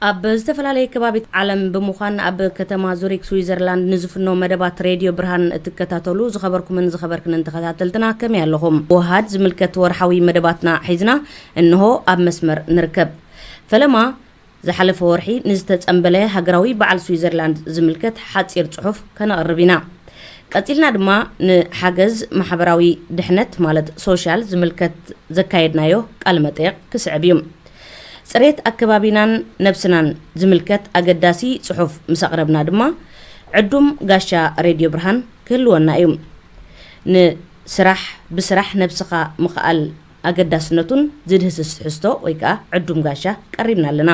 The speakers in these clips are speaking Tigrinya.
ኣብ ዝተፈላለየ ከባቢት ዓለም ብምዃን ኣብ ከተማ ዙሪክ ስዊዘርላንድ ንዝፍኖ መደባት ሬድዮ ብርሃን እትከታተሉ ዝኸበርኩምን ዝኸበርክንን ተኸታተልትና ከመይ ኣለኹም? ወሃድ ዝምልከት ወርሓዊ መደባትና ሒዝና እንሆ ኣብ መስመር ንርከብ። ፈለማ ዝሓለፈ ወርሒ ንዝተጸንበለ ሃገራዊ በዓል ስዊዘርላንድ ዝምልከት ሓጺር ጽሑፍ ከነቕርብ ኢና። ቀጺልና ድማ ንሓገዝ ማሕበራዊ ድሕነት ማለት ሶሻል ዝምልከት ዘካየድናዮ ቃለ መጠየቕ ክስዕብ እዩ። ጽሬት ኣከባቢናን ነብስናን ዝምልከት ኣገዳሲ ጽሑፍ ምስ ኣቕረብና ድማ ዕዱም ጋሻ ሬድዮ ብርሃን ክህልወና እዩ። ንስራሕ ብስራሕ ነብስኻ ምኽኣል ኣገዳስነቱን ዝድህስስ ትሕዝቶ ወይ ከኣ ዕዱም ጋሻ ቀሪብና ኣለና።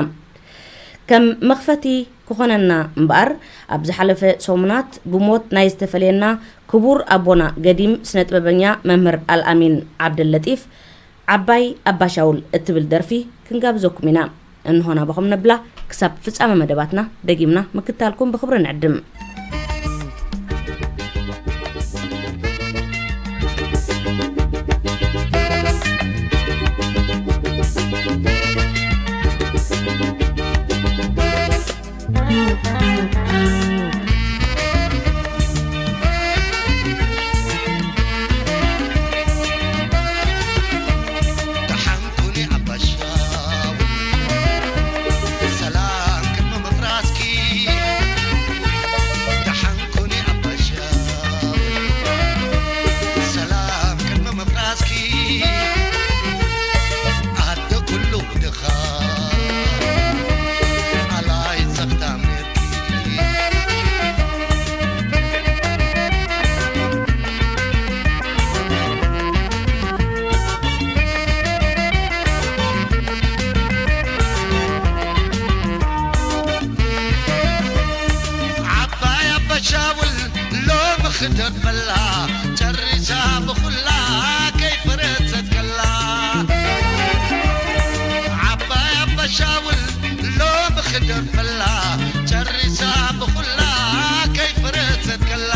ከም መኽፈቲ ክኾነና እምበኣር፣ ኣብ ዝሓለፈ ሰሙናት ብሞት ናይ ዝተፈለየና ክቡር ኣቦና ገዲም ስነ ጥበበኛ መምህር ኣልኣሚን ዓብደለጢፍ ዓባይ ኣባሻውል እትብል ደርፊ ክንጋብዘኩም ኢና። እንሆ ናባኹም ነብላ። ክሳብ ፍጻመ መደባትና ደጊምና ምክታልኩም ብኽብሪ ንዕድም። ደሓን ኩኒ ኣባሻው፣ ሰላም ቅድሚ ምፍራስኪ። ደሓን ኩኒ ኣባሻው፣ ሰላም ቅድሚ ምፍራስኪ። ኣደ ኩሉ ድኻ ኣላይ ዘኽታም ነርኪ። ዓባይ ኣባሻውል ሎሚ ክደርፈላ ጨሪሳ ብኹላ ከይፈረሰት ከላ። ዓባይ ኣባሻውል ሎሚ ክደርፈላ ጨሪሳ ብኹላ ከይፈረሰት ከላ።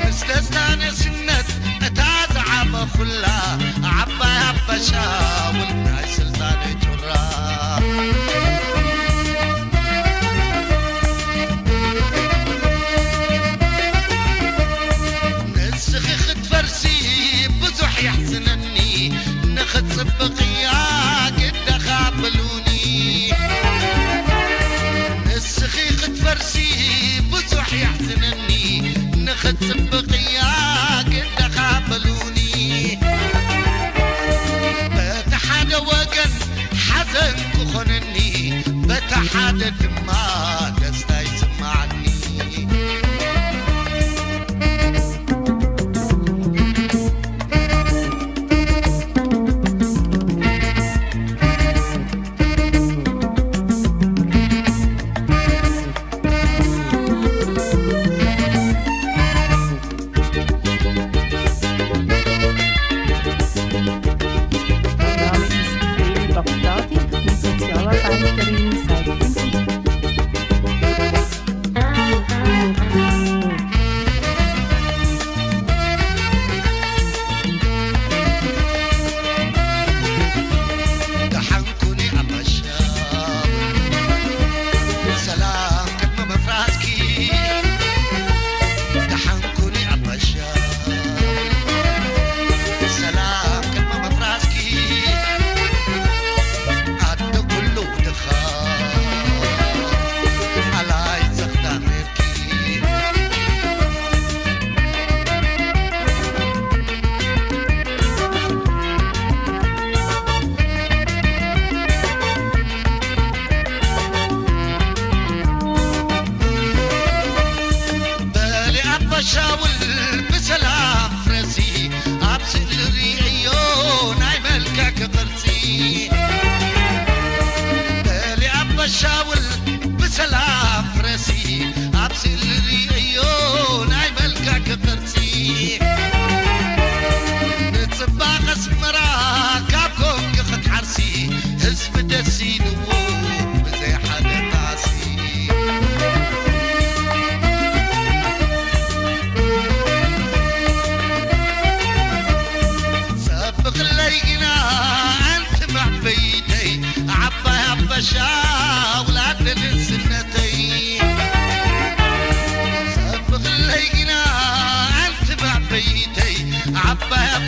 ምስ ደስታ ነስነት እታ ዝዓበኹላ ዓባይ ኣባሻውል ናይ ስልጣነይ ጩራ። ንስኺ ክትፈርሲ ብዙሕ የሕዝነኒ፣ ንኽትጽብቕያ ግደኻ በሉኒ። ንስኺ ክትፈርሲ ብዙሕ የሕዝነኒ፣ ንኽትጽብቕያ ግደኻ በሉኒ። በቲ ሓደ ወገን ሓዘን ክኾነኒ፣ በቲ ሓደ ድማ ደስታ ይስማዓኒ። Mein Name ist Feli Bagdadi, bin Sozialarbeiterin seit fünfundzwanzig.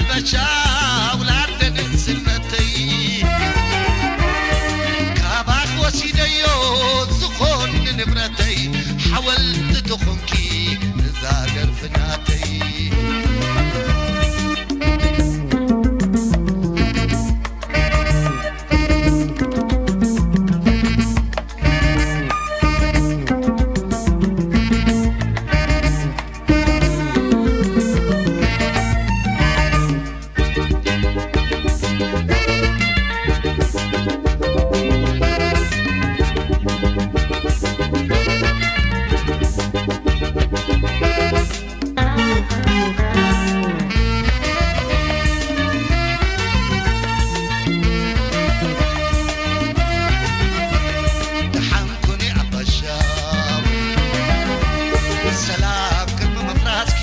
በሻ ኣውላደ ንእስነተይ ካባኽ ወሲደዮ ዝኾን ንንብረተይ ሓወልቲ ትኾንኪ እዛ ደርፊ ናተይ። ደሓን ኩኒ ኣባሻው፣ ሰላም ቅድሚ ምፍራስኪ።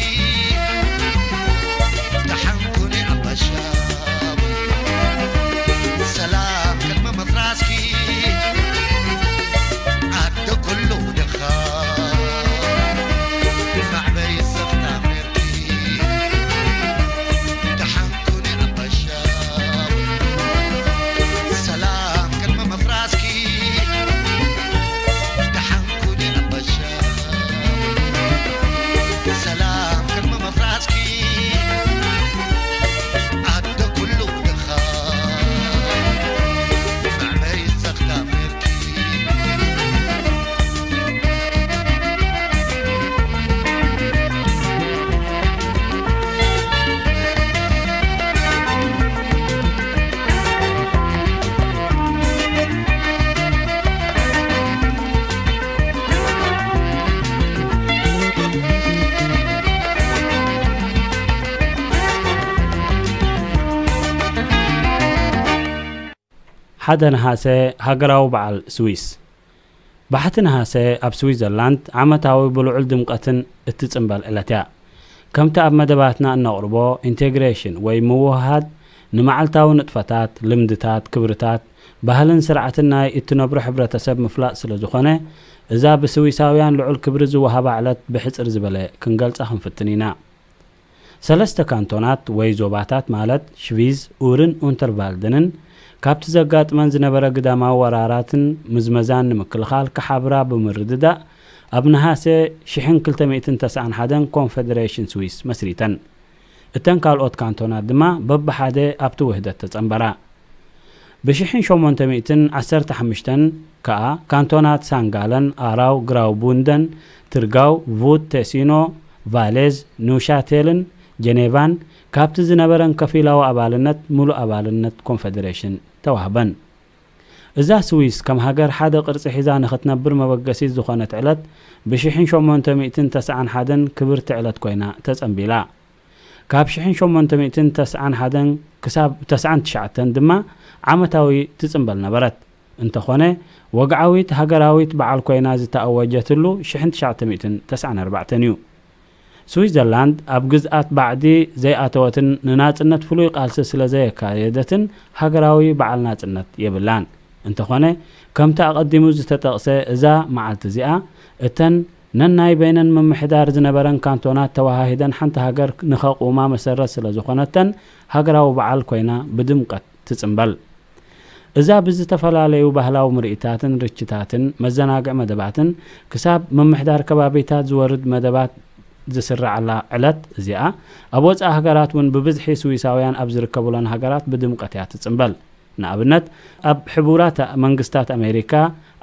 ደሓን ኩኒ ኣባሻው፣ ሰላም ቅድሚ ምፍራስኪ። ኣደ ኩሉ ድኻ ማዕበይ ዘኽታም ነርኪ። ደሓን ኩኒ ኣባሻው፣ ሰላም ቅድሚ ምፍራስኪ። ደሓን ኩኒ ኣባሻው፣ ሰላም ቅድሚ ምፍራስኪ። ኣደ ኩሉ ድኻ ማዕበይ ዘኽታም ነርኪ። ሓደ ነሃሰ፣ ሃገራዊ በዓል ስዊስ። ባሕቲ ነሃሰ ኣብ ስዊዘርላንድ ዓመታዊ ብልዑል ድምቀትን እትጽንበል ዕለት እያ። ከምቲ ኣብ መደባትና እነቕርቦ፣ ኢንቴግሬሽን ወይ ምውህሃድ ንመዓልታዊ ንጥፈታት፣ ልምድታት፣ ክብርታት፣ ባህልን ስርዓትን ናይ እትነብሮ ሕብረተሰብ ምፍላጥ ስለ ዝኾነ፣ እዛ ብስዊሳውያን ልዑል ክብሪ ዝወሃባ ዕለት ብሕጽር ዝበለ ክንገልጻ ክንፍትን ኢና። ሰለስተ ካንቶናት ወይ ዞባታት ማለት ሽቪዝ፣ ኡርን ኡንተርቫልደንን ካብቲ ዘጋጥመን ዝነበረ ግዳማዊ ወራራትን ምዝመዛን ንምክልኻል ክሓብራ ብምርድዳእ ኣብ ነሃሰ ሽሕን ክልተ ሚእትን ተስዓን ሓደን ኮንፈደሬሽን ስዊስ መስሪተን። እተን ካልኦት ካንቶናት ድማ በብሓደ ኣብቲ ውህደት ተጸንበራ። ብሽሕን ሸሞንተ ሚእትን ዓሰርተ ሓሙሽተን ከኣ ካንቶናት ሳንጋለን፣ ኣራው፣ ግራውቡንደን፣ ትርጋው፣ ቡት፣ ቴሲኖ፣ ቫሌዝ፣ ኑሻቴልን ጀኔቫን ካብቲ ዝነበረን ከፊላዊ ኣባልነት ምሉእ ኣባልነት ኮንፈደሬሽን ተዋህበን። እዛ ስዊስ ከም ሃገር ሓደ ቅርጺ ሒዛ ንኽትነብር መበገሲት ዝኾነት ዕለት ብሽሕን ሸሞንተ ሚእትን ተስዓን ሓደን ክብርቲ ዕለት ኮይና ተጸንቢላ። ካብ ሽሕን ሸሞንተ ሚእትን ተስዓን ሓደን ክሳብ ተስዓን ትሽዓተን ድማ ዓመታዊ ትጽንበል ነበረት። እንተኾነ፣ ወግዓዊት ሃገራዊት በዓል ኮይና ዝተኣወጀትሉ ሽሕን ትሽዓተ ሚእትን ተስዓን ኣርባዕተን እዩ። ስዊዘርላንድ ኣብ ግዝኣት ባዕዲ ዘይኣተወትን ንናጽነት ፍሉይ ቃልሲ ስለ ዘየካየደትን ሃገራዊ በዓል ናጽነት የብላን። እንተኾነ፣ ከምቲ ኣቐዲሙ ዝተጠቕሰ፣ እዛ መዓልቲ እዚኣ እተን ነናይ በይነን ምምሕዳር ዝነበረን ካንቶናት ተወሃሂደን ሓንቲ ሃገር ንኸቑማ መሰረት ስለ ዝኾነተን፣ ሃገራዊ በዓል ኮይና ብድምቀት ትጽንበል። እዛ ብዝተፈላለዩ ባህላዊ ምርኢታትን ርችታትን መዘናግዒ መደባትን ክሳብ ምምሕዳር ከባቢታት ዝወርድ መደባት ዝስረዓላ ዕለት እዚኣ፣ ኣብ ወጻኢ ሃገራት እውን ብብዝሒ ስዊሳውያን ኣብ ዝርከቡለን ሃገራት ብድምቀት እያ ትጽንበል። ንኣብነት፣ ኣብ ሕቡራት መንግስታት ኣሜሪካ፣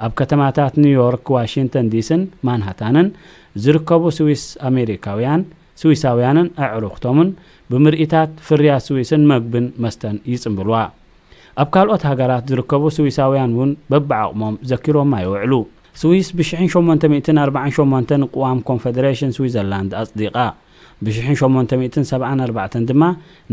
ኣብ ከተማታት ኒውዮርክ፣ ዋሽንግተን ዲሲን ማንሃታንን ዝርከቡ ስዊስ ኣሜሪካውያን፣ ስዊሳውያንን ኣዕሩኽቶምን ብምርኢታት ፍርያት ስዊስን መግብን መስተን ይጽንብልዋ። ኣብ ካልኦት ሃገራት ዝርከቡ ስዊሳውያን እውን በብዓቕሞም ዘኪሮማ ይውዕሉ። ስዊስ ብሽሕን ሸሞንተ ሚእትን ኣርባዓን ሸሞንተን ቅዋም ኮንፈደሬሽን ስዊዘርላንድ ኣጽዲቓ። ብሽሕን ሸሞንተ ሚእትን ሰብዓን ኣርባዕተን ድማ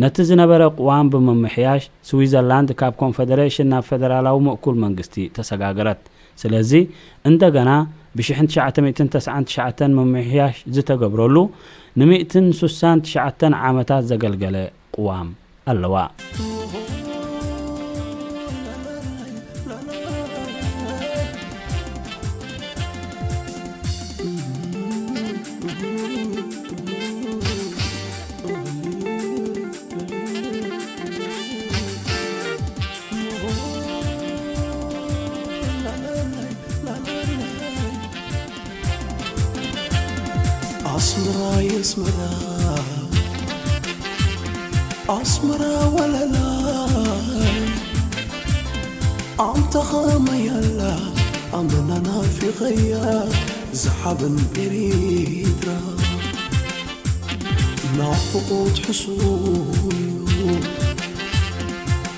ነቲ ዝነበረ ቅዋም ብምምሕያሽ ስዊዘርላንድ ካብ ኮንፈደሬሽን ናብ ፈደራላዊ ምእኩል መንግስቲ ተሰጋገረት። ስለዚ እንደገና ብሽሕን ትሽዓተ ሚእትን ተስዓን ትሽዓተን ምምሕያሽ ዝተገብረሉ ንሚእትን ሱሳን ትሽዓተን ዓመታት ዘገልገለ ቅዋም ኣለዋ። ኣስመራ ወለላይ ኣንታ ኸመይ ኣላ ኣመና ናፊቐያ ዝሓበን ኤሪትራ ናፍቖት ሕሱም እዩ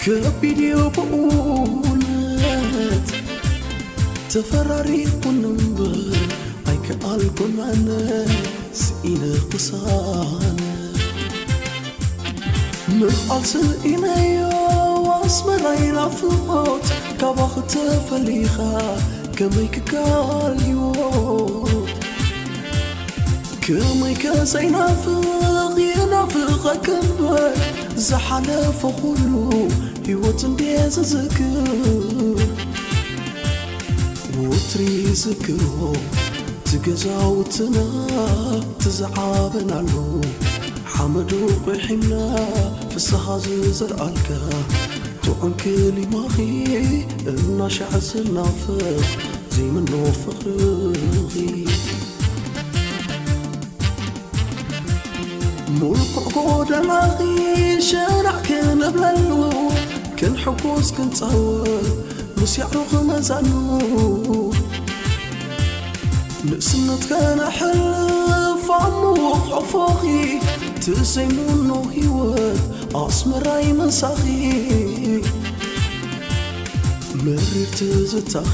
ከቢድ እዩ ብእውነት ተፈራሪቑን እምበር ኣይከኣልኩን ኣነ ስኢነ ቅሳነ ምኽኣል ስኢነዮ ኣስመራይ ናፍቖት ካባኺ ተፈሊኻ ከመይ ክከኣል ህይወት ከመይ ከዘይናፍቕ ይናፍቐኪ እምበር ዝሓለፈ ኩሉ ህይወት እንድየ ዝዝክር ወትሪ ዝክሮ ትገዛውትና ትዝዓበናሉ ሓመዱ ቂሒምና ፍስሃ ዝዘርኣልካ ጥዑም ክሊማኺ እናሻዕ ዝናፍቕ ዘይምኖ ፍቕርኺ ሙልኩዕ ጎደናኺ ሸናዕ ክንብለሉ ክንሕጎስ ክንጻወት ምስ ያዕሩኽ መዛኑ ንእስነት ከነሕልፍ ኣብ ምዉቕ ሕፎኺ ትዘይምኖ ህይወት ኣስመራይ ምሳኺ መሪር ትዝታኺ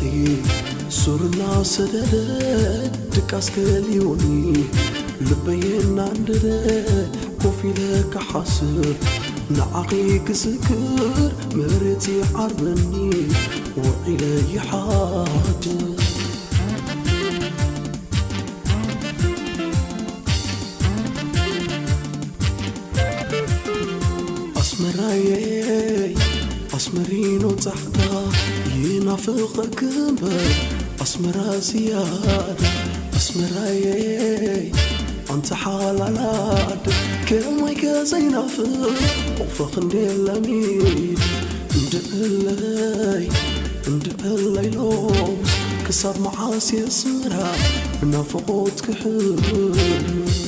ሱር እናሰደደ ድቃስ ከሊኡኒ ልበይ እናንደደ ኮፍ ኢለ ክሓስብ ንዓኺ ክዝክር መሬት ይዓርበኒ ውዒለ ይሓድር ኣስመራየይ ኣስመሪኖ ጻዕዳ ይናፍቐኪ እምበር ኣስመራ ዝያዳ ኣስመራየይ ኣንቲ ሓላል ዓዲ ከመይ ከዘይናፍቕ ኦፈኽ እንዴ ለሚድ እንድዕለይ እንድዕለይ ሎምስ ክሳብ መዓስ የስምራ ብናፍቖት ክሕምስ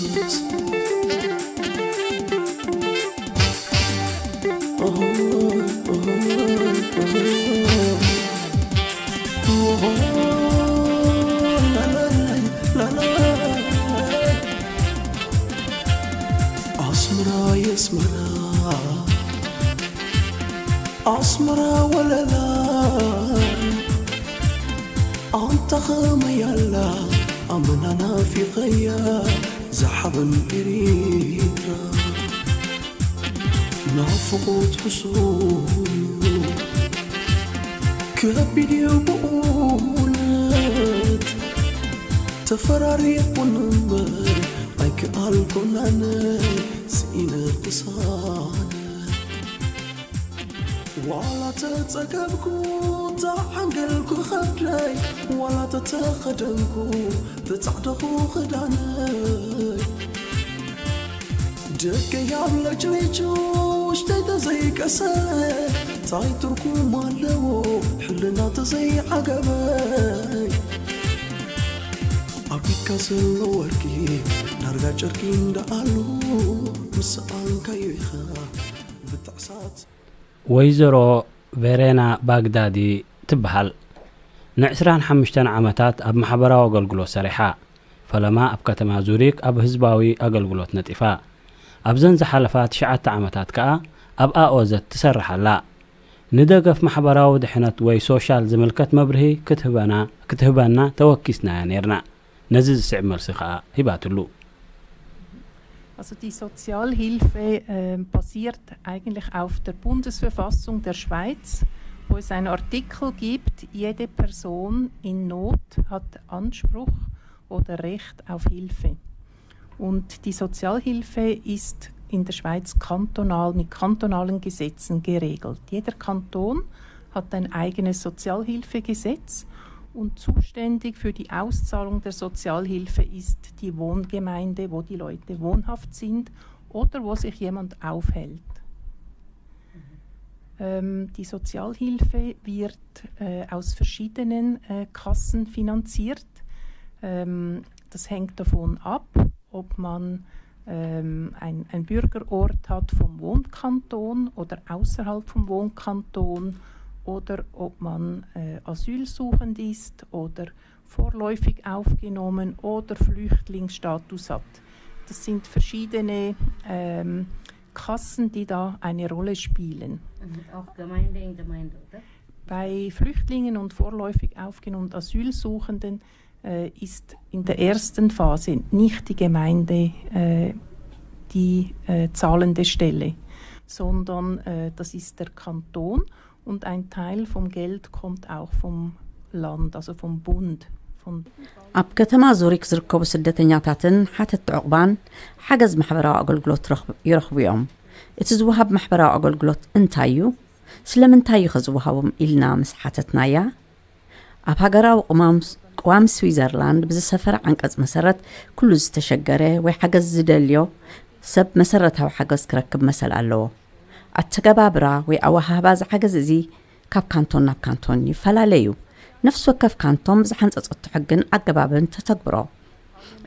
ኣስመራ የስመራ ኣስመራ ወለላ ኣንታ ኸመይ ኣላ ኣመና ናፊቐያ ዝሓበን ኤሪትራ ናፍቖት ሕሱም እዩ ከቢድ እዩ ብእውነት ተፈራሪቑን እምበር ኣይከኣልኩን ኣነ ስኢነ ቅሳነ ዋላ ተጸገብኩ ተዓንገልኩ ኸብደይ ዋላ ተተኸደንኩ ተጻዕደኹ ኽዳነይ ደገይ ኣብ ለጭሊጩ ውሽጠይ ተዘይቀሰለ ታይ ትርጉም ኣለዎ ሕልና ተዘይዓገበይ ኣብ ኢድካ ዘሎ ወርቂ ዳርጋ ጨርቂ እንዳኣሉ ምስ ሰኣንካዮ ኢኻ ብጣዕሳት ወይዘሮ ቬሬና ባግዳዲ ትበሃል። ንዕስራን ሓሙሽተን ዓመታት ኣብ ማሕበራዊ ኣገልግሎት ሰሪሓ። ፈለማ ኣብ ከተማ ዙሪክ ኣብ ህዝባዊ ኣገልግሎት ነጢፋ። ኣብዘን ዝሓለፋ ትሽዓተ ዓመታት ከኣ ኣብ ኣኦዘት ትሰርሕ ኣላ። ንደገፍ ማሕበራዊ ድሕነት ወይ ሶሻል ዝምልከት መብርሂ ክትህበና ክትህበና ተወኪስናያ ነይርና። ነዚ ዝስዕብ መልሲ ከኣ ሂባትሉ። Also die Sozialhilfe äh, basiert eigentlich auf der Bundesverfassung der Schweiz, wo es einen Artikel gibt, jede Person in Not hat Anspruch oder Recht auf Hilfe. Und die Sozialhilfe ist in der Schweiz kantonal mit kantonalen Gesetzen geregelt. Jeder Kanton hat ein eigenes Sozialhilfegesetz und zuständig für die Auszahlung der Sozialhilfe ist die Wohngemeinde, wo die Leute wohnhaft sind oder wo sich jemand aufhält. Ähm, die Sozialhilfe wird äh, aus verschiedenen äh, Kassen finanziert. Ähm, das hängt davon ab, ob man ähm, ein, ein Bürgerort hat vom Wohnkanton oder außerhalb vom Wohnkanton oder ob man äh, asylsuchend ist oder vorläufig aufgenommen oder Flüchtlingsstatus hat. Das sind verschiedene ähm, Kassen, die da eine Rolle spielen. Mhm. Auch Gemeinde in Gemeinde, oder? Bei Flüchtlingen und vorläufig aufgenommenen Asylsuchenden äh, ist in der ersten Phase nicht die Gemeinde äh, die äh, zahlende Stelle, sondern äh, das ist der Kanton und ein Teil vom Geld kommt auch vom Land, also vom Bund. Von ኣብ ከተማ ዙሪክ ዝርከቡ ስደተኛታትን ሓተቲ ዕቑባን ሓገዝ ማሕበራዊ ኣገልግሎት ረኽ- ይረኽቡ እዮም። እቲ ዝወሃብ ማሕበራዊ ኣገልግሎት እንታይ እዩ? ስለምንታይ እዩ ከዝወሃቦም ኢልና ምስ ሓተትናያ፣ ኣብ ሃገራዊ ቅማም ቅዋም ስዊዘርላንድ ብዝሰፈረ ዓንቀጽ መሰረት ኩሉ ዝተሸገረ ወይ ሓገዝ ዝደልዮ ሰብ መሰረታዊ ሓገዝ ክረክብ መሰል ኣለዎ። ኣተገባብራ ወይ ኣወሃህባ እዚ ሓገዝ እዚ ካብ ካንቶን ናብ ካንቶን ይፈላለ እዩ። ነፍሲ ወከፍ ካንቶን ብዝሓንጸጸቶ ሕግን ኣገባብን ተተግብሮ።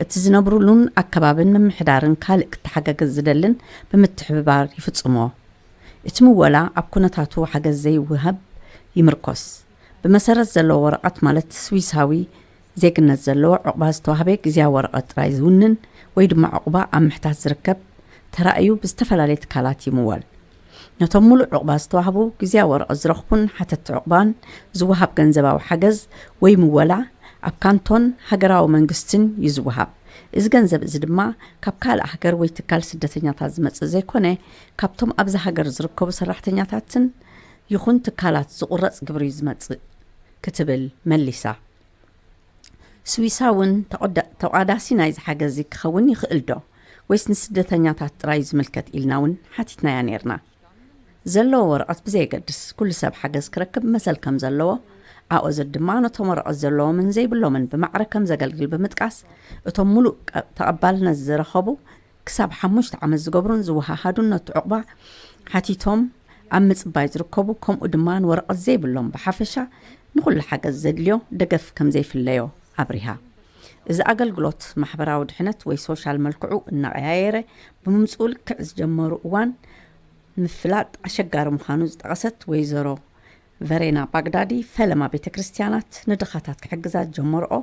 እቲ ዝነብሩሉን ኣከባብን ምምሕዳርን ካልእ ክተሓጋገዝ ዝደልን ብምትሕብባር ይፍጽሞ። እቲ ምወላ ኣብ ኩነታቱ ሓገዝ ዘይውሃብ ይምርኮስ። ብመሰረት ዘለዎ ወረቐት ማለት ስዊሳዊ ዜግነት ዘለዎ ዕቑባ ዝተዋህበ ግዝያዊ ወረቐት ጥራይ ዝውንን ወይ ድማ ዕቑባ ኣብ ምሕታት ዝርከብ ተራእዩ ብዝተፈላለየ ትካላት ይምወል። ነቶም ሙሉእ ዕቑባ ዝተዋህቡ ግዝያዊ ወረቐት ዝረኽቡን ሓተቲ ዕቑባን ዝወሃብ ገንዘባዊ ሓገዝ ወይ ምወላ ኣብ ካንቶን ሃገራዊ መንግስትን እዩ ዝወሃብ። እዚ ገንዘብ እዚ ድማ ካብ ካልእ ሃገር ወይ ትካል ስደተኛታት ዝመጽእ ዘይኮነ ካብቶም ኣብዚ ሃገር ዝርከቡ ሰራሕተኛታትን ይኹን ትካላት ዝቑረጽ ግብሪ እዩ ዝመጽእ ክትብል መሊሳ። ስዊሳ እውን ተቋዳሲ ናይዚ ሓገዝ እዚ ክኸውን ይኽእል ዶ ወይስ ንስደተኛታት ጥራይ ዝምልከት ኢልና እውን ሓቲትናያ ነይርና። ዘለዎ ወረቐት ብዘየገድስ ኩሉ ሰብ ሓገዝ ክረክብ መሰል ከም ዘለዎ ኣኦዘት ድማ ነቶም ወረቐት ዘለዎምን ዘይብሎምን ብማዕረ ከም ዘገልግል ብምጥቃስ እቶም ሙሉእ ተቐባልነት ዝረኸቡ ክሳብ ሓሙሽተ ዓመት ዝገብሩን ዝወሃሃዱን ነቲ ዕቑባ ሓቲቶም ኣብ ምጽባይ ዝርከቡ ከምኡ ድማ ንወረቐት ዘይብሎም ብሓፈሻ ንኹሉ ሓገዝ ዘድልዮ ደገፍ ከም ዘይፍለዮ ኣብሪሃ። እዚ ኣገልግሎት ማሕበራዊ ድሕነት ወይ ሶሻል መልክዑ እናቐያየረ ብምምፅኡ ልክዕ ዝጀመሩ እዋን ምፍላጥ ኣሸጋሪ ምዃኑ ዝጠቐሰት ወይዘሮ ቨሬና ባግዳዲ ፈለማ ቤተ ክርስቲያናት ንድኻታት ክሕግዛ ዝጀመርኦ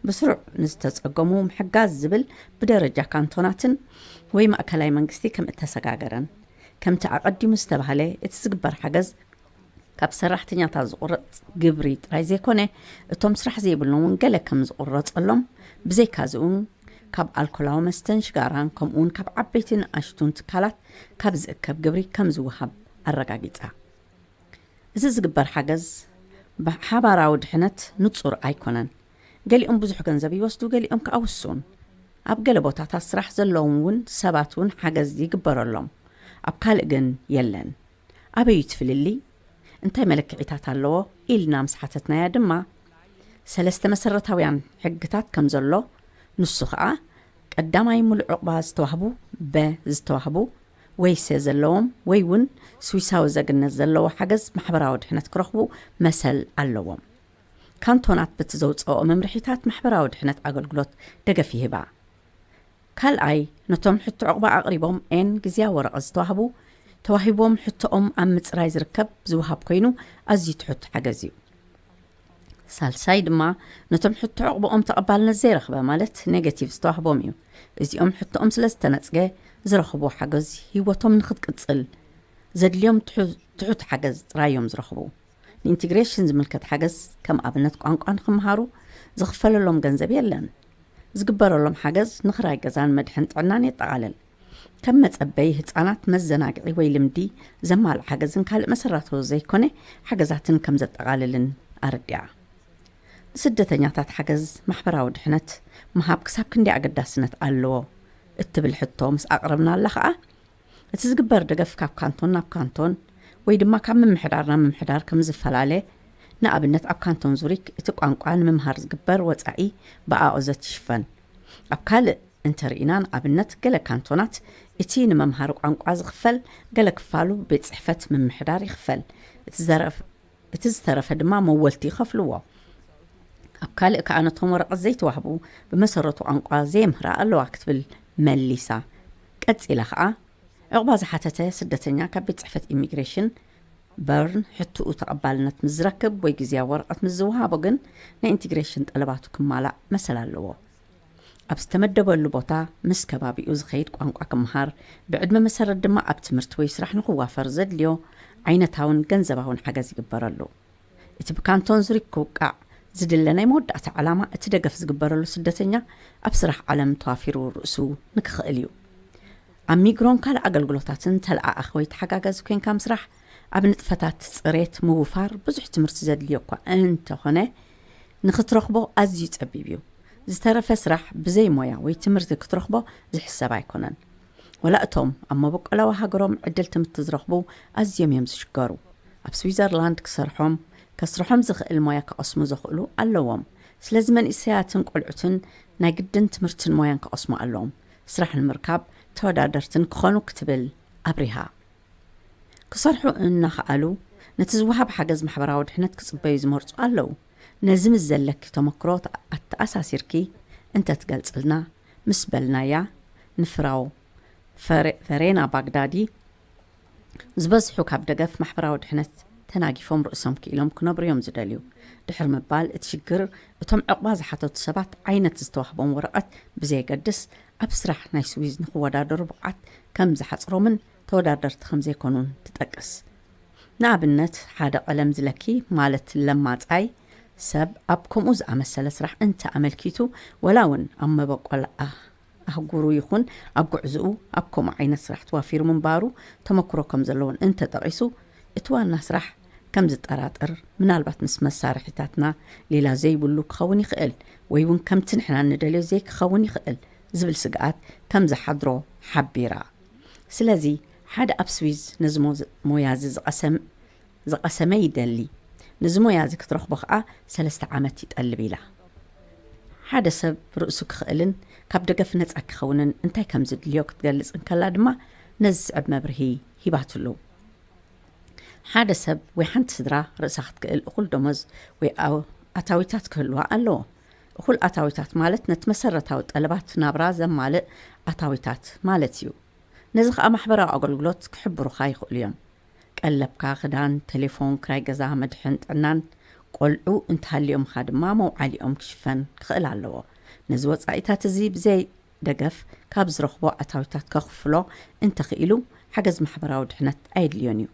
ብስሩዕ ንዝተጸገሙ ምሕጋዝ ዝብል ብደረጃ ካንቶናትን ወይ ማእከላይ መንግስቲ ከም እተሰጋገረን ከምቲ ኣቐዲሙ ዝተባህለ እቲ ዝግበር ሓገዝ ካብ ሰራሕተኛታት ዝቑረጽ ግብሪ ጥራይ ዘይኮነ እቶም ስራሕ ዘይብሎም እውን ገለ ከም ዝቑረጸሎም ብዘይካዚ እውን ካብ ኣልኮላዊ መስተን ሽጋራን ከምኡ እውን ካብ ዓበይቲ ንኣሽቱን ትካላት ካብ ዝእከብ ግብሪ ከም ዝወሃብ ኣረጋጊጻ። እዚ ዝግበር ሓገዝ ብሓባራዊ ድሕነት ንጹር ኣይኮነን። ገሊኦም ብዙሕ ገንዘብ ይወስዱ፣ ገሊኦም ከኣ ውሱን። ኣብ ገለ ቦታታት ስራሕ ዘለዎም እውን ሰባት እውን ሓገዝ ይግበረሎም፣ ኣብ ካልእ ግን የለን። ኣበይ እዩ እቲ ፍልልይ? እንታይ መለክዒታት ኣለዎ? ኢልና ምስ ሓተትናያ ድማ ሰለስተ መሰረታውያን ሕግታት ከም ዘሎ፣ ንሱ ከኣ ቀዳማይ ሙሉእ ዕቑባ ዝተዋህቡ በ ዝተዋህቡ ወይ ሰ ዘለዎም ወይ እውን ስዊሳዊ ዘግነት ዘለዎ ሓገዝ ማሕበራዊ ድሕነት ክረኽቡ መሰል ኣለዎም። ካንቶናት በቲ ዘውፅኦ መምርሒታት ማሕበራዊ ድሕነት ኣገልግሎት ደገፍ ይህባ። ካልኣይ ነቶም ሕቶ ዕቑባ ኣቕሪቦም ኤን ግዝያዊ ወረቐት ዝተዋህቡ ተዋሂቦም ሕቶኦም ኣብ ምፅራይ ዝርከብ ዝወሃብ ኮይኑ ኣዝዩ ትሑት ሓገዝ እዩ። ሳልሳይ ድማ ነቶም ሕቶ ዕቑባኦም ተቐባልነት ዘይረኽበ ማለት ኔጌቲቭ ዝተዋህቦም እዩ። እዚኦም ሕቶኦም ስለ ዝተነፅገ ዝረኽብዎ ሓገዝ ህይወቶም ንክትቅፅል ዘድልዮም ትሑ- ትሑት ሓገዝ ጥራይ እዮም ዝረኽቡ። ንኢንቲግሬሽን ዝምልከት ሓገዝ ከም ኣብነት ቋንቋ ንክምሃሩ ዝኽፈለሎም ገንዘብ የለን። ዝግበረሎም ሓገዝ ንኽራይ ገዛን መድሕን ጥዕናን የጠቓልል። ከም መጸበይ ህጻናት መዘናግዒ ወይ ልምዲ ዘማልእ ሓገዝን ካልእ መሰረታዊ ዘይኮነ ሓገዛትን ከም ዘጠቓልልን ኣረዲኣ። ንስደተኛታት ሓገዝ ማሕበራዊ ድሕነት ምሃብ ክሳብ ክንደይ ኣገዳስነት ኣለዎ እትብል ሕቶ ምስ ኣቕረብናላ ኸኣ እቲ ዝግበር ደገፍ ካብ ካንቶን ናብ ካንቶን ወይ ድማ ካብ ምምሕዳር ናብ ምምሕዳር ከም ዝፈላለ፣ ንኣብነት ኣብ ካንቶን ዙሪክ እቲ ቋንቋ ንምምሃር ዝግበር ወጻኢ ብኣኦዘት ይሽፈን። ኣብ ካልእ እንተርኢና ንኣብነት ገለ ካንቶናት እቲ ንመምሃሪ ቋንቋ ዝኽፈል ገለ ክፋሉ ቤት ጽሕፈት ምምሕዳር ይኽፈል። እቲ ዝተረፈ ድማ መወልቲ ይኸፍልዎ። ኣብ ካልእ ከኣ ነቶም ወረቐት ዘይተዋህቡ ብመሰረቱ ቋንቋ ዘየምህራ ኣለዋ ክትብል መሊሳ። ቀጺላ ኸኣ፣ ዕቑባ ዝሓተተ ስደተኛ ካብ ቤት ጽሕፈት ኢሚግሬሽን በርን ሕትኡ ተቐባልነት ምስ ዝረክብ ወይ ግዝያዊ ወረቐት ምስ ዝወሃቦ ግን ናይ ኢንቲግሬሽን ጠለባቱ ክማላእ መሰል ኣለዎ። ኣብ ዝተመደበሉ ቦታ ምስ ከባቢኡ ዝኸይድ ቋንቋ ክምሃር፣ ብዕድመ መሰረት ድማ ኣብ ትምህርቲ ወይ ስራሕ ንኽዋፈር ዘድልዮ ዓይነታውን ገንዘባውን ሓገዝ ይግበረሉ። እቲ ብካንቶን ዙሪክ ክውቃዕ ዝድለ ናይ መወዳእታ ዕላማ፣ እቲ ደገፍ ዝግበረሉ ስደተኛ ኣብ ስራሕ ዓለም ተዋፊሩ ርእሱ ንክኽእል እዩ። ኣብ ሚግሮን ካልእ ኣገልግሎታትን ተለኣኣኺ ወይ ተሓጋጋዚ ኮይንካ ምስራሕ፣ ኣብ ንጥፈታት ጽሬት ምውፋር ብዙሕ ትምህርቲ ዘድልዮ እኳ እንተኾነ፣ ንኽትረኽቦ ኣዝዩ ጸቢብ እዩ። ዝተረፈ ስራሕ ብዘይ ሞያ ወይ ትምህርቲ ክትረኽቦ ዝሕሰብ ኣይኮነን። ወላ እቶም ኣብ መበቆላዊ ሃገሮም ዕድል ትምህርቲ ዝረኽቡ ኣዝዮም እዮም ዝሽገሩ። ኣብ ስዊዘርላንድ ክሰርሖም፣ ከስርሖም ዝኽእል ሞያ ክቐስሙ ዘኽእሉ ኣለዎም። ስለዚ መንእሰያትን ቆልዑትን ናይ ግድን ትምህርትን ሞያን ክቐስሙ ኣለዎም። ስራሕ ንምርካብ ተወዳደርትን ክኾኑ ክትብል ኣብሪሃ። ክሰርሑ እናኸኣሉ ነቲ ዝወሃብ ሓገዝ ማሕበራዊ ድሕነት ክጽበዩ ዝመርጹ ኣለዉ። ነዚ ምስ ዘለኪ ተመክሮ ኣተኣሳሲርኪ እንተትገልጽልና ምስ በልናያ፣ ንፍራው ፈሬ-፣ ፈሬና ባግዳዲ፣ ዝበዝሑ ካብ ደገፍ ማሕበራዊ ድሕነት ተናጊፎም ርእሶም ክኢሎም ክነብሩ እዮም ዝደልዩ። ድሕሪ ምባል እቲ ሽግር እቶም ዕቑባ ዝሓተቱ ሰባት ዓይነት ዝተዋህቦም ወረቐት ብዘየገድስ ኣብ ስራሕ ናይ ስዊዝ ንኽወዳደሩ ብቕዓት ከም ዝሓጽሮምን ተወዳደርቲ ከም ዘይኮኑን ትጠቅስ። ንኣብነት ሓደ ቀለም ዝለኪ ማለት ለማጻይ ሰብ ኣብ ከምኡ ዝኣመሰለ ስራሕ እንተ ኣመልኪቱ ወላ እውን ኣብ መበቆል ኣህ-፣ ኣህጉሩ ይኹን ኣብ ጉዕዝኡ ኣብ ከምኡ ዓይነት ስራሕ ተዋፊሩ ምንባሩ ተመክሮ ከም ዘለዎን እንተጠቒሱ እቲ ዋና ስራሕ ከም ዝጠራጠር ምናልባት ምስ መሳርሒታትና ሌላ ዘይብሉ ክኸውን ይኽእል ወይ እውን ከምቲ ንሕና ንደልዮ ዘይክኸውን ይኽእል ዝብል ስግኣት ከም ዝሓድሮ ሓቢራ። ስለዚ ሓደ ኣብ ስዊዝ ነዚ ሞዝ-፣ ሞያ እዚ ዝቐሰም-፣ ዝቐሰመ ይደሊ። ነዚ ሞያ እዚ ክትረኽቦ ኸኣ ሰለስተ ዓመት ይጠልብ ኢላ። ሓደ ሰብ ርእሱ ክኽእልን ካብ ደገፍ ነጻ ክኸውንን እንታይ ከም ዝድልዮ ክትገልጽ እንከላ ድማ ነዚ ዝስዕብ መብርሂ ሂባትሉ። ሓደ ሰብ ወይ ሓንቲ ስድራ ርእሳ ክትክእል እኹል ደሞዝ ወይ ኣው-፣ ኣታዊታት ክህልዋ ኣለዎ። እኹል ኣታዊታት ማለት ነቲ መሰረታዊ ጠለባት ናብራ ዘማልእ ኣታዊታት ማለት እዩ። ነዚ ኸኣ ማሕበራዊ ኣገልግሎት ክሕብሩኻ ይኽእሉ እዮም። ቀለብካ፣ ክዳን፣ ቴሌፎን፣ ክራይ ገዛ፣ መድሕን ጥዕናን ቆልዑ እንተሃልዮምኻ ድማ መውዓሊኦም ክሽፈን ክኽእል ኣለዎ። ነዚ ወጻኢታት እዚ ብዘይ ደገፍ ካብ ዝረኽቦ ኣታዊታት ከኽፍሎ እንተኽኢሉ ሓገዝ ማሕበራዊ ድሕነት ኣየድልዮን እዩ።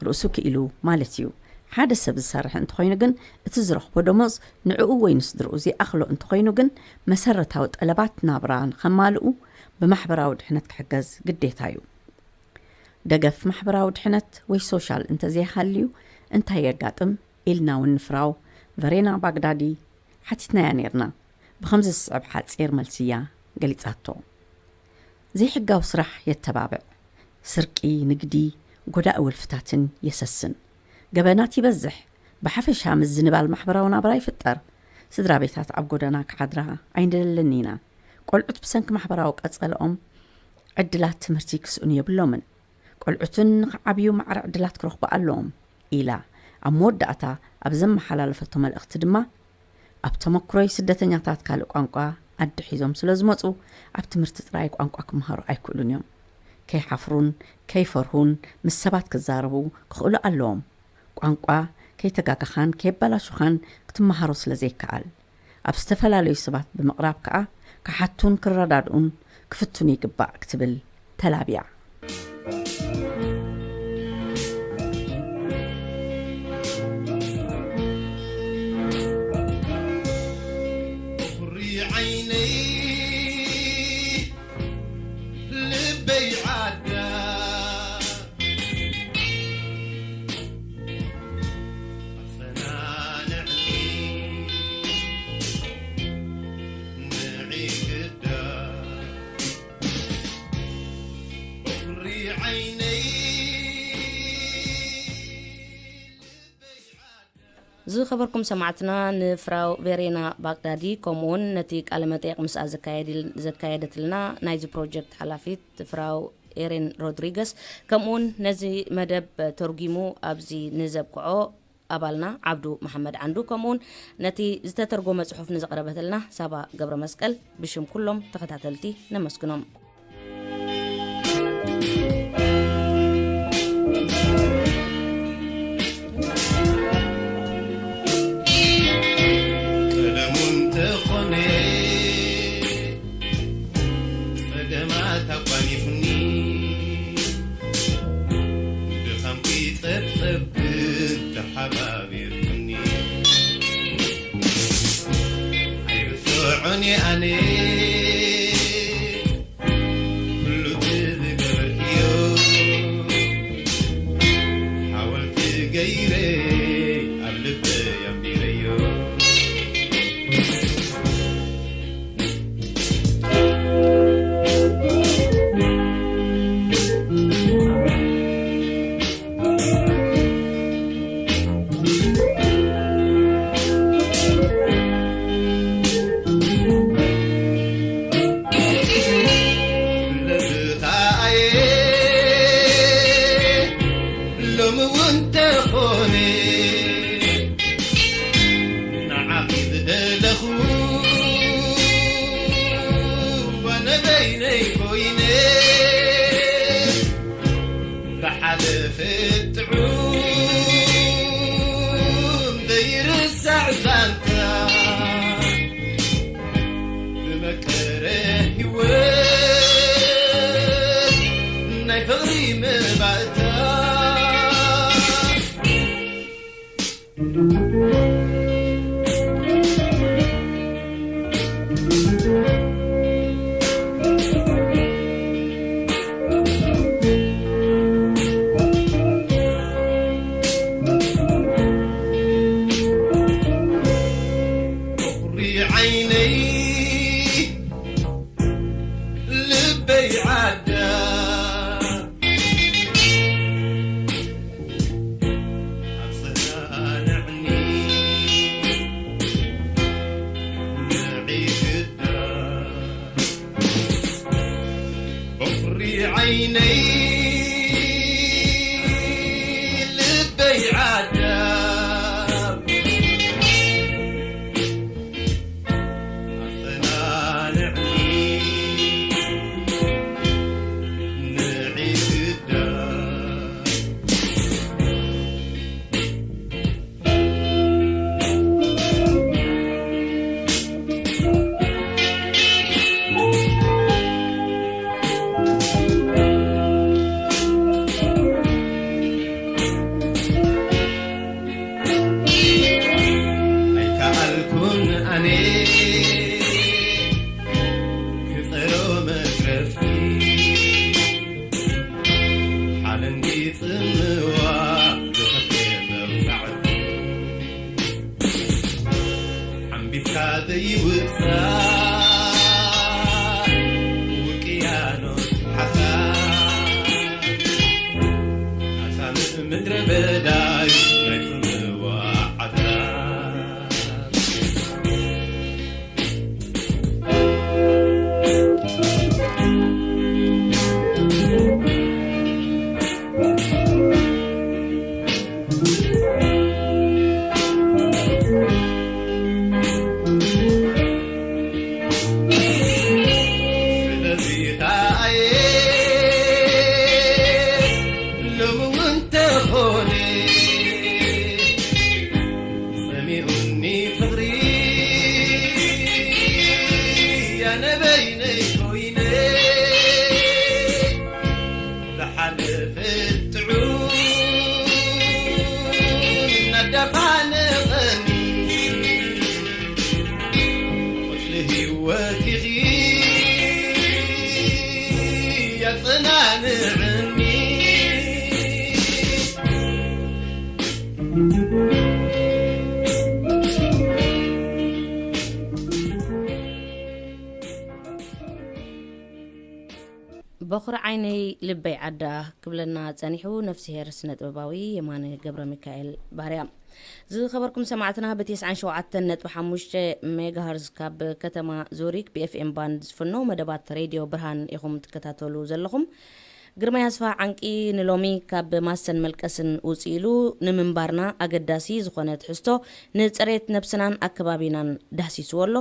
ርእሱ ክኢሉ ማለት እዩ። ሓደ ሰብ ዝሰርሕ እንተኾይኑ ግን እቲ ዝረኽቦ ደሞዝ ንዕኡ ወይ ንስድርኡ ዘይኣኽሎ እንተኾይኑ ግን መሰረታዊ ጠለባት ናብራ ንኸማልኡ ብማሕበራዊ ድሕነት ክሕገዝ ግዴታ እዩ። ደገፍ ማሕበራዊ ድሕነት ወይ ሶሻል እንተዘይሃልዩ እንታይ የጋጥም ኢልና እውን ንፍራው ቨሬና ባግዳዲ ሓቲትናያ ነይርና። ብኸምዚ ዝስዕብ ሓጺር መልሲ እያ ገሊጻቶ። ዘይሕጋዊ ስራሕ የተባብዕ፣ ስርቂ፣ ንግዲ፣ ጎዳኢ ወልፍታትን የሰስን። ገበናት ይበዝሕ። ብሓፈሻ ምዝንባል ማሕበራዊ ናብራ ይፍጠር። ስድራ ቤታት ኣብ ጎደና ክሓድራ ኣይንደልን ኢና። ቆልዑት ብሰንኪ ማሕበራዊ ቀጸልኦም ዕድላት ትምህርቲ ክስእኑ የብሎምን። ቆልዑትን ንኽዓብዩ ማዕረ ዕድላት ክረኽቡ ኣለዎም ኢላ ኣብ መወዳእታ ኣብ ዘመሓላለፈቶ መልእኽቲ ድማ፣ ኣብ ተመክሮይ ስደተኛታት ካልእ ቋንቋ ኣድሒዞም ስለ ዝመጹ ኣብ ትምህርቲ ጥራይ ቋንቋ ክመሃሩ ኣይክእሉን እዮም። ከይሓፍሩን ከይፈርሁን ምስ ሰባት ክዛረቡ ክኽእሉ ኣለዎም። ቋንቋ ከይተጋገኻን ከየበላሹኻን ክትመሃሮ ስለ ዘይከኣል፣ ኣብ ዝተፈላለዩ ሰባት ብምቕራብ ከኣ ክሓቱን ክረዳድኡን ክፍትኑ ይግባእ ክትብል ተላብያ። ቁሪ ዓይነይ ልበይ ዓዳ ኣፈናንዕኒ ንዒ ግዳ ቁሪ ዓይነይ ልበይ ዓዳ። ዝኸበርኩም ሰማዕትና፣ ንፍራው ቬሬና ባግዳዲ ከምኡውን ነቲ ቃለ መጠይቕ ምስኣ ዘካየድል-፣ ዘካየደትልና ናይዚ ፕሮጀክት ሓላፊት ፍራው ኤሬን ሮድሪገስ ከምኡውን ነዚ መደብ ተርጒሙ ኣብዚ ንዘብቅዖ ኣባልና ዓብዱ መሓመድ ዓንዱ ከምኡውን ነቲ ዝተተርጎመ ጽሑፍ ንዘቕረበትልና ሳባ ገብረ መስቀል ብሽም ኩሎም ተኸታተልቲ ነመስግኖም። ተባቢርኩኒ ኣይርስዑኒ ኣነ ኩሉ ዝገበርክዮ ሓወልቲ ገይረ ኣብ ልበይ ኣንቢረዮ። ስለዝኸኣየ ሎሚ እውን ተኾነ ንዓኺ ዝደለኹ ኣነ በይነይ ኮይነ ብሓደ ፍጥዑም ዘይርሳዕ ዛንታ ብመቀረ ህይወት ናይ ፍቕሪ መባእታ። ፍቕሪ ዓይነይ ልበይ ዓዳ ኣጽናንዕኒ ንዒ ግዳ ፍቕሪ ዓይነይ ልበይ ዓዳ ኣጸናንዕኒ ንዒ ግዳ ኣይከኣልኩን ኣነ ክጸሮ መትረፍኪ ሓለንጊ ጽምዋ ዝኸፍኤ መብዛዕቲ ሓምቢስካ ዘይውጻእ ውቅያኖስ ሓሳብ ኣሳምእ ምድረ በዳይ ናይ ጽምዋ ዓዛብ። ስለዚ ከኣየ ሎሚ እውን ተኾነ ጸሚኡኒ ፍቕሪ ኣነ በይነይ ኮይነ ዝሓለፈ ጥዑም እናዳፋነቐኒ ቁስሊ ህይወት ኢኺ ኣጸናንዕኒ። በኹሪ ዓይነይ ልበይ ዓዳ ክብለና ጸኒሑ ነፍስሄር ስነ ጥበባዊ የማነ ገብረ ሚካኤል ባርያ። ዝኸበርኩም ሰማዕትና ብ ተስዓን ሸውዓተን ነጥቢ ሓሙሽተ ሜጋሃርዝ ካብ ከተማ ዙሪክ ብ ኤፍ ኤም ባንድ ዝፍኖ መደባት ሬድዮ ብርሃን ኢኹም ትከታተሉ ዘለኹም። ግርማይ ኣስፋ ዓንቂ ንሎሚ ካብ ማሰን መልቀስን ውጽእ ኢሉ ንምንባርና ኣገዳሲ ዝኾነ ትሕዝቶ ንጽሬት ነብስናን ኣከባቢናን ዳህሲስዎ ኣሎ።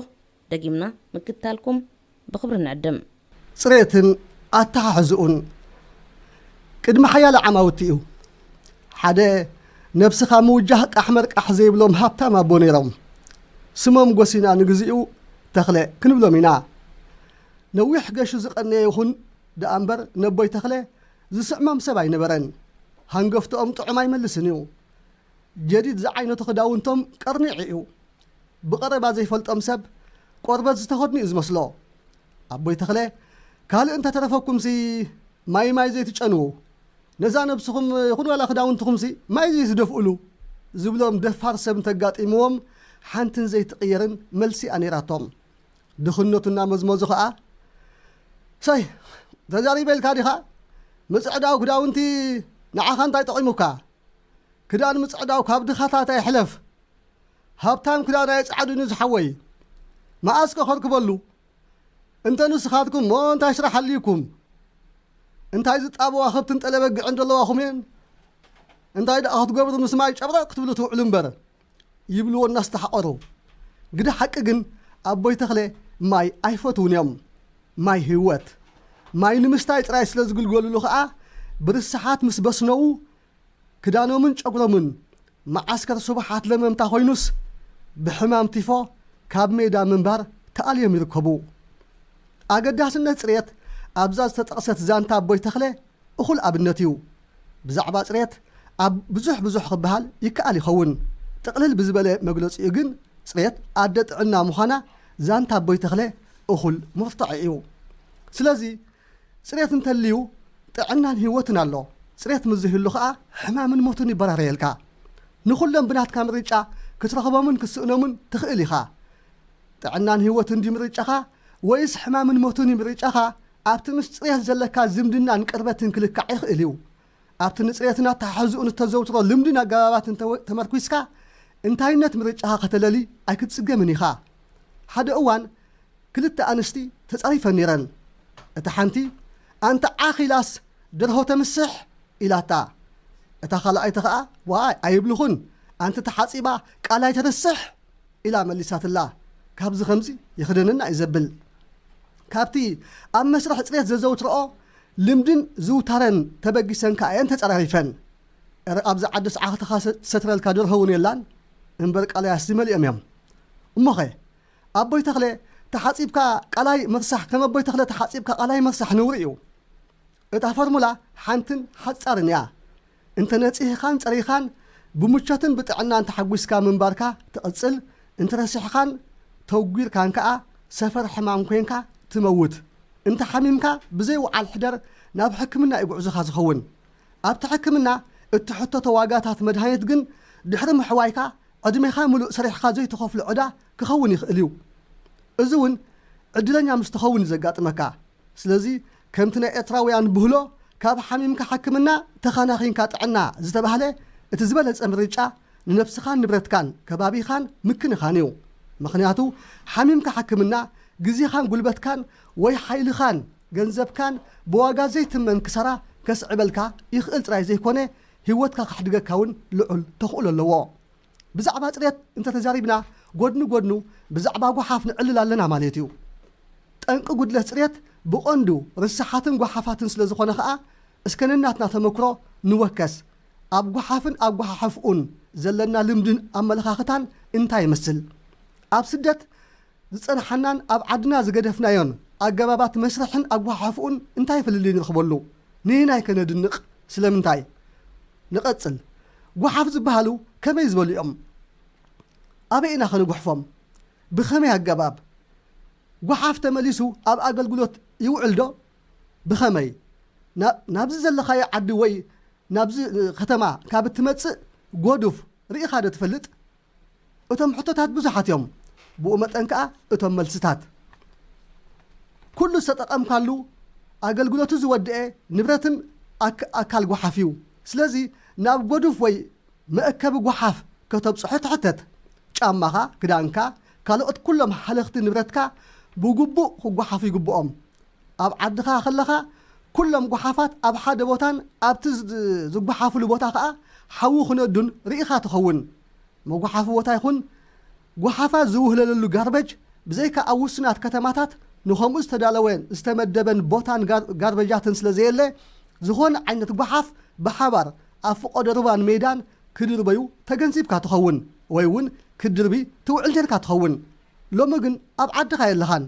ደጊምና ምክትታልኩም ብኽብሪ ንዕድም። ጽሬትን ኣተሓሕዝኡን ቅድሚ ሓያለ ዓማውቲ እዩ። ሓደ ነብስኻ ምውጃህ ቃሕ መርቃሕ ዘይብሎም ሃብታም ኣቦ ነይሮም። ስሞም ጎሲና ንግዚኡ ተኽለ ክንብሎም ኢና። ነዊሕ ገሹ ዝቐነየ ይኹን ደኣ እምበር ነቦይ ተኽለ ዝስዕሞም ሰብ ኣይነበረን። ሃንገፍትኦም ጥዑም ኣይመልስን እዩ። ጀዲድ ዝዓይነቱ ክዳውንቶም ቀርኒዑ እዩ። ብቐረባ ዘይፈልጦም ሰብ ቆርበት ዝተኸድኑ እዩ ዝመስሎ። ኣቦይ ተኽለ፣ ካልእ እንተተረፈኩምሲ ማይ ማይ ዘይትጨንዉ፣ ነዛ ነብስኹም ይኹን ዋላ ክዳውንትኹምሲ ማይ ዘይትደፍኡሉ ዝብሎም ደፋር ሰብ እንተጋጢምዎም ሓንትን ዘይትቕየርን መልሲ እያ ነይራቶም። ድኽነቱ እናመዝመዙ ኸኣ፣ "ሰይ፣ ተዛሪበ ኢልካ ዲኻ? ምጽዕዳው ክዳውንቲ ንዓኻ እንታይ ጠቒሙካ? ክዳን ምጽዕዳው ካብ ድኻታት ኣይሕለፍ። ሃብታም ክዳን ኣየጽዓድን እዩ ዝሓወይ። መኣስ ከ ከርክበሉ? እንተ ንስኻትኩም እሞ እንታይ ስራሕ ኣልዩኩም? እንታይ ዝጣበዋ ከብትን ጠለበግዕን ዘለዋኹም እየን? እንታይ ደኣ ክትገብሩ ምስ ማይ ጨብረቕ ክትብሉ ትውዕሉ እምበር?" ይብልዎ እናስተሓቐሩ። ግደ ሓቂ ግን ኣቦይ ተኽለ ማይ ኣይፈትዉን እዮም። ማይ ህይወት። ማይ ንምስታይ ጥራይ ስለ ዝግልገሉሉ ኸኣ ብርስሓት ምስ በስነዉ ክዳኖምን ጨጉሮምን መዓስከር ስቡሓት ለመምታ ኮይኑስ ብሕማም ቲፎ ካብ ሜዳ ምንባር ተኣልዮም ይርከቡ። ኣገዳስነት ጽሬት ኣብዛ ዝተጠቕሰት ዛንታ ኣቦይ ተኽለ እኹል ኣብነት እዩ። ብዛዕባ ጽሬት ኣብ ብዙሕ ብዙሕ ክበሃል ይከኣል ይኸውን። ጥቕልል ብዝበለ መግለጺኡ ግን ጽሬት ኣደ ጥዕና ምዃና ዛንታ ኣቦይ ተኽለ እኹል መርትዖ እዩ። ስለዚ ጽሬት እንተልዩ ጥዕናን ህይወትን ኣሎ። ጽሬት ምስ ዝህሉ ኸኣ ሕማምን ሞትን ይበራረየልካ። ንኹሎም ብናትካ ምርጫ ክትረኽቦምን ክትስእኖምን ትኽእል ኢኻ። ጥዕናን ህይወትን ድዩ ምርጫኻ ወይስ ሕማምን ሞትን እዩ ምርጫኻ? ኣብቲ ምስ ጽሬት ዘለካ ዝምድናን ቅርበትን ክልካዕ ይኽእል እዩ። ኣብቲ ንጽሬትን ኣተሓሕዝኡን እተዘውትሮ ልምድን ኣገባባትን ተወ-፣ ተመርኲስካ እንታይነት ምርጫኻ ከተለሊ ኣይክትጽገምን ኢኻ። ሓደ እዋን ክልተ ኣንስቲ ተጻሪፈን ነይረን። እታ ሓንቲ፣ "ኣንታ ዓኽ ኢላስ ደርሆ ተምስሕ" ኢላታ። እታ ካልኣይቲ ኸኣ፣ "ዋይ ኣይብልኹን፣ ኣንቲ ተሓጺባ ቃላይ ተርስሕ" ኢላ መሊሳትላ። ካብዚ ከምዚ ይኽደነና እዩ ዘብል። ካብቲ ኣብ መስርሕ ጽሬት ዘዘውትርኦ ልምድን ዝውታረን ተበጊሰን ከኣ እየን ተጸራሪፈን። እረ ኣብዚ ዓዲ ሰዓኽትኻ ሰ-፣ ትሰትረልካ ደርሆ እውን የላን እምበር ቃላያስ መሊኦም እዮም። እሞኸ ኣቦይ ተኽለ ተሓጺብካ ቃላይ ምርሳሕ፣ ከም ኣቦይ ተኽለ ተሓጺብካ ቃላይ ምርሳሕ ነውሪ እዩ። እታ ፎርሙላ ሓንትን ሓጻርን እያ። እንተ ነጺህኻን ጸሪኻን ብምቾትን ብጥዕናን ተሓጒስካ ምንባርካ ትቕጽል፣ እንተ ረሲሕኻን ተጒርካን ከኣ ሰፈር ሕማም ኮይንካ ትመውት። እንተ ሓሚምካ ብዘይ ውዓል ሕደር ናብ ሕክምና እዩ ጉዕዞኻ ዝኸውን። ኣብቲ ሕክምና እትሕተቶ ዋጋታት መድሃኒት ግን ድሕሪ ምሕዋይካ ዕድሜኻ ምሉእ ሰሪሕኻ ዘይትኸፍሎ ዕዳ ክኸውን ይኽእል እዩ። እዚ እውን ዕድለኛ ምስ ትኸውን እዩ ዘጋጥመካ። ስለዚ ከምቲ ናይ ኤርትራውያን ብህሎ ካብ ሓሚምካ ሕክምና ተኻናኺንካ ጥዕና ዝተባህለ እቲ ዝበለጸ ምርጫ ንነብስኻን ንብረትካን ከባቢኻን ምክንኻን እዩ። ምኽንያቱ ሓሚምካ ሕክምና ግዜኻን ጉልበትካን ወይ ሓይልኻን ገንዘብካን ብዋጋ ዘይትመን ክሳራ ከስዕበልካ ይኽእል ጥራይ ዘይኮነ ህይወትካ ከሕድገካ እውን ልዑል ተኽእሎ ኣለዎ። ብዛዕባ ጽሬት እንተተዛሪብና ጎድኒ ጎድኑ ብዛዕባ ጓሓፍ ንዕልል ኣለና ማለት እዩ። ጠንቂ ጉድለት ጽሬት ብቐንዱ ርስሓትን ጓሓፋትን ስለ ዝኾነ ኸኣ እስከ ነናትና ተመክሮ ንወከስ። ኣብ ጓሓፍን ኣጓሓሕፍኡን ዘለና ልምድን ኣመለኻኽታን እንታይ ይመስል? ኣብ ስደት ዝጸንሓናን ኣብ ዓድና ዝገደፍናዮን ኣገባባት መስርሕን ኣጓሓሕፍኡን እንታይ ፍልልይ ንረኽበሉ? ንየናይ ከነድንቕ? ስለምንታይ? ንቐጽል። ጓሓፍ ዝበሃሉ ከመይ ዝበሉ እዮም? ኣበይ ኢና ከንጉሕፎም? ብኸመይ ኣገባብ? ጓሓፍ ተመሊሱ ኣብ ኣገልግሎት ይውዕል ዶ? ብኸመይ? ና-፣ ናብዚ ዘለኻዮ ዓዲ ወይ ናብዚ ከተማ ካብ እትመጽእ ጎዱፍ ርኢኻ ዶ ትፈልጥ? እቶም ሕቶታት ብዙሓት እዮም። ብኡ መጠን ከኣ እቶም መልስታት። ኩሉ ዝተጠቐምካሉ ኣገልግሎቱ ዝወድአ ንብረትን ኣክ-፣ ኣካል ጓሓፍ እዩ። ስለዚ ናብ ጎዱፍ ወይ መእከቢ ጓሓፍ ከተብጽሖ ትሕተት። ጫማኻ፣ ክዳንካ፣ ካልኦት ኩሎም ሃለኽቲ ንብረትካ ብግቡእ ክጓሓፉ ይግብኦም። ኣብ ዓድኻ ከለኻ ኩሎም ጓሓፋት ኣብ ሓደ ቦታን ኣብቲ ዝ-፣ ዝጓሓፍሉ ቦታ ኸኣ ሓዊ ክነዱን ርኢኻ ትኸውን። መጓሓፊ ቦታ ይኹን ጓሓፋት ዝውህለለሉ ጋርበጅ ብዘይካ ኣብ ውሱናት ከተማታት ንኸምኡ ዝተዳለወን ዝተመደበን ቦታን ጋር-፣ ጋርበጃትን ስለ ዘየለ፣ ዝኾነ ዓይነት ጓሓፍ ብሓባር ኣብ ፍቐዶ ሩባን ሜዳን ክድርበዩ ተገንዚብካ ትኸውን፣ ወይ እውን ክትድርቢ ትውዕል ኔርካ ትኸውን። ሎሚ ግን ኣብ ዓድኻ የለኻን።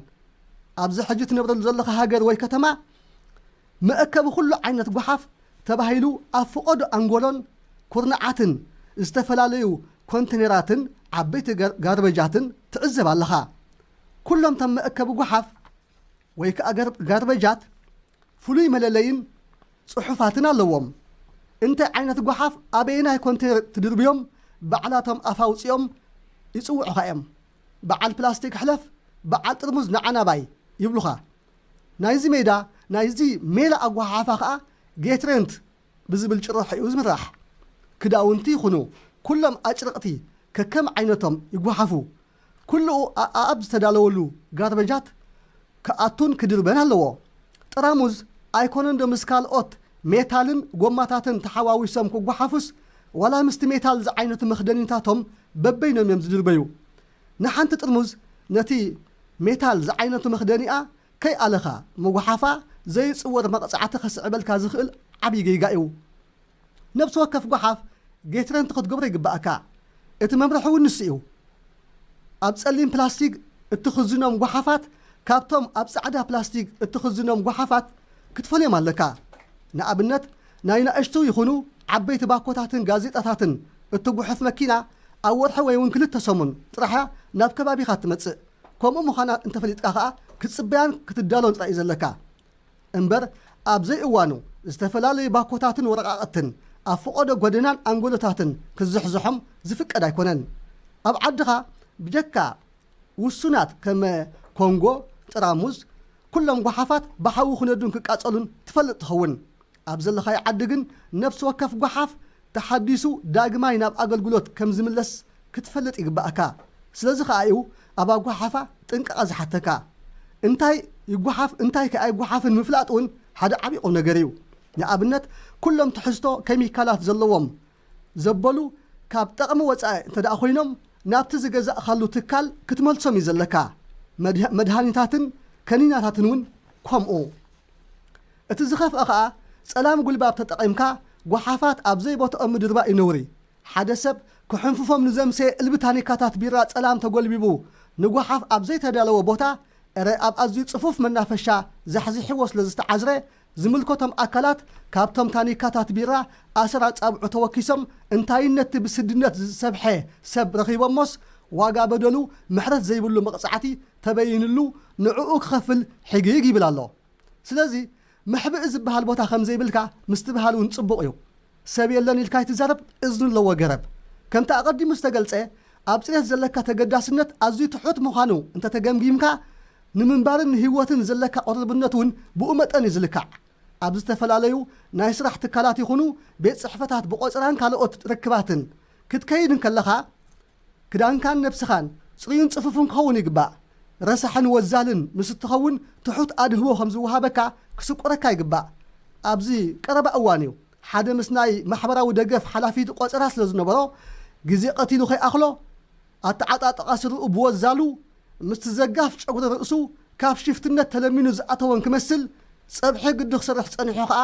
ኣብዚ ሕጂ ትነብረሉ ዘለኻ ሃገር ወይ ከተማ መእከቢ ኩሉ ዓይነት ጓሓፍ ተባሂሉ ኣብ ፍቐዶ ኣንጎሎን ኩርናዓትን ዝተፈላለዩ ኮንቴነራትን ዓበይቲ ጋር- ጋርበጃትን ትዕዘብ ኣለኻ። ኩሎም እቶም መእከቢ ጓሓፍ ወይ ከኣ ገር- ጋርበጃት ፍሉይ መለለይን ጽሑፋትን ኣለዎም። እንታይ ዓይነት ጓሓፍ ኣበየናይ ኮንቴነር ትድርብዮም ባዕላቶም ኣፍ ኣውጺኦም ይጽውዑኻ እዮም። በዓል ፕላስቲክ ሕለፍ፣ በዓል ጥርሙዝ ንዓናባይ ይብሉኻ። ናይዚ ሜዳ ናይዚ ሜላ ኣጓሓሓፋ ከኣ ጌትሬንት ብዝብል ጭርሖ እዩ ዝምራሕ። ክዳውንቲ ይኹኑ ኩሎም ኣጭርቕቲ ከከም ዓይነቶም ይጓሓፉ። ኩሉ ኣኣብ ዝተዳለወሉ ጋርበጃት ክኣቱን ክድርበን ኣለዎ። ጥራሙዝ ኣይኮነን ዶ ምስ ካልኦት ሜታልን ጎማታትን ተሓዋዊሶም ክጓሓፉስ ዋላ ምስቲ ሜታል ዝዓይነቱ መኽደኒታቶም በበይኖም እዮም ዝድርበዩ። ንሓንቲ ጥርሙዝ ነቲ ሜታል ዝዓይነቱ መኽደኒኣ ከይኣለኻ ምጉሓፋ ዘይጽወር መቕጻዕቲ ከስዕበልካ ዝኽእል ዓብዪ ጌጋ እዩ። ነብሲ ወከፍ ጓሓፍ ጌትረንቲ ክትገብሮ ይግባእካ። እቲ መምርሒ እውን ንሱ እዩ። ኣብ ጸሊም ፕላስቲክ እትኽዝኖም ጓሓፋት ካብቶም ኣብ ጻዕዳ ፕላስቲክ እትኽዝኖም ጓሓፋት ክትፈልዮም ኣለካ። ንኣብነት ናይ ናእሽቱ ይኹኑ ዓበይቲ ባኮታትን ጋዜጣታትን እትጉሕፍ መኪና ኣብ ወርሒ ወይ እውን ክልተ ሰሙን ጥራሕ እያ ናብ ከባቢኻ ትመጽእ። ከምኡ ምዃና እንተፈሊጥካ ኸኣ ክትጽበያን ክትዳሎን ጥራይ እዩ ዘለካ። እምበር ኣብ ዘይእዋኑ ዝተፈላለዩ ባኮታትን ወረቓቕትን ኣብ ፈቐዶ ጎደናን ኣንጎሎታትን ክዝሕዝሖም ዝፍቀድ ኣይኮነን። ኣብ ዓድኻ ብጀካ ውሱናት ከመ ኮንጎ፣ ጥራሙዝ፣ ኩሎም ጓሓፋት ብሓዊ ክነዱን ክቃጸሉን ትፈልጥ ትኸውን። ኣብ ዘለኻዮ ዓዲ ግን ነፍሲ ወከፍ ጓሓፍ ተሓዲሱ ዳግማይ ናብ ኣገልግሎት ከም ዝምለስ ክትፈልጥ ይግባእካ። ስለዚ ከኣ እዩ ኣብ ኣጓሓፋ ጥንቃቐ ዝሓተካ። እንታይ ይጓሓፍ እንታይ ከኣ ኣይጓሓፍን ምፍላጥ እውን ሓደ ዓብዪ ቁም ነገር እዩ። ንኣብነት ኩሎም ትሕዝቶ ኬሚካላት ዘለዎም ዘበሉ ካብ ጠቕሚ ወጻኢ እንተ ደኣ ኮይኖም ናብቲ ዝገዛእኻሉ ትካል ክትመልሶም እዩ ዘለካ። መድሃ- መድሃኒታትን ከኒናታትን እውን ከምኡ። እቲ ዝኸፍአ ኸኣ ጸላም ጉልባብ ተጠቒምካ ጓሓፋት ኣብ ዘይቦትኦም ምድርባእ እዩ ነውሪ። ሓደ ሰብ ክሕንፍፎም ንዘምሰየ እልቢ ታኒካታት ቢራ ጸላም ተጎልቢቡ ንጓሓፍ ኣብ ዘይተዳለወ ቦታ፣ እረ ኣብ ኣዝዩ ጽፉፍ መናፈሻ ዛሕዚሕዎ ስለ ዝተዓዝረ፣ ዝምልከቶም ኣካላት ካብቶም ታኒካታት ቢራ ኣሰር ኣጻብዑ ተወኪሶም እንታይነቲ ብስድነት ዝሰብሐ ሰብ ረኺቦሞስ ዋጋ በደሉ ምሕረት ዘይብሉ መቕጻዕቲ ተበይንሉ ንዕኡ ክኸፍል ሕጊግ ይብል ኣሎ። ስለዚ መሕብኢ ዝበሃል ቦታ ከም ዘይብልካ ምስትብሃል እውን ጽቡቕ እዩ። ሰብ የለን ኢልካ ኣይትዛረብ፣ እዝኒ ኣለዎ ገረብ። ከምቲ ኣቐዲሙ ዝተገልጸ ኣብ ጽሬት ዘለካ ተገዳስነት ኣዝዩ ትሑት ምዃኑ እንተተገምጊምካ ንምንባርን ንህይወትን ዘለካ ቅርርብነት እውን ብኡ መጠን እዩ ዝልካዕ። ኣብ ዝተፈላለዩ ናይ ስራሕ ትካላት ይኹኑ ቤት ጽሕፈታት ብቆጸራን ካልኦት ርክባትን ክትከይድ እንከለኻ ክዳንካን ነብስኻን ጽሩይን ጽፉፍን ክኸውን ይግባእ። ረሳሕን ወዛልን ምስ እትኸውን ትሑት ኣድህቦ ከም ዝወሃበካ ክስቆረካ ይግባእ። ኣብዚ ቀረባ እዋን እዩ ሓደ ምስ ናይ ማሕበራዊ ደገፍ ሓላፊ ቆጸራ ስለ ዝነበሮ ግዜ ቀቲሉ ከይኣኽሎ ኣተዓጣጥቓ ስርኡ ብወዛሉ ምስቲ ዘጋፍ ጨጉሪ ርእሱ ካብ ሽፍትነት ተለሚኑ ዝኣተወን ክመስል ጸብሒ ግዲ ክሰርሕ ጸኒሑ ኸኣ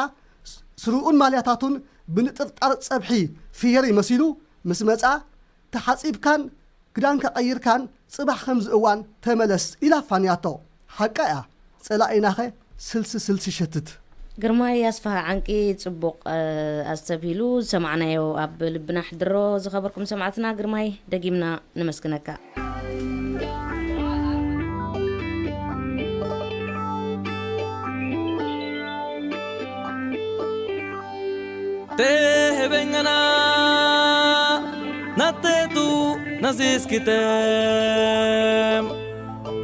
ስርኡን ማልያታቱን ብንጥርጣር ጸብሒ ፍየሪ መሲሉ ምስ መጻ ተሓጺብካን ክዳንካ ቀይርካን ጽባሕ ከምዚ እዋን ተመለስ ኢላ ኣፋንያቶ። ሓቃ እያ። ጸላኢናኸ ስልሲ ስልሲ ይሸትት። ግርማይ ኣስፍሃ ዓንቂ ጽቡቕ ኣስተብሂሉ ዝሰማዕናዮ ኣብ ልብና ሕድሮ። ዝኸበርኩም ሰማዕትና ግርማይ ደጊምና ነመስግነካ። Te hebengana na te tu na ziskitem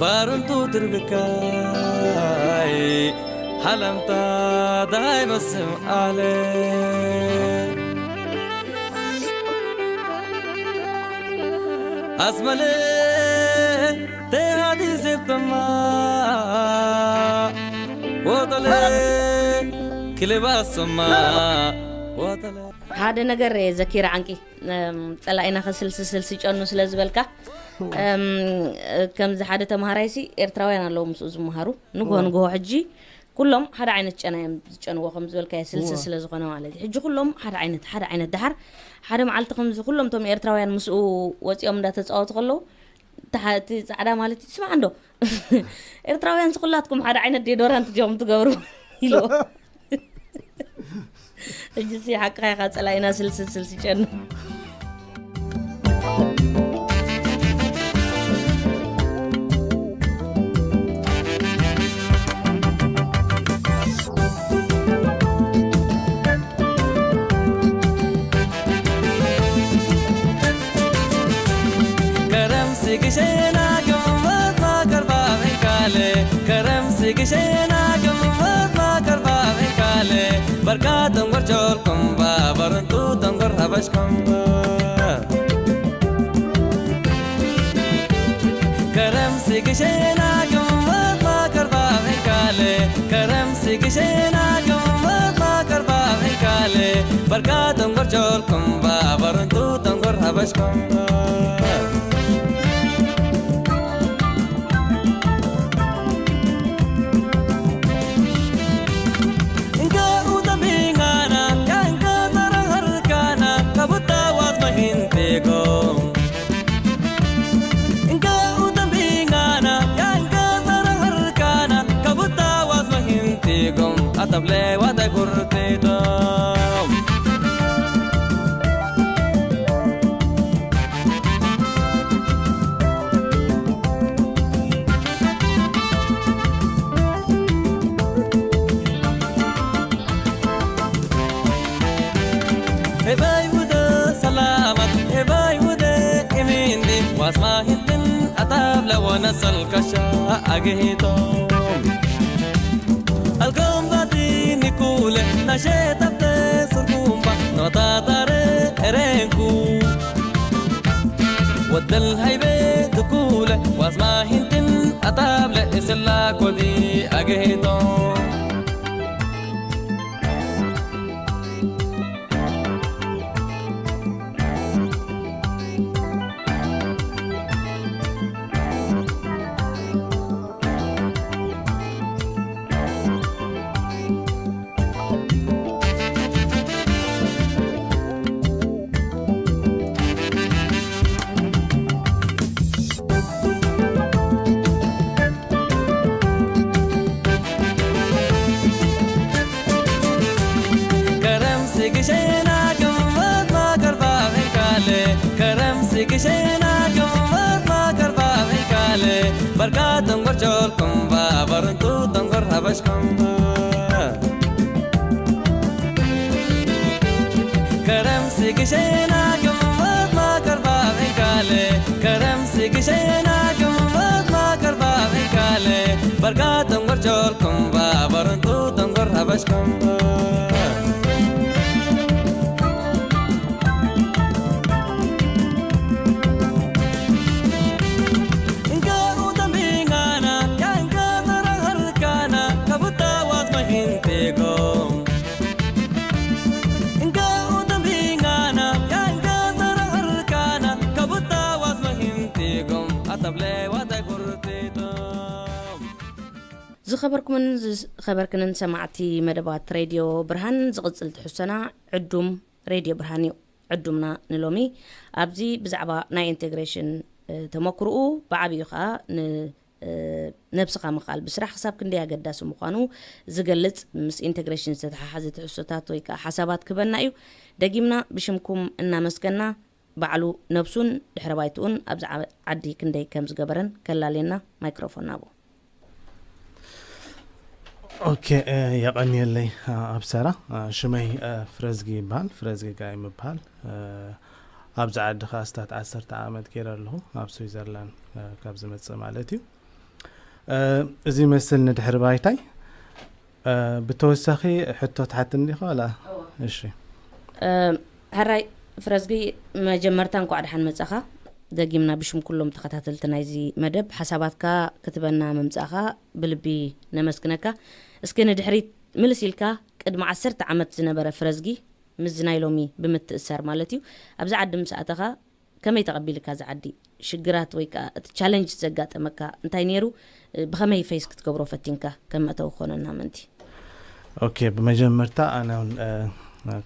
barun tu tirbikai halamta dai basem ale. Asmale te hadi septama wotale kileba soma wotale. ሓደ ነገር እየ ዘኪረ ዓንቂ። ጸላኢና ከስልሲ ስልሲ ጨኑ ስለ ዝበልካ፣ ከምዚ ሓደ ተምሃራይሲ ኤርትራውያን ኣለዉ ምስኡ ዝመሃሩ ንግሆ ንግሆ ሕጂ ኩሎም ሓደ ዓይነት ጨና እዮም ዝጨንዎ፣ ከም ዝበልካዮ ስልሲ ስለ ዝኾነ ማለት እዩ። ሕጂ ኩሎም ሓደ ዓይነት ሓደ ዓይነት ደሓር ሓደ መዓልቲ ከምዚ ኩሎም እቶም ኤርትራውያን ምስኡ ወፂኦም እንዳተፃወቱ ከለዉ እቲ ፃዕዳ ማለት እዩ፣ ስማዕ እንዶ ኤርትራውያን ስኩላትኩም ሓደ ዓይነት ዴዶራንት ዲኹም ትገብሩ ኢልዎ። ሕጂ ሲ ሓቅኻ ኢኻ፣ ጸላኢና ስልሲ ስልሲ ጨኑ። ግሸና ግምት ማከር ባበን ካለ፣ ከረምሲ ግሸና ግምት ማከር ባበን ካለ፣ በርካ ተንጎር ጆልኩም ባበርንቱ ተንጎር ሀበሽኩም። ከረምሲ ግሸና ግምት ማከር ባበን ካለ፣ ከረምሲ ግሸና ግምት ማከር ባበን ካለ፣ በርካ ተንጎር ጆልኩም ባበርንቱ ተንጎር ሀበሽኩም። Atable wata gurtito. Hebay wude salamat, hebay wude imindi, wasma hintin atab lawana salkasha agihito. Alkom bati nikule, nashe tapte surkumba, nota tare erenku. Wadal haybe tukule, wasma hintin atable isla kodi agihito. Karam sigishena gumbat ma karba venkale. Karam sigishena gumbat ma karba venkale. Barka tongor chol kumba baruntu tongor habash kumba. Karam sigishena gumbat ma karba venkale. Karam sigishena gumbat ma karba venkale. Barka tongor chol kumba baruntu tongor habash kumba. Inka utambingana, yanka zaraharkana, kabuta was mahintigo. Inka utambingana, yanka zaraharkana, kabuta was mahintigo. Atable wata gurtito. ዝኸበርኩምን ዝኸበርክንን ሰማዕቲ መደባት ሬድዮ ብርሃን፣ ዝቕጽል ትሕዝቶና ዕዱም ሬድዮ ብርሃን እዩ። ዕዱምና ንሎሚ ኣብዚ ብዛዕባ ናይ ኢንቴግሬሽን፣ እ፣ ተመክርኡ፣ ብዓብዩ ኸኣ ን-፣ እ፣ ነብስኻ ምኽኣል ብስራሕ ክሳብ ክንደይ ኣገዳሲ ምዃኑ ዝገልጽ ምስ ኢንቴግሬሽን ዝተተሓሓዘ ትሕዝቶታት ወይ ከኣ ሓሳባት ክህበና እዩ። ደጊምና ብሽምኩም እናመስገና፣ ባዕሉ ነብሱን ድሕረ ባይትኡን ኣብዚ ዓ-፣ ዓዲ ክንደይ ከም ዝገበረን ከላልየና ማይክሮፎን ናብኡ። ኦኬ፣ እ፣ የቐንየለይ፣ እ፣ ኣብሰራ። እ፣ ሽመይ፣ እ፣ ፍረዝጊ ይበሃል። ፍረዝጊ ጋይ ምበሃል። እ፣ ኣብዚ ዓዲ ኸኣ ኣስታት ዓሰርተ ዓመት ገይረ ኣለኹ፣ ኣብ ስዊዘርላንድ፣ እ፣ ካብ ዝመጽእ ማለት እዩ። እ፣ እዚ ይመስል ንድሕሪ ባይታይ። እ፣ ብተወሳኺ ሕቶ ትሓትኒ ዲኻ ዋላ? እወ። እሺ። እ፣ ሕራይ ፍረዝጊ፣ መጀመርታ እንኳዕ ደሓን መጻኻ። ደጊምና ብሽም ኩሎም ተኸታተልቲ ናይዚ መደብ ሓሳባትካ ክትበና ምምጻእኻ ብልቢ ነመስግነካ። እስኪ ንድሕሪት ምልስ ኢልካ ቅድሚ ዓሰርተ ዓመት ዝነበረ ፍረዝጊ ምስዚ ናይ ሎሚ ብምትእስሳር ማለት እዩ፣ ኣብዚ ዓዲ ምስ ኣተኻ ከመይ ተቐቢልካ እዚ ዓዲ? ሽግራት ወይ ከኣ እቲ ቻለንጅ ዘጋጠመካ እንታይ ነይሩ? ብኸመይ ፌስ ክትገብሮ ፈቲንካ? ከም መእተዊ ክኾነና ምእንቲ። ኦኬ፣ ብመጀመርታ ኣነ እውን፣ እ፣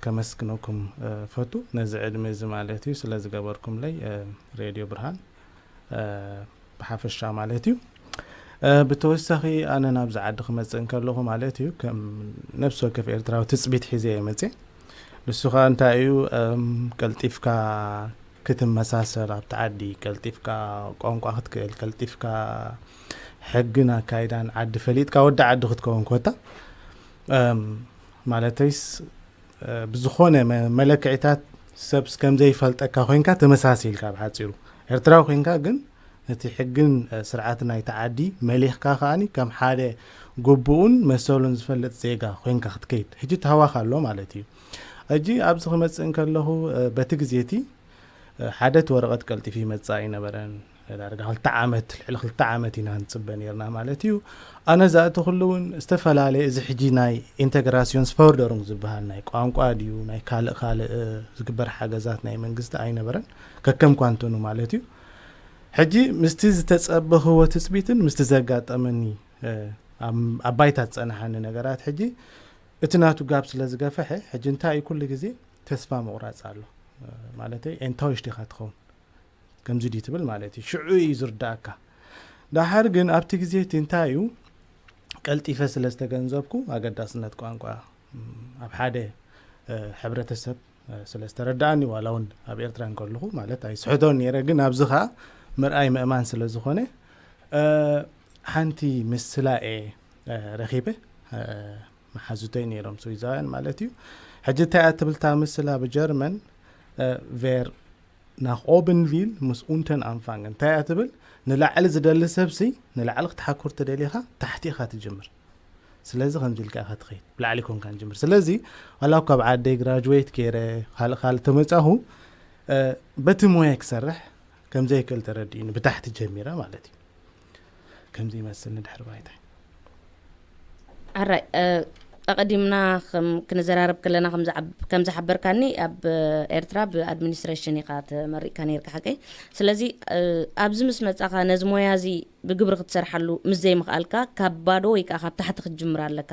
ከመስግነኩም፣ እ፣ ፈቱ ነዚ ዕድመ እዚ ማለት እዩ ስለ ዝገበርኩምለይ፣ እ፣ ሬድዮ ብርሃን፣ እ፣ ብሓፈሻ ማለት እዩ። እ፣ ብተወሳኺ ኣነ ናብዚ ዓዲ ክመጽእ እንከለኹ ማለት እዩ፣ ከም ነፍሲ ወከፍ ኤርትራዊ ትጽቢት ሒዘ እየ መጽየ። ንሱ ኸኣ እንታይ እዩ፣ እም፣ ቀልጢፍካ ክትመሳሰል ኣብቲ ዓዲ፣ ቀልጢፍካ ቋንቋ ክትክእል፣ ቀልጢፍካ ሕግን ኣካይዳን ዓዲ ፈሊጥካ ወዲ ዓዲ ክትከውን ኮታ፣ እም፣ ማለተይስ፣ እ፣ ብዝኾነ መ-፣ መለክዒታት ሰብስ ከም ዘይፈልጠካ ኮይንካ ተመሳሲልካ፣ ብሓጺሩ ኤርትራዊ ኮይንካ ግን ነቲ ሕግን ስርዓት ናይቲ ዓዲ መሊኽካ ከኣኒ ከም ሓደ ግቡኡን መሰሉን ዝፈልጥ ዜጋ ኮይንካ ክትከይድ ሕጂ ተሃዋኽ ኣሎ ማለት እዩ። ሕጂ ኣብዚ ክመጽእ እንከለኹ በቲ ግዜ እቲ ሓደ እቲ ወረቐት ቀልጢፉ ይመጽእ ኣይነበረን። ዳርጋ ክልተ ዓመት ልዕሊ ክልተ ዓመት ኢና ንጽበ ነርና ማለት እዩ። ኣነ ዝኣተኹሉ እውን ዝተፈላለየ እዚ ሕጂ ናይ ኢንተግራሲዮንስ ፎርደሩንግ ዝበሃል ናይ ቋንቋ ድዩ ናይ ካልእ ካልእ ዝግበር ሓገዛት ናይ መንግስቲ ኣይነበረን። ከከም ኳንተኑ ማለት እዩ። ሕጂ ምስቲ ዝተጸበኽዎ ትጽቢትን ምስቲ ዘጋጠመኒ ኣብ ባይታ ዝጸንሓኒ ነገራት ሕጂ እቲ ናቱ ጋብ ስለ ዝገፈሐ ሕጂ እንታይ እዩ ኩሉ ግዜ ተስፋ ምቑራጽ ኣሎ። ማለተይ ኤንታዊሽ ዲኻ ትኸውን ከምዚ ድዩ ትብል ማለት እዩ። ሽዑ እዩ ዝርዳእካ። ዳሓር ግን ኣብቲ ግዜ እቲ እንታይ እዩ ቀልጢፈ ስለ ዝተገንዘብኩ ኣገዳስነት ቋንቋ ኣብ ሓደ ሕብረተሰብ ስለ ዝተረዳእኒ ዋላ እውን ኣብ ኤርትራ እንከለኹ ማለት ኣይስሕቶን ነይረ፣ ግን ኣብዚ ኸዓ ምርኣይ ምእማን ስለ ዝኾነ ሓንቲ ምስላ እየ ረኺበ። መሓዙተይ ነይሮም ስዊዛውያን ማለት እዩ። ሕጂ እንታይ እያ ትብል እታ ምስላ ብጀርመን ቬር ናኽ ኦብንቪል ምስ ኡንተን ኣንፋንግ እንታይ እያ ትብል? ንላዕሊ ዝደሊ ሰብሲ ንላዕሊ ክትሓኩር ተደሊኻ ታሕቲ ኢኻ ትጅምር። ስለዚ ከምዚ ኢልካ ኢኻ ትኸይድ ብላዕሊ ኮንካ ንጅምር። ስለዚ ዋላ ካብ ዓደይ ግራጅዌት ገይረ ካልእ ካልእ ተመጻኹ በቲ ሞየ ክሰርሕ ከምዘይክእል ተረዲእኒ ብታሕቲ ጀሚረ ማለት እዩ። ከምዚ ይመስል ንድሕሪ ባይታይ። ኣራይ ኣቐዲምና ክንዘራረብ ከለና ከም ዝሓበርካኒ ኣብ ኤርትራ ብኣድሚኒስትሬሽን ኢኻ ተመሪቕካ ነርካ ሓቀይ? ስለዚ ኣብዚ ምስ መጻኻ ነዚ ሞያ እዚ ብግብሪ ክትሰርሓሉ ምስ ዘይምኽኣልካ ካብ ባዶ ወይ ከዓ ካብ ታሕቲ ክትጅምር ኣለካ።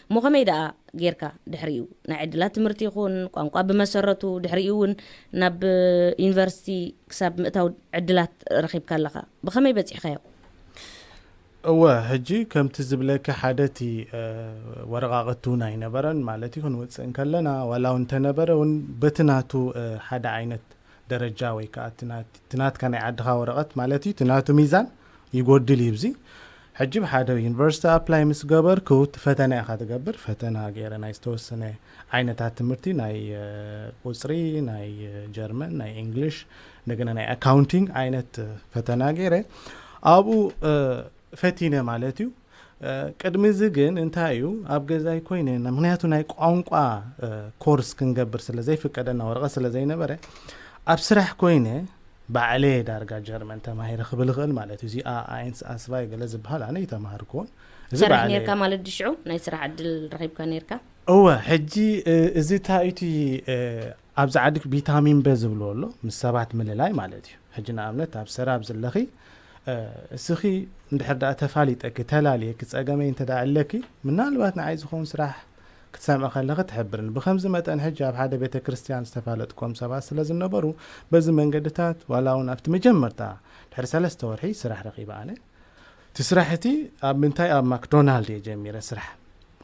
እሞ ከመይ ደኣ ጌርካ ድሕሪኡ ናይ ዕድላት ትምህርቲ ይኹን ቋንቋ ብመሰረቱ ድሕሪኡ እውን ናብ ዩኒቨርሲቲ ክሳብ ምእታው ዕድላት ረኺብካ ኣለኻ? ብኸመይ በጺሕካዮ? እወ ሕጂ ከምቲ ዝብለኪ ሓደ እቲ ወረቓቕቲ እውን ኣይነበረን ማለት እዩ። ክንውፅእ እንከለና ዋላ እውን እንተነበረ እውን በቲ ናቱ ሓደ ዓይነት ደረጃ ወይ ከዓ እቲ ናትካ ናይ ዓድኻ ወረቐት ማለት እዩ እቲ ናቱ ሚዛን ይጎድል እዩ። እዚ ሕጂ ብሓደ ዩኒቨርሲቲ ኣፕላይ ምስ ገበርኩ እቲ ፈተና ኢኻ ትገብር። ፈተና ገይረ ናይ ዝተወሰነ ዓይነታት ትምህርቲ ናይ ቁፅሪ፣ ናይ ጀርመን፣ ናይ እንግሊሽ፣ እንደገና ናይ ኣካውንቲንግ ዓይነት ፈተና ገይረ ኣብኡ ፈቲነ ማለት እዩ። ቅድሚ እዚ ግን እንታይ እዩ ኣብ ገዛይ ኮይነ ምክንያቱ ናይ ቋንቋ ኮርስ ክንገብር ስለ ዘይፍቀደና ወረቐት ስለ ዘይነበረ ኣብ ስራሕ ኮይነ ባዕለ ዳርጋ ጀርመን ተማሂረ ክብል ይኽእል ማለት እዩ። እዚኣ ኣይንስ ኣስባይ ገለ ዝበሃል ኣነ ይተማሃርኩዎን እዚ ሰራሕ ባዕለ ነርካ ማለት ድሽዑ ናይ ስራሕ ዕድል ረኺብካ ነርካ? እወ ሕጂ እዚ ታዩቲ ኣብዚ ዓዲ ቪታሚን በ ዝብልዎ ኣሎ ምስ ሰባት ምልላይ ማለት እዩ። ሕጂ ንኣብነት ኣብ ሰራብ ዘለኺ እስኺ እንድሕር ደኣ ተፋሊጠኪ ተላልየኪ ጸገመይ እንተ ደኣ ኣለኪ ምናልባት ንዓይ ዝኸውን ስራሕ ክትሰምዒ ከለኺ ትሕብርኒ። ብኸምዚ መጠን ሕጂ ኣብ ሓደ ቤተ ክርስቲያን ዝተፋለጥኩም ሰባት ስለ ዝነበሩ በዚ መንገድታት ዋላ እውን ኣብቲ መጀመርታ ድሕሪ ሰለስተ ወርሒ ስራሕ ረኺበ ኣነ። እቲ ስራሕ እቲ ኣብ ምንታይ ኣብ ማክዶናልድ እየ ጀሚረ ስራሕ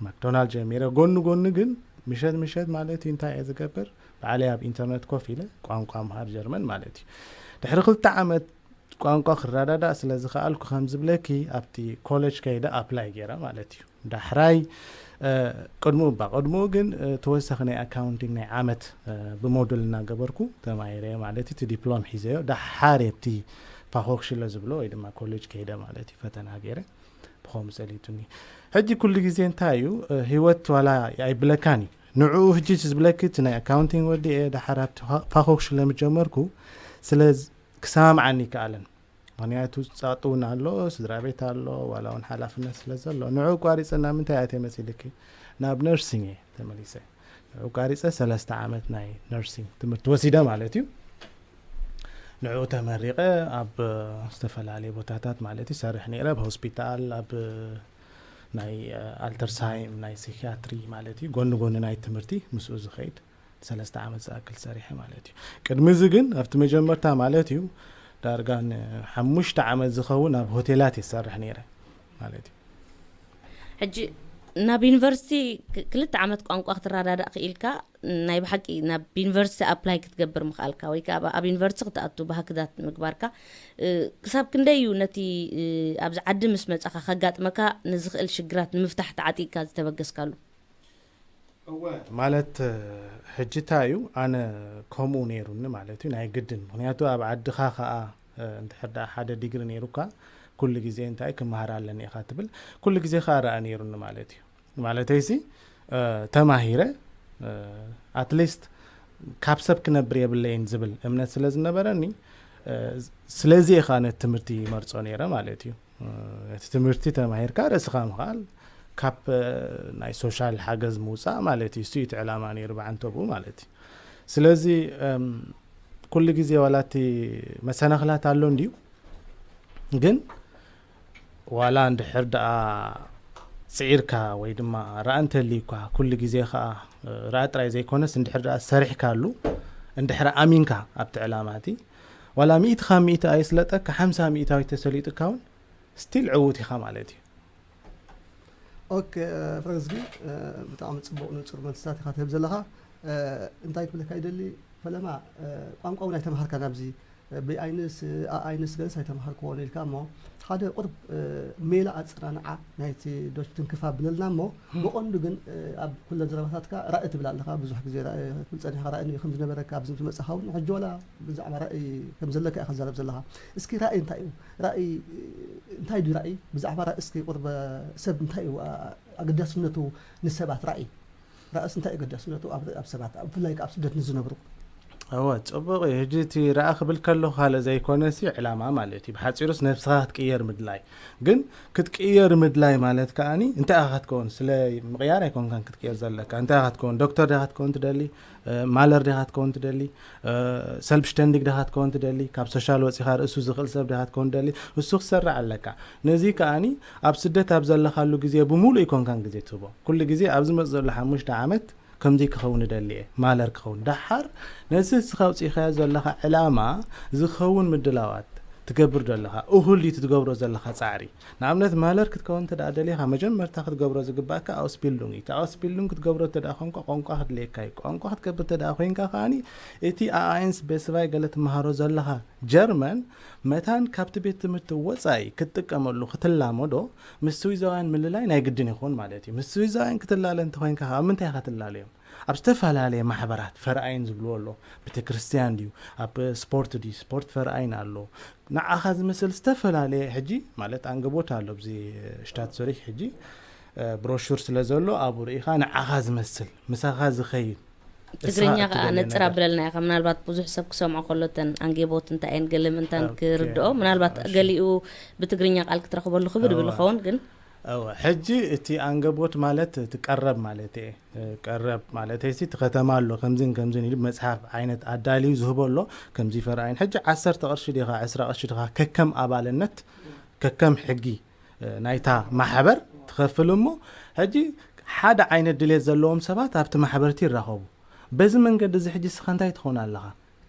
ማክዶናልድ ጀሚረ ጎኒ ጎኒ ግን ምሸት ምሸት ማለት እዩ እንታይ እየ ዝገብር ባዕለይ ኣብ ኢንተርነት ኮፍ ኢለ ቋንቋ ምሃር ጀርመን ማለት እዩ። ድሕሪ ክልተ ዓመት ቋንቋ ክረዳዳእ ስለ ዝኸኣልኩ ከም ዝብለኪ ኣብቲ ኮሌጅ ከይደ ኣፕላይ ገይረ ማለት እዩ። ዳሕራይ ቅድምኡ እባ ቅድምኡ ግን ተወሳኺ ናይ ኣካውንቲንግ ናይ ዓመት ብሞዱል እናገበርኩ ተማሂረ ማለት እዩ። እቲ ዲፕሎም ሒዘዮ ዳሓር ኣብቲ ፋኾክሽለ ዝብሎ ወይ ድማ ኮሌጅ ከይደ ማለት እዩ ፈተና ገይረ ብኸምኡ ጸሊቱኒ። ሕጂ ኩሉ ግዜ እንታይ እዩ ህይወት ዋላ ኣይብለካን እዩ። ንዕኡ ሕጂ ዝብለኪ እቲ ናይ ኣካውንቲንግ ወዲኤ ዳሓር ኣብቲ ፋኾክሽለ ምጀመርኩ ስለ ክሰማምዓኒ ይከኣለን። ምክንያቱ ጻጡ እውን ኣሎ፣ ስድራ ቤት ኣሎ፣ ዋላ እውን ሓላፍነት ስለ ዘሎ ንዕኡ ቋሪጸ ናብ ምንታይ ኣትየ መሲልኪ? ናብ ነርሲንግ እየ ተመሊሰ። ንዕኡ ቋሪጸ ሰለስተ ዓመት ናይ ነርሲንግ ትምህርቲ ወሲደ ማለት እዩ። ንዕኡ ተመሪቐ ኣብ ዝተፈላለዩ ቦታታት ማለት እዩ ሰርሕ ነይረ፣ ኣብ ሆስፒታል፣ ኣብ ናይ ኣልተርሳይም ናይ ሲኪያትሪ ማለት እዩ ጎኒ ጎኒ ናይ ትምህርቲ ምስኡ ዝኸይድ ሰለስተ ዓመት ዝኣክል ሰሪሐ ማለት እዩ። ቅድሚ እዚ ግን ኣብቲ መጀመርታ ማለት እዩ ዳርጋ ንሓሙሽተ ዓመት ዝኸውን ኣብ ሆቴላት ይሰርሕ ነይረ ማለት እዩ። ሕጂ ናብ ዩኒቨርሲቲ ክልተ ዓመት ቋንቋ ክትረዳዳእ ክኢልካ ናይ ብሓቂ ናብ ዩኒቨርሲቲ ኣፕላይ ክትገብር ምኽኣልካ ወይ ከዓ ኣብ ዩኒቨርሲቲ ክትኣቱ ባህክታት ምግባርካ ክሳብ ክንደይ እዩ ነቲ ኣብዚ ዓዲ ምስ መፃኻ ከጋጥመካ ንዝኽእል ሽግራት ንምፍታሕ ተዓጢቅካ ዝተበገስካሉ? ማለት ሕጂ እንታይ እዩ ኣነ ከምኡ ነይሩኒ ማለት እዩ ናይ ግድን ምክንያቱ ኣብ ዓድኻ ከዓ እንድሕር ደኣ ሓደ ዲግሪ ነይሩካ፣ ኩሉ ግዜ እንታይ ክመሃር ኣለኒ ኢኻ ትብል። ኩሉ ግዜ ከኣ ረኣ ነይሩኒ ማለት እዩ። ማለተይሲ ተማሂረ፣ ኣትሊስት ካብ ሰብ ክነብር የብለይን ዝብል እምነት ስለ ዝነበረኒ፣ ስለዚ ኢኻ ነቲ ትምህርቲ ይመርጾ ነይረ ማለት እዩ። እቲ ትምህርቲ ተማሂርካ ርእስኻ ምኽኣል፣ ካብ ናይ ሶሻል ሓገዝ ምውፃእ ማለት እዩ። እሱ እቲ ዕላማ ነይሩ ብዓንተብኡ ማለት እዩ። ስለዚ ኩሉ ግዜ ዋላ እቲ መሰናኽላት ኣሎ እንድዩ፣ ግን ዋላ እንድሕር ደኣ ፅዒርካ ወይ ድማ ረኣ እንተልዩካ፣ ኩሉ ግዜ ከዓ ረኣ ጥራይ ዘይኮነስ እንድሕር ደኣ ሰሪሕካሉ፣ እንድሕር ኣሚንካ ኣብቲ ዕላማ እቲ፣ ዋላ ሚእቲ ካብ ሚእቲ ኣይስለጠካ፣ ሓምሳ ሚእታዊት ተሰሊጥካ እውን ስቲል ዕዉት ኢኻ ማለት እዩ። ኦኬ፣ ፍረዝጊ፣ ብጣዕሚ ፅቡቕ ንፁር መልስታት ኢኻ ትህብ ዘለኻ። እንታይ ክብለካ ይደሊ፣ ፈለማ ቋንቋ እውን ኣይተምሃርካን ኣብዚ፣ ብኣይንስ ኣኣይንስ ገለስ ኣይተምሃርክዎን ኢልካ እሞ፣ ሓደ ቁሩብ ሜላ ኣፀናንዓ ናይቲ ዶች ትንክፍ ኣብለልና እሞ፣ ብቐንዱ ግን ኣብ ኩለን ዘረባታትካ ራኢ ትብል ኣለኻ። ብዙሕ ግዜ ራኢ ክትብል ፀኒሕካ፣ ራኢ ንበይ ከም ዝነበረካ ኣብዚ ምስ መፃኻ እውን፣ ሕጂ ዋላ ብዛዕባ ራኢ ከም ዘለካ ኢኻ ትዛረብ ዘለኻ። እስኪ ራኢ እንታይ እዩ? ራኢ እንታይ ድዩ? ራኢ ብዛዕባ ራኢ እስኪ ቁርበ ሰብ እንታይ እዩ ኣገዳስነቱ ንሰባት ራኢ? ራእስ እንታይ ኣገዳስነቱ ኣብ ኣብ ሰባት፣ ኣብ ብፍላይ ከኣ ኣብ ስደት ንዝነብሩ? እወ፣ ጽቡቕ እዩ። ሕጂ እቲ ረኣ ክብል ከለኹ ካልእ ዘይኮነሲ ዕላማ ማለት እዩ። ብሓጺሩስ ነብስኻ ክትቅየር ምድላይ። ግን ክትቅየር ምድላይ ማለት ከኣኒ እንታይ ኢኻ ክትከውን? ስለ ምቕያር ኣይኮንካን ክትቅየር ዘለካ። እንታይ ኢኻ ክትከውን? ዶክተር ዲኻ ክትከውን ትደሊ? ማለር ዲኻ ክትከውን ትደሊ? ሰልፍሽተንዲግ ዲኻ ክትከውን ትደሊ? ካብ ሶሻል ወጺኻ ርእሱ ዝኽእል ሰብ ዲኻ ክትከውን ትደሊ? እሱ ክትሰርዕ ኣለካ። ነዚ ከኣኒ ኣብ ስደት ኣብ ዘለኻሉ ግዜ ብምሉእ ኣይኮንካን ግዜ ትህቦ። ኩሉ ግዜ ኣብ ዝመጽእ ዘሎ ሓሙሽተ ዓመት ከምዚ ክኸውን እደሊ እየ፣ ማለር ክኸውን። ደሓር ነዚ እስኻ ኣውጺእኻዮ ዘለኻ ዕላማ ዝኸውን ምድላዋት ትገብር ዶ ኣለኻ? እኹል ድዩ እቲ ትገብሮ ዘለኻ ጻዕሪ? ንኣብነት ማለር ክትከውን እንተ ደኣ ደሊኻ መጀመርታ ክትገብሮ ዝግባእካ ኣውስቢልዱንግ እዩ። እቲ ኣውስቢልዱንግ ክትገብሮ እንተ ደኣ ኾንካ ቋንቋ ክድልየካ እዩ። ቋንቋ ክትገብር እንተ ደኣ ኮይንካ ከኣኒ እቲ ኣኣይንስ ቤስባይ ገለ ትመሃሮ ዘለኻ ጀርመን መታን ካብቲ ቤት ትምህርቲ ወጻኢ ክትጥቀመሉ ክትላመዶ ምስ ስዊዛውያን ምልላይ ናይ ግድን ይኹን ማለት እዩ። ምስ ስዊዛውያን ክትላለ እንተኾይንካ ኣብ ምንታይ ኢኻ ትላለዮም? ኣብ ዝተፈላለየ ማሕበራት ፈርኣይን ዝብልዎ ኣሎ። ቤተክርስትያን ድዩ? ኣብ ስፖርት ድዩ? ስፖርት ፈርኣይን ኣሎ። ንዓኻ ዝመስል ዝተፈላለየ ሕጂ ማለት ኣንገቦት ኣሎ ኣብዚ ሽታት ዙሪክ ሕጂ ብሮሹር ስለ ዘሎ ኣብኡ ርኢኻ ንዓኻ ዝመስል ምሳኻ ዝኸይድ ትግርኛ ከዓ ነፅር ኣብለልና ኢኻ። ምናልባት ብዙሕ ሰብ ክሰምዖ ከሎ እተን ኣንጌቦት እንታይ እየን ገለ ምንታን ክርድኦ ምናልባት ገሊኡ ብትግርኛ ቃል ክትረኽበሉ ክብድ ብል ኸውን ግን ሕጂ እቲ ኣንገቦት ማለት እቲ ቀረብ ማለት እየ ቀረብ ማለት ሲ እቲ ከተማ ኣሎ ከምዝን ከምዝን ኢሉ መፅሓፍ ዓይነት ኣዳልዩ ዝህቦ ኣሎ ከምዚ ፈርኣይን ሕጂ ዓሰርተ ቅርሺ ዲኻ ዕስራ ቅርሺ ዲኻ ከከም ኣባልነት ከከም ሕጊ ናይታ ማሕበር ትኸፍል እሞ ሕጂ ሓደ ዓይነት ድሌት ዘለዎም ሰባት ኣብቲ ማሕበርቲ ይራኸቡ በዚ መንገዲ እዚ ሕጂ ስኻ እንታይ ትኸውን ኣለኻ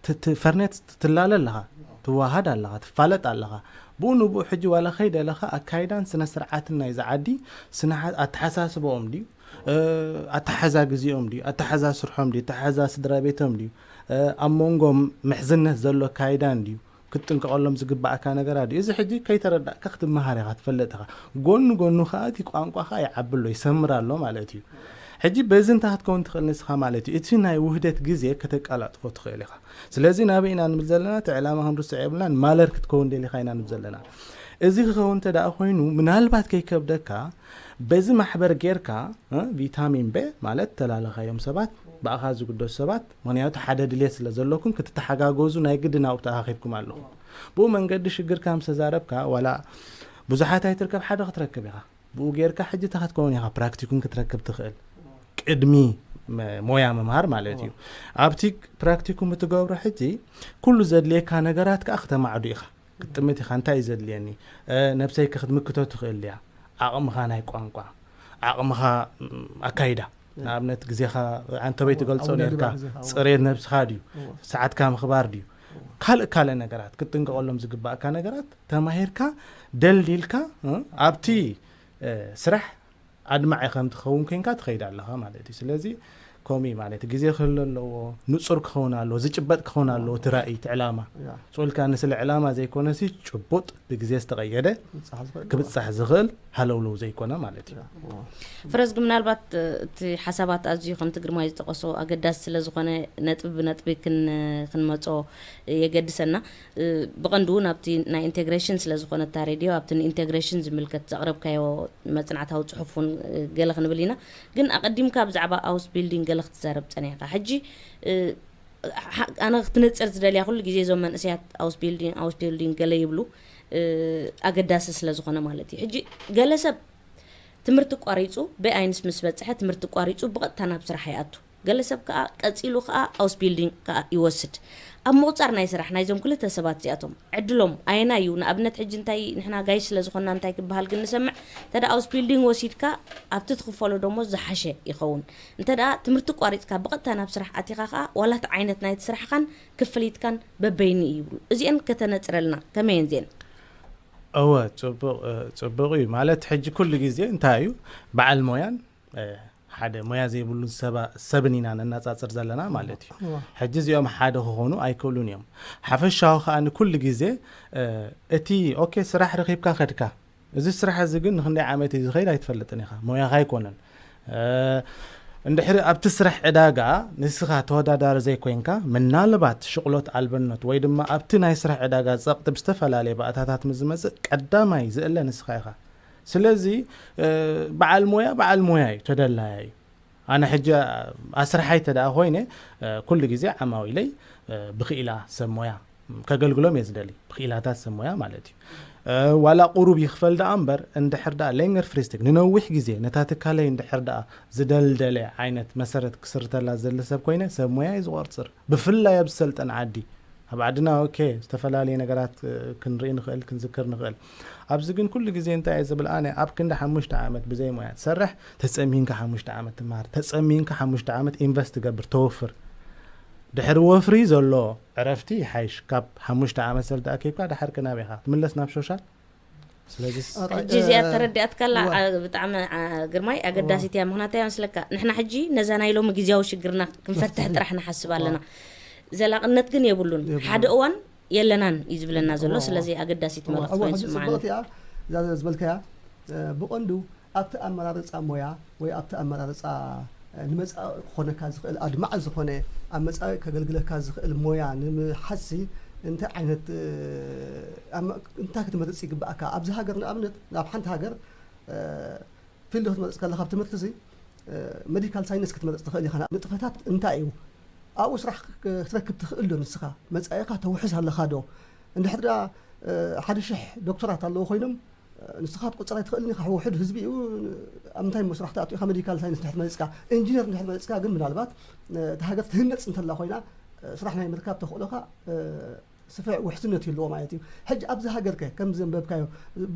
ፈርኔት ትላለ ኣለኻ ትዋሃድ ኣለኻ ትፋለጥ ኣለኻ ብኡ ንብኡ ሕጂ ዋላ ከይደለኻ ኣካይዳን ስነ ስርዓትን ናይዚ ዓዲ ኣተሓሳስበኦም ድዩ ኣተሓዛ ግዜኦም ድዩ ኣተሓዛ ስርሖም ድዩ ኣተሓዛ ስድራ ቤቶም ድዩ ኣብ መንጎ ምሕዝነት ዘሎ ኣካይዳን ድዩ ክትጥንቀቐሎም ዝግባኣካ ነገራት ድዩ እዚ ሕጂ ከይተረዳእካ ክትመሃር ኢኻ ትፈልጥ ኢኻ ጎኑ ጎኑ ከዓ እቲ ቋንቋ ከዓ ይዓቢ ኣሎ ይሰምር ኣሎ ማለት እዩ ሕጂ በዚ እንታይ ክትከውን ትኽእል ንስኻ ማለት እዩ እቲ ናይ ውህደት ግዜ ከተቀላጥፎ ትኽእል ኢኻ ስለዚ ናበይ ኢና ንብል ዘለና እቲ ዕላማ ክንርስዖ የብልናን ማለር ክትከውን ደሊኻ ኢና ንብል ዘለና እዚ ክኸውን እንተ ደኣ ኮይኑ ምናልባት ከይከብደካ በዚ ማሕበር ጌርካ ቪታሚን ቤ ማለት ተላለኻዮም ሰባት ብኣኻ ዝግደሱ ሰባት ምክንያቱ ሓደ ድሌት ስለ ዘለኩም ክትተሓጋገዙ ናይ ግድን ኣብኡ ተኣኻኺብኩም ኣለኹም ብኡ መንገዲ ሽግርካ ምስ ተዛረብካ ዋላ ብዙሓት ኣይትርከብ ሓደ ክትረክብ ኢኻ ብኡ ጌርካ ሕጂ ተኸትከውን ኢኻ ፕራክቲኩም ክትረክብ ትኽእል ቅድሚ ሞያ ምምሃር ማለት እዩ ኣብቲ ፕራክቲኩም እትገብሮ ሕጂ ኩሉ ዘድልየካ ነገራት ከዓ ክተማዕዱ ኢኻ ክትጥምት ኢኻ እንታይ እዩ ዘድልየኒ ነብሰይ ክትምክቶ ትኽእል እያ ዓቕምኻ ናይ ቋንቋ ዓቕምኻ ኣካይዳ ንኣብነት ግዜኻ ኣንተበይ ትገልጾ ነርካ ጽሬት ነብስኻ ድዩ ሰዓትካ ምኽባር ድዩ ካልእ ካልእ ነገራት ክትጥንቀቐሎም ዝግባእካ ነገራት ተማሂርካ ደልዲልካ ኣብቲ ስራሕ ኣድማዒ ከም ትኸውን ኮንካ ትኸይድ ኣለኻ ማለት እዩ ስለዚ ከምኡ እዩ ማለት እዩ። ግዜ ክህሉ ኣለዎ፣ ንጹር ክኸውን ኣለዎ፣ ዝጭበጥ ክኸውን ኣለዎ እቲ ራእይ፣ እቲ ዕላማ። ያ ስቕ ኢልካ ንስለ ዕላማ ዘይኮነሲ ጭቡጥ ብግዜ ዝተቐየደ ክብጻሕ ዝኽእል ክብጻሕ ዝኽእል ሃለውለው ዘይኮነ ማለት እዩ። ያ። ፍረዝጊ፣ ምናልባት እቲ ሓሳባት ኣዝዩ ከምቲ ግርማይ ዝጠቐሶ ኣገዳሲ ስለ ዝኾነ ነጥቢ ብነጥቢ ክን- ክንመጾ የገድሰና። ብቐንዱ እውን ኣብቲ ናይ ኢንቴግሬሽን ስለ ዝኾነ እታ ሬድዮ ኣብቲ ንኢንቴግሬሽን ዝምልከት ዘቕረብካዮ መጽናዕታዊ ጽሑፍ እውን ገለ ክንብል ኢና። ግን ኣቐዲምካ ብዛዕባ ሃውስ ቢልዲንግ ገለ ክትዛረብ ጸኒሕካ። ሕጂ እ፣ ሓ- ኣነ ክትነጽር ዝደልያ ኩሉ ግዜ እዞም መንእሰያት ሃውስ ቢልዲንግ ሃውስ ቢልዲንግ ገለ ይብሉ እ፣ ኣገዳሲ ስለ ዝኾነ ማለት እዩ። ሕጂ ገለ ሰብ ትምህርቲ ቋሪጹ ብኣይንስ ምስ በጽሐ ትምህርቲ ቋሪጹ ብቐጥታ ናብ ስራሕ ይኣቱ። ገለ ሰብ ከዓ ቀጺሉ ከዓ ሃውስ ቢልዲንግ ከዓ ይወስድ። ኣብ ምቑጻር ናይ ስራሕ ናይዞም ክልተ ሰባት እዚኣቶም ዕድሎም ኣየናይ እዩ? ንኣብነት ሕጂ እንታይ ንሕና ጋይሽ ስለ ዝኾንና እንታይ ክበሃል ግን ንሰምዕ። እንተ ደኣ ሃውስ ቢልዲንግ ወሲድካ ኣብቲ ትኽፈሎ ደሞዝ ዝሓሸ ይኸውን። እንተ ደኣ ትምህርቲ ቋሪጽካ ብቐጥታ ናብ ስራሕ ኣቲኻ ከዓ ዋላ እቲ ዓይነት ናይቲ ስራሕኻን ክፍሊትካን በበይኑ እዩ ይብሉ። እዚአን ከተነጽረልና ከመየን እዚአን? እወ ጽቡቕ እ፣ ጽቡቕ እዩ ማለት ሕጂ ኩሉ ግዜ እንታይ እዩ በዓል ሞያን እ፣ ሓደ ሞያ ዘይብሉን ሰባ- ሰብን ኢና ነናጻጽር ዘለና ማለት እዩ። እዋ። ሕጂ እዚኦም ሓደ ክኾኑ ኣይክእሉን እዮም። ሓፈሻዊ ከዓ ንኩሉ ግዜ እ፣ እቲ ኦኬ ስራሕ ረኺብካ ከድካ እዚ ስራሕ እዚ ግን ንክንደይ ዓመት እዩ ዝኸይድ ኣይትፈልጥን ኢኻ፣ ሞያኻ ኣይኮነን። እ፣ እንድሕሪ ኣብቲ ስራሕ ዕዳጋ ንስኻ ተወዳዳሪ ዘይኮይንካ ምናልባት ሽቕሎት ኣልበነት ወይ ድማ ኣብቲ ናይ ስራሕ ዕዳጋ ጸቕጢ ብዝተፈላለየ ባእታታት ምስ ዝመጽእ ቀዳማይ ዝእለ ንስኻ ኢኻ። ስለዚ እ፣ በዓል ሞያ በዓል ሞያ እዩ፣ ተደላያ እዩ። ኣነ ሕጂ ኣስርሓይ ተደኣ ኮይነ እ፣ ኩሉ ግዜ ዓማዊለይ እ፣ ብክኢላ ሰብ ሞያ ከገልግሎም እየ ዝደሊ፣ ብክኢላታት ሰብ ሞያ ማለት እዩ። እ፣ ዋላ ቁሩብ ይኽፈል ደኣ እምበር እንድሕር ደኣ ሌንገር ፍሪስቲክ ንነዊሕ ግዜ ነታ ትካለይ እንድሕር ደኣ ዝደልደለ ዓይነት መሰረት ክስርተላ ዝደሊ ሰብ ኮይነ ሰብ ሞያ እዩ ዝቆርፅር፣ ብፍላይ ኣብ ዝሰልጠን ዓዲ። ኣብ ዓድና ኦኬ ዝተፈላለየ ነገራት እ፣ ክንርኢ ንኽእል ክንዝክር ንኽእል። ኣብዚ ግን ኩሉ ግዜ እንታይ እየ ዝብል ኣነ ኣብ ክንዲ ሓሙሽተ ዓመት ብዘይ ሞያ ትሰርሕ፣ ተፀሚንካ ሓሙሽተ ዓመት ትመሃር፣ ተፀሚንካ ሓሙሽተ ዓመት ኢንቨስት ትገብር ተወፍር። ድሕሪ ወፍሪ ዘሎ ዕረፍቲ ይሓይሽ ካብ ሓሙሽተ ዓመት ሰልቲ ኣኪብካ ድሓር ክናብ ኢኻ ትምለስ ናብ ሾሻል። ስለዚ ኣረ- ሕጂ እዚኣ እ፣ ተረዲኣትካላ እዋ። ዓ- ብጣዕሚ ዓ- ግርማይ ኣገዳሲት እያ። ምክንያቱ እያ መስለካ ንሕና ሕጂ ነዛ ናይ ሎሚ ግዜያዊ ሽግርና ክንፈትሕ ጥራሕ ንሓስብ ኣለና። ዘላቕነት ግን የብሉን። የብሉን። ሓደ እዋን የለናን እዩ ዝብለና ዘሎ። እዋ። ስለዚ ኣገዳሲት እዋ፣ መልእኽቲ እዋ፣ ኮይኑ ሕጂ ይስምዓኒ። ጽብቕቲ እያ እዛ ዝበልካያ እ፣ ብቐንዱ ኣብቲ ኣመራርጻ ሞያ ወይ ኣብቲ ኣመራርጻ እ፣ ንመጻኢ ክኾነካ ዝኽእል ኣድማዕ ዝኾነ ኣብ መጻኢ ከገልግለካ ዝኽእል ሞያ ንምሓዝሲ እንታይ ዓይነት እ፣ ኣማ- እንታይ ክትመርጽ ይግባእካ? ኣብዚ ሃገር ንኣብነት ናብ ሓንቲ ሃገር እ፣ ፊልድ ክትመርጽ ከለካ ኣብ ትምህርቲ እዚ እ፣ ሜዲካል ሳይንስ ክትመርጽ ትኽእል ኢኻ። ንጥፈታት እንታይ እዩ? ኣብኡ ስራሕ ክ- ክትረክብ ትኽእል ዶ ንስኻ? መጻኢኻ ተውሕስ ኣለኻ ዶ? እንድሕር ደኣ እ፣ ሓደ ሽሕ ዶክተራት ኣለዉ ኮይኖም እ፣ ንስኻ ክትቆጽር ኣይትኽእልን ኢኻ። ውሑድ ህዝቢ እዩ። ኣብ ምንታይ እሞ ስራሕ ትኣቱ ኢኻ? ሜዲካል ሳይንስ እንድሕር መሪጽካ፣ ኢንጂነር እንድሕር መሪጽካ ግን ምናልባት እ፣ እታ ሃገር ትህነጽ እንተላ ኮይና እ፣ ስራሕ ናይ ምርካብ ተኽእሎኻ እ፣ ስፍሕ ውሕስነት ይህልዎ ማለት እዩ። ሕጂ ኣብዚ ሃገር ከ ከም ዘንበብካዮ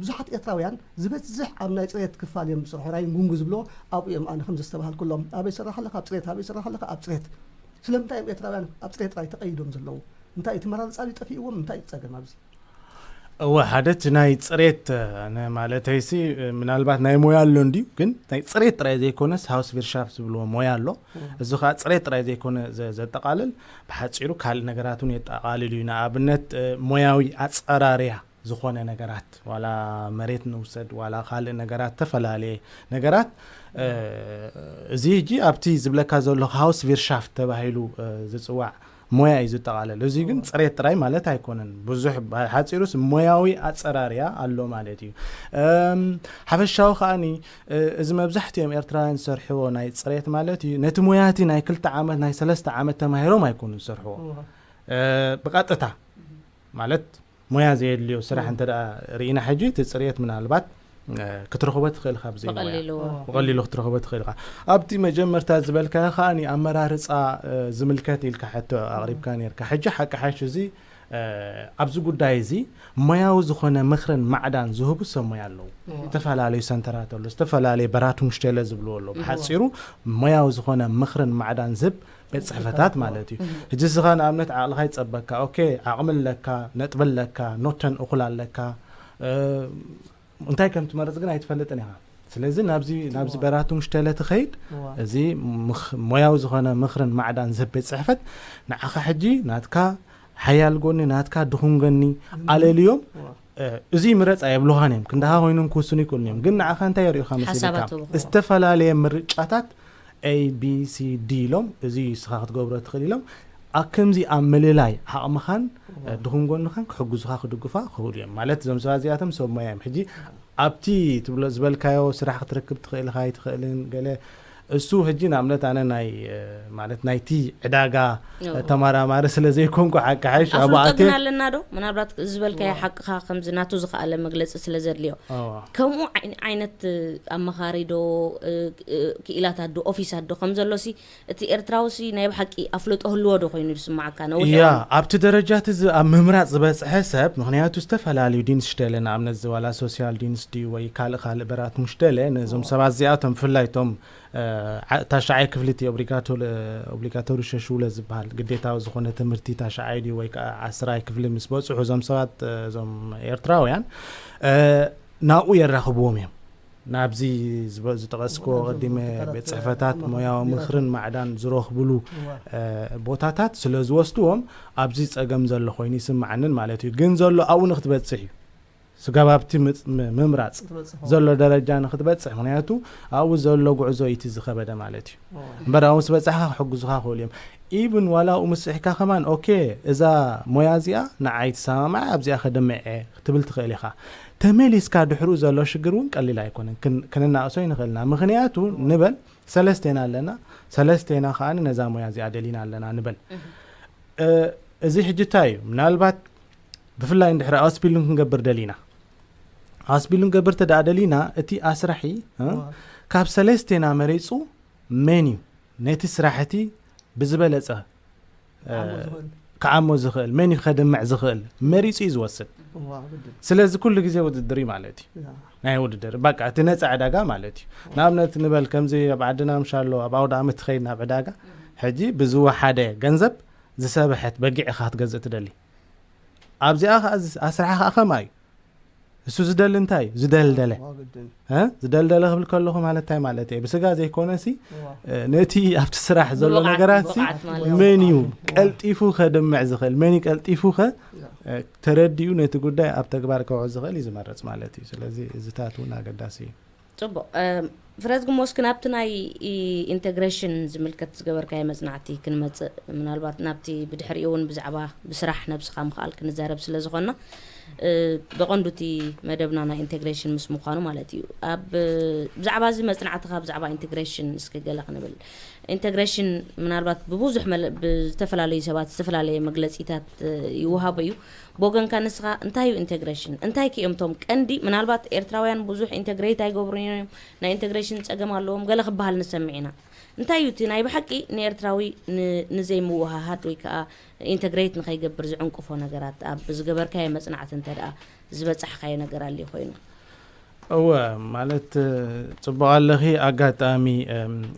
ብዙሓት ኤርትራውያን ዝበዝሕ ኣብ ናይ ጽሬት ክፋል እዮም ዝሰርሑ። ራይን ጉንጉ ዝብሎ ኣብኡ እዮም ኣነ ከም ዘስተባሃልኩሎም ኣበይ ይሰርሕ ኣለኻ ኣብ ጽሬት ኣበይ ይሰርሕ ኣለኻ ኣብ ጽሬት። ስለምንታይ እዮም ኤርትራውያን ኣብ ጽሬት ጥራይ ተቐይዶም ዘለዉ? እንታይ እቲ መራርጻ ድዩ ጠፊእዎም? እንታይ እዩ ጸገም ኣብዚ? እወ ሓደ እቲ ናይ ጽሬት እ፣ ነ- ማለተይሲ እ፣ ምናልባት ናይ ሞያ ኣሎ እንድዩ ግን ናይ ጽሬት ጥራይ ዘይኮነስ ሃውስ ቪርሻፍት ዝብልዎ ሞያ ኣሎ። እዚ ከዓ ጽሬት ጥራይ ዘይኮነ ዘ- ዘጠቓልል ብሓፂሩ ካልእ ነገራት እውን የጠቓልል እዩ። ንኣብነት እ፣ ሞያዊ ኣፀራርያ ዝኾነ ነገራት ዋላ መሬት ንውሰድ ዋላ ካልእ ነገራት ተፈላለየ ነገራት እ፣ እዚ ሕጂ ኣብቲ ዝብለካ ዘለኹ ሃውስ ቪርሻፍት ተባሂሉ እ፣ ዝፅዋዕ ሞያ እዩ ዝጠቓለል። እዚ ግን ጽሬት ጥራይ ማለት ኣይኮነን። ብዙሕ ሓጺሩስ ሞያዊ ኣጸራርያ ኣሎ ማለት እዩ። እም፣ ሓፈሻዊ ከኣኒ እ፣ እዚ መብዛሕትኦም ኤርትራውያን ዝሰርሕዎ ናይ ጽሬት ማለት እዩ። ነቲ ሞያ እቲ ናይ ክልተ ዓመት ናይ ሰለስተ ዓመት ተማሂሮም ኣይኮኑን ዝሰርሕዎ። እ፣ ብቐጥታ ማለት ሞያ ዘየድልዮ ስራሕ እንተ ደኣ ርኢና ሕጂ እቲ ጽሬት ምናልባት እ፣ ክትረኽቦ ትኽእል ካብ ዘይሞያ ብቐሊሉ ብቐሊሉ ክትረኽቦ ትኽእል ኢኻ። ኣብቲ መጀመርታ ዝበልካዮ ከኣ ንኣመራርጻ እ፣ ዝምልከት ኢልካ ሕቶ ኣቕሪብካ ነርካ። ሕጂ ሓቂ ሓሽ እዚ እ፣ ኣብዚ ጉዳይ እዚ ሞያዊ ዝኾነ ምኽርን ማዕዳን ዝህቡ ሰብ ሞያ ኣለዉ። ዝተፈላለዩ ሰንተራት ኣሎ፣ ዝተፈላለዩ በራቱምሽቴለ ዝብልዎ ኣሎ። ብሓጺሩ ሞያዊ ዝኾነ ምኽርን ማዕዳን ዝህብ ቤት ጽሕፈታት ማለት እዩ። ሕጂ እስኻ ንኣብነት ዓቕልኻ ይጸበካ፣ ኦኬ ዓቕሚ ኣለካ፣ ነጥቢ ኣለካ፣ ኖተን እኹል ኣለካ እ፣ እንታይ ከም ትመርጽ ግን ኣይትፈልጥን ኢኻ። ስለዚ ናብዚ ናብዚ በራቱ ምሽተለ ትኸይድ። እዚ ሞያዊ ዝኾነ ምኽርን ማዕዳን ዝህብ ቤት ጽሕፈት ንዓኻ ሕጂ ናትካ ሓያል ጎኒ፣ ናትካ ድኹም ጎኒ ኣለልዮም። እዚ ምረጽ ኣየብሉኻን እዮም፣ ክንዳኻ ኮይኑን ክውስኑ ይክእሉን እዮም። ግን ንዓኻ እንታይ የርእዩኻ መሲልካ? ዝተፈላለየ ምርጫታት ኤ ቢ ሲ ዲ ኢሎም፣ እዚ እስኻ ክትገብሮ ትኽእል ኢሎም ኣብ ከምዚ ኣብ ምልላይ ዓቕምኻን ድኹም ጎንኻን ክሕግዙኻ ክድግፋ ክኽእሉ እዮም። ማለት እዞም ሰባት እዚኣቶም ሰብ ሞያ እዮም። ሕጂ ኣብቲ ትብሎ ዝበልካዮ ስራሕ ክትረክብ ትኽእል ኢኻ ኣይትኽእልን ገለ እሱ ሕጂ ንኣብነት ኣነ ናይ ማለት ናይቲ ዕዳጋ ተመራማሪ ስለ ዘይኮንኩ ሓቂ ሓይሽ ኣብኡ ኣትየ ግን ኣለና ዶ? ምናልባት ዝበልካዮ ሓቅኻ ከምዚ ናቱ ዝኸኣለ መግለፂ ስለ ዘድልዮ ከምኡ ዓይነት ኣመኻሪ ዶ ክኢላታት ዶ ኦፊሳት ዶ ከም ዘሎ ሲ እቲ ኤርትራዊ ሲ ናይ ብሓቂ ኣፍልጦ ህልዎ ዶ ኮይኑ ዝስማዓካ? ነዊሕ ያ ኣብቲ ደረጃ እቲ ኣብ ምምራፅ ዝበፅሐ ሰብ ምክንያቱ ዝተፈላለዩ ዲንስ ሽተለ ንኣብነት ዝዋላ ሶሲያል ዲንስ ድዩ ወይ ካልእ ካልእ በራት ሙሽተለ ነዞም ሰባት እዚኣቶም ብፍላይ እቶም ታሽዓይ ክፍሊ እቲ ኦብሊጋቶሪ ሸሽውለ ዝበሃል ግዴታዊ ዝኾነ ትምህርቲ ታሽዓይ ድዩ ወይ ከዓ ዓስራይ ክፍሊ ምስ በፅሑ እዞም ሰባት እዞም ኤርትራውያን ናብኡ የራኽብዎም እዮም። ናብዚ ዝጠቐስክዎ ቀዲመ ቤት ጽሕፈታት ሞያዊ ምኽርን ማዕዳን ዝረኽብሉ ቦታታት ስለ ዝወስድዎም ኣብዚ ጸገም ዘሎ ኮይኑ ይስምዓንን ማለት እዩ። ግን ዘሎ ኣብኡ ንክትበጽሕ እዩ። ስጋብ ኣብቲ ምምራጽ ዘሎ ደረጃ ንክትበጽሕ፣ ምክንያቱ ኣብኡ ዘሎ ጉዕዞ እዩ እቲ ዝኸበደ ማለት እዩ። እምበር ኣብኡ ምስ በጻሕካ ክሕግዙኻ ክኽእሉ እዮም። ኢቭን ዋላ ኣብኡ ምስ ጽሕካ ከማን ኦኬ እዛ ሞያ እዚኣ ንዓይ ትሰማማዕ ኣብዚኣ ከደምዕ እየ ክትብል ትኽእል ኢኻ። ተመሊስካ ድሕሩ ዘሎ ሽግር እውን ቀሊል ኣይኮነን። ክንናእሶ ይንኽእልና። ምክንያቱ ንበል ሰለስቴና ኣለና፣ ሰለስቴና ከኣ ነዛ ሞያ እዚኣ ደሊና ኣለና ንበል። እዚ ሕጂ እንታይ እዩ? ምናልባት ብፍላይ እንድሕሪ ኣስፒሉን ክንገብር ደሊና ኣስቢሉ ንገብር ተደኣ ደሊና እቲ ኣስራሒ ካብ ሰለስቴና መሪፁ መን እዩ ነቲ ስራሕ እቲ ብዝበለፀ ክዓሞ ዝኽእል መን እዩ ከድምዕ ዝኽእል መሪፁ እዩ ዝወስድ። ስለዚ ኩሉ ግዜ ውድድር እዩ ማለት እዩ። ናይ ውድድር በቃ እቲ ነፃ ዕዳጋ ማለት እዩ። ንኣብነት ንበል ከምዚ ኣብ ዓድና ምሻሎ ኣብ ኣውደ ዓመት ትኸይድ ናብ ዕዳጋ ሕጂ ብዝወሓደ ገንዘብ ዝሰበሐት በጊዕ ኢኻ ክትገዝእ ትደሊ። ኣብዚኣ ከዓ ኣስራሒ ከዓ ከማ እዩ። እሱ ዝደሊ እንታይ እዩ? ዝደልደለ። ዝደልደለ ክብል ከለኹ ማለት እንታይ ማለት እየ? ብስጋ ዘይኮነ ሲ ነቲ ኣብቲ ስራሕ ዘሎ ነገራት ሲ መን እዩ ቀልጢፉ ከድምዕ ዝኽእል? መን እዩ ቀልጢፉ ከ ተረዲኡ ነቲ ጉዳይ ኣብ ተግባር ከውዕል ዝኽእል እዩ ዝመርፅ ማለት እዩ። ስለዚ እዚታት እውን ኣገዳሲ እዩ። ፅቡቕ። ፍረዝ ግሞ እስኪ ናብቲ ናይ ኢንተግሬሽን ዝምልከት ዝገበርካዮ መፅናዕቲ ክንመፅእ ምናልባት ናብቲ ብድሕሪኡ እውን ብዛዕባ ብስራሕ ነብስኻ ምኽኣል ክንዛረብ ስለ ዝኾንና ብቐንዱ እቲ መደብና ናይ ኢንተግሬሽን ምስ ምዃኑ ማለት እዩ። ኣብ ብዛዕባ እዚ መፅናዕትኻ ብዛዕባ ኢንተግሬሽን እስኪ ገለ ክንብል። ኢንተግሬሽን ምናልባት ብብዙሕ ብዝተፈላለዩ ሰባት ዝተፈላለየ መግለፂታት ይወሃቦ እዩ። ብወገንካ ንስኻ እንታይ እዩ ኢንተግሬሽን? እንታይ ክእዮም እቶም ቀንዲ ምናልባት ኤርትራውያን ብዙሕ ኢንተግሬት ኣይገብሩን እዮም ናይ ኢንተግሬሽን ጸገም ኣለዎም ገለ ክበሃል ንሰምዕ ኢና። እንታይ እዩ እቲ ናይ ብሓቂ ንኤርትራዊ ንዘይምውሃሃድ ወይ ከዓ ኢንተግሬት ንኸይገብር ዝዕንቅፎ ነገራት ኣብ ዝገበርካዮ መጽናዕቲ እንተ ደኣ ዝበጻሕካዮ ነገር ኣልዩ ኮይኑ? እወ፣ ማለት ጽቡቕ ኣለኺ። ኣጋጣሚ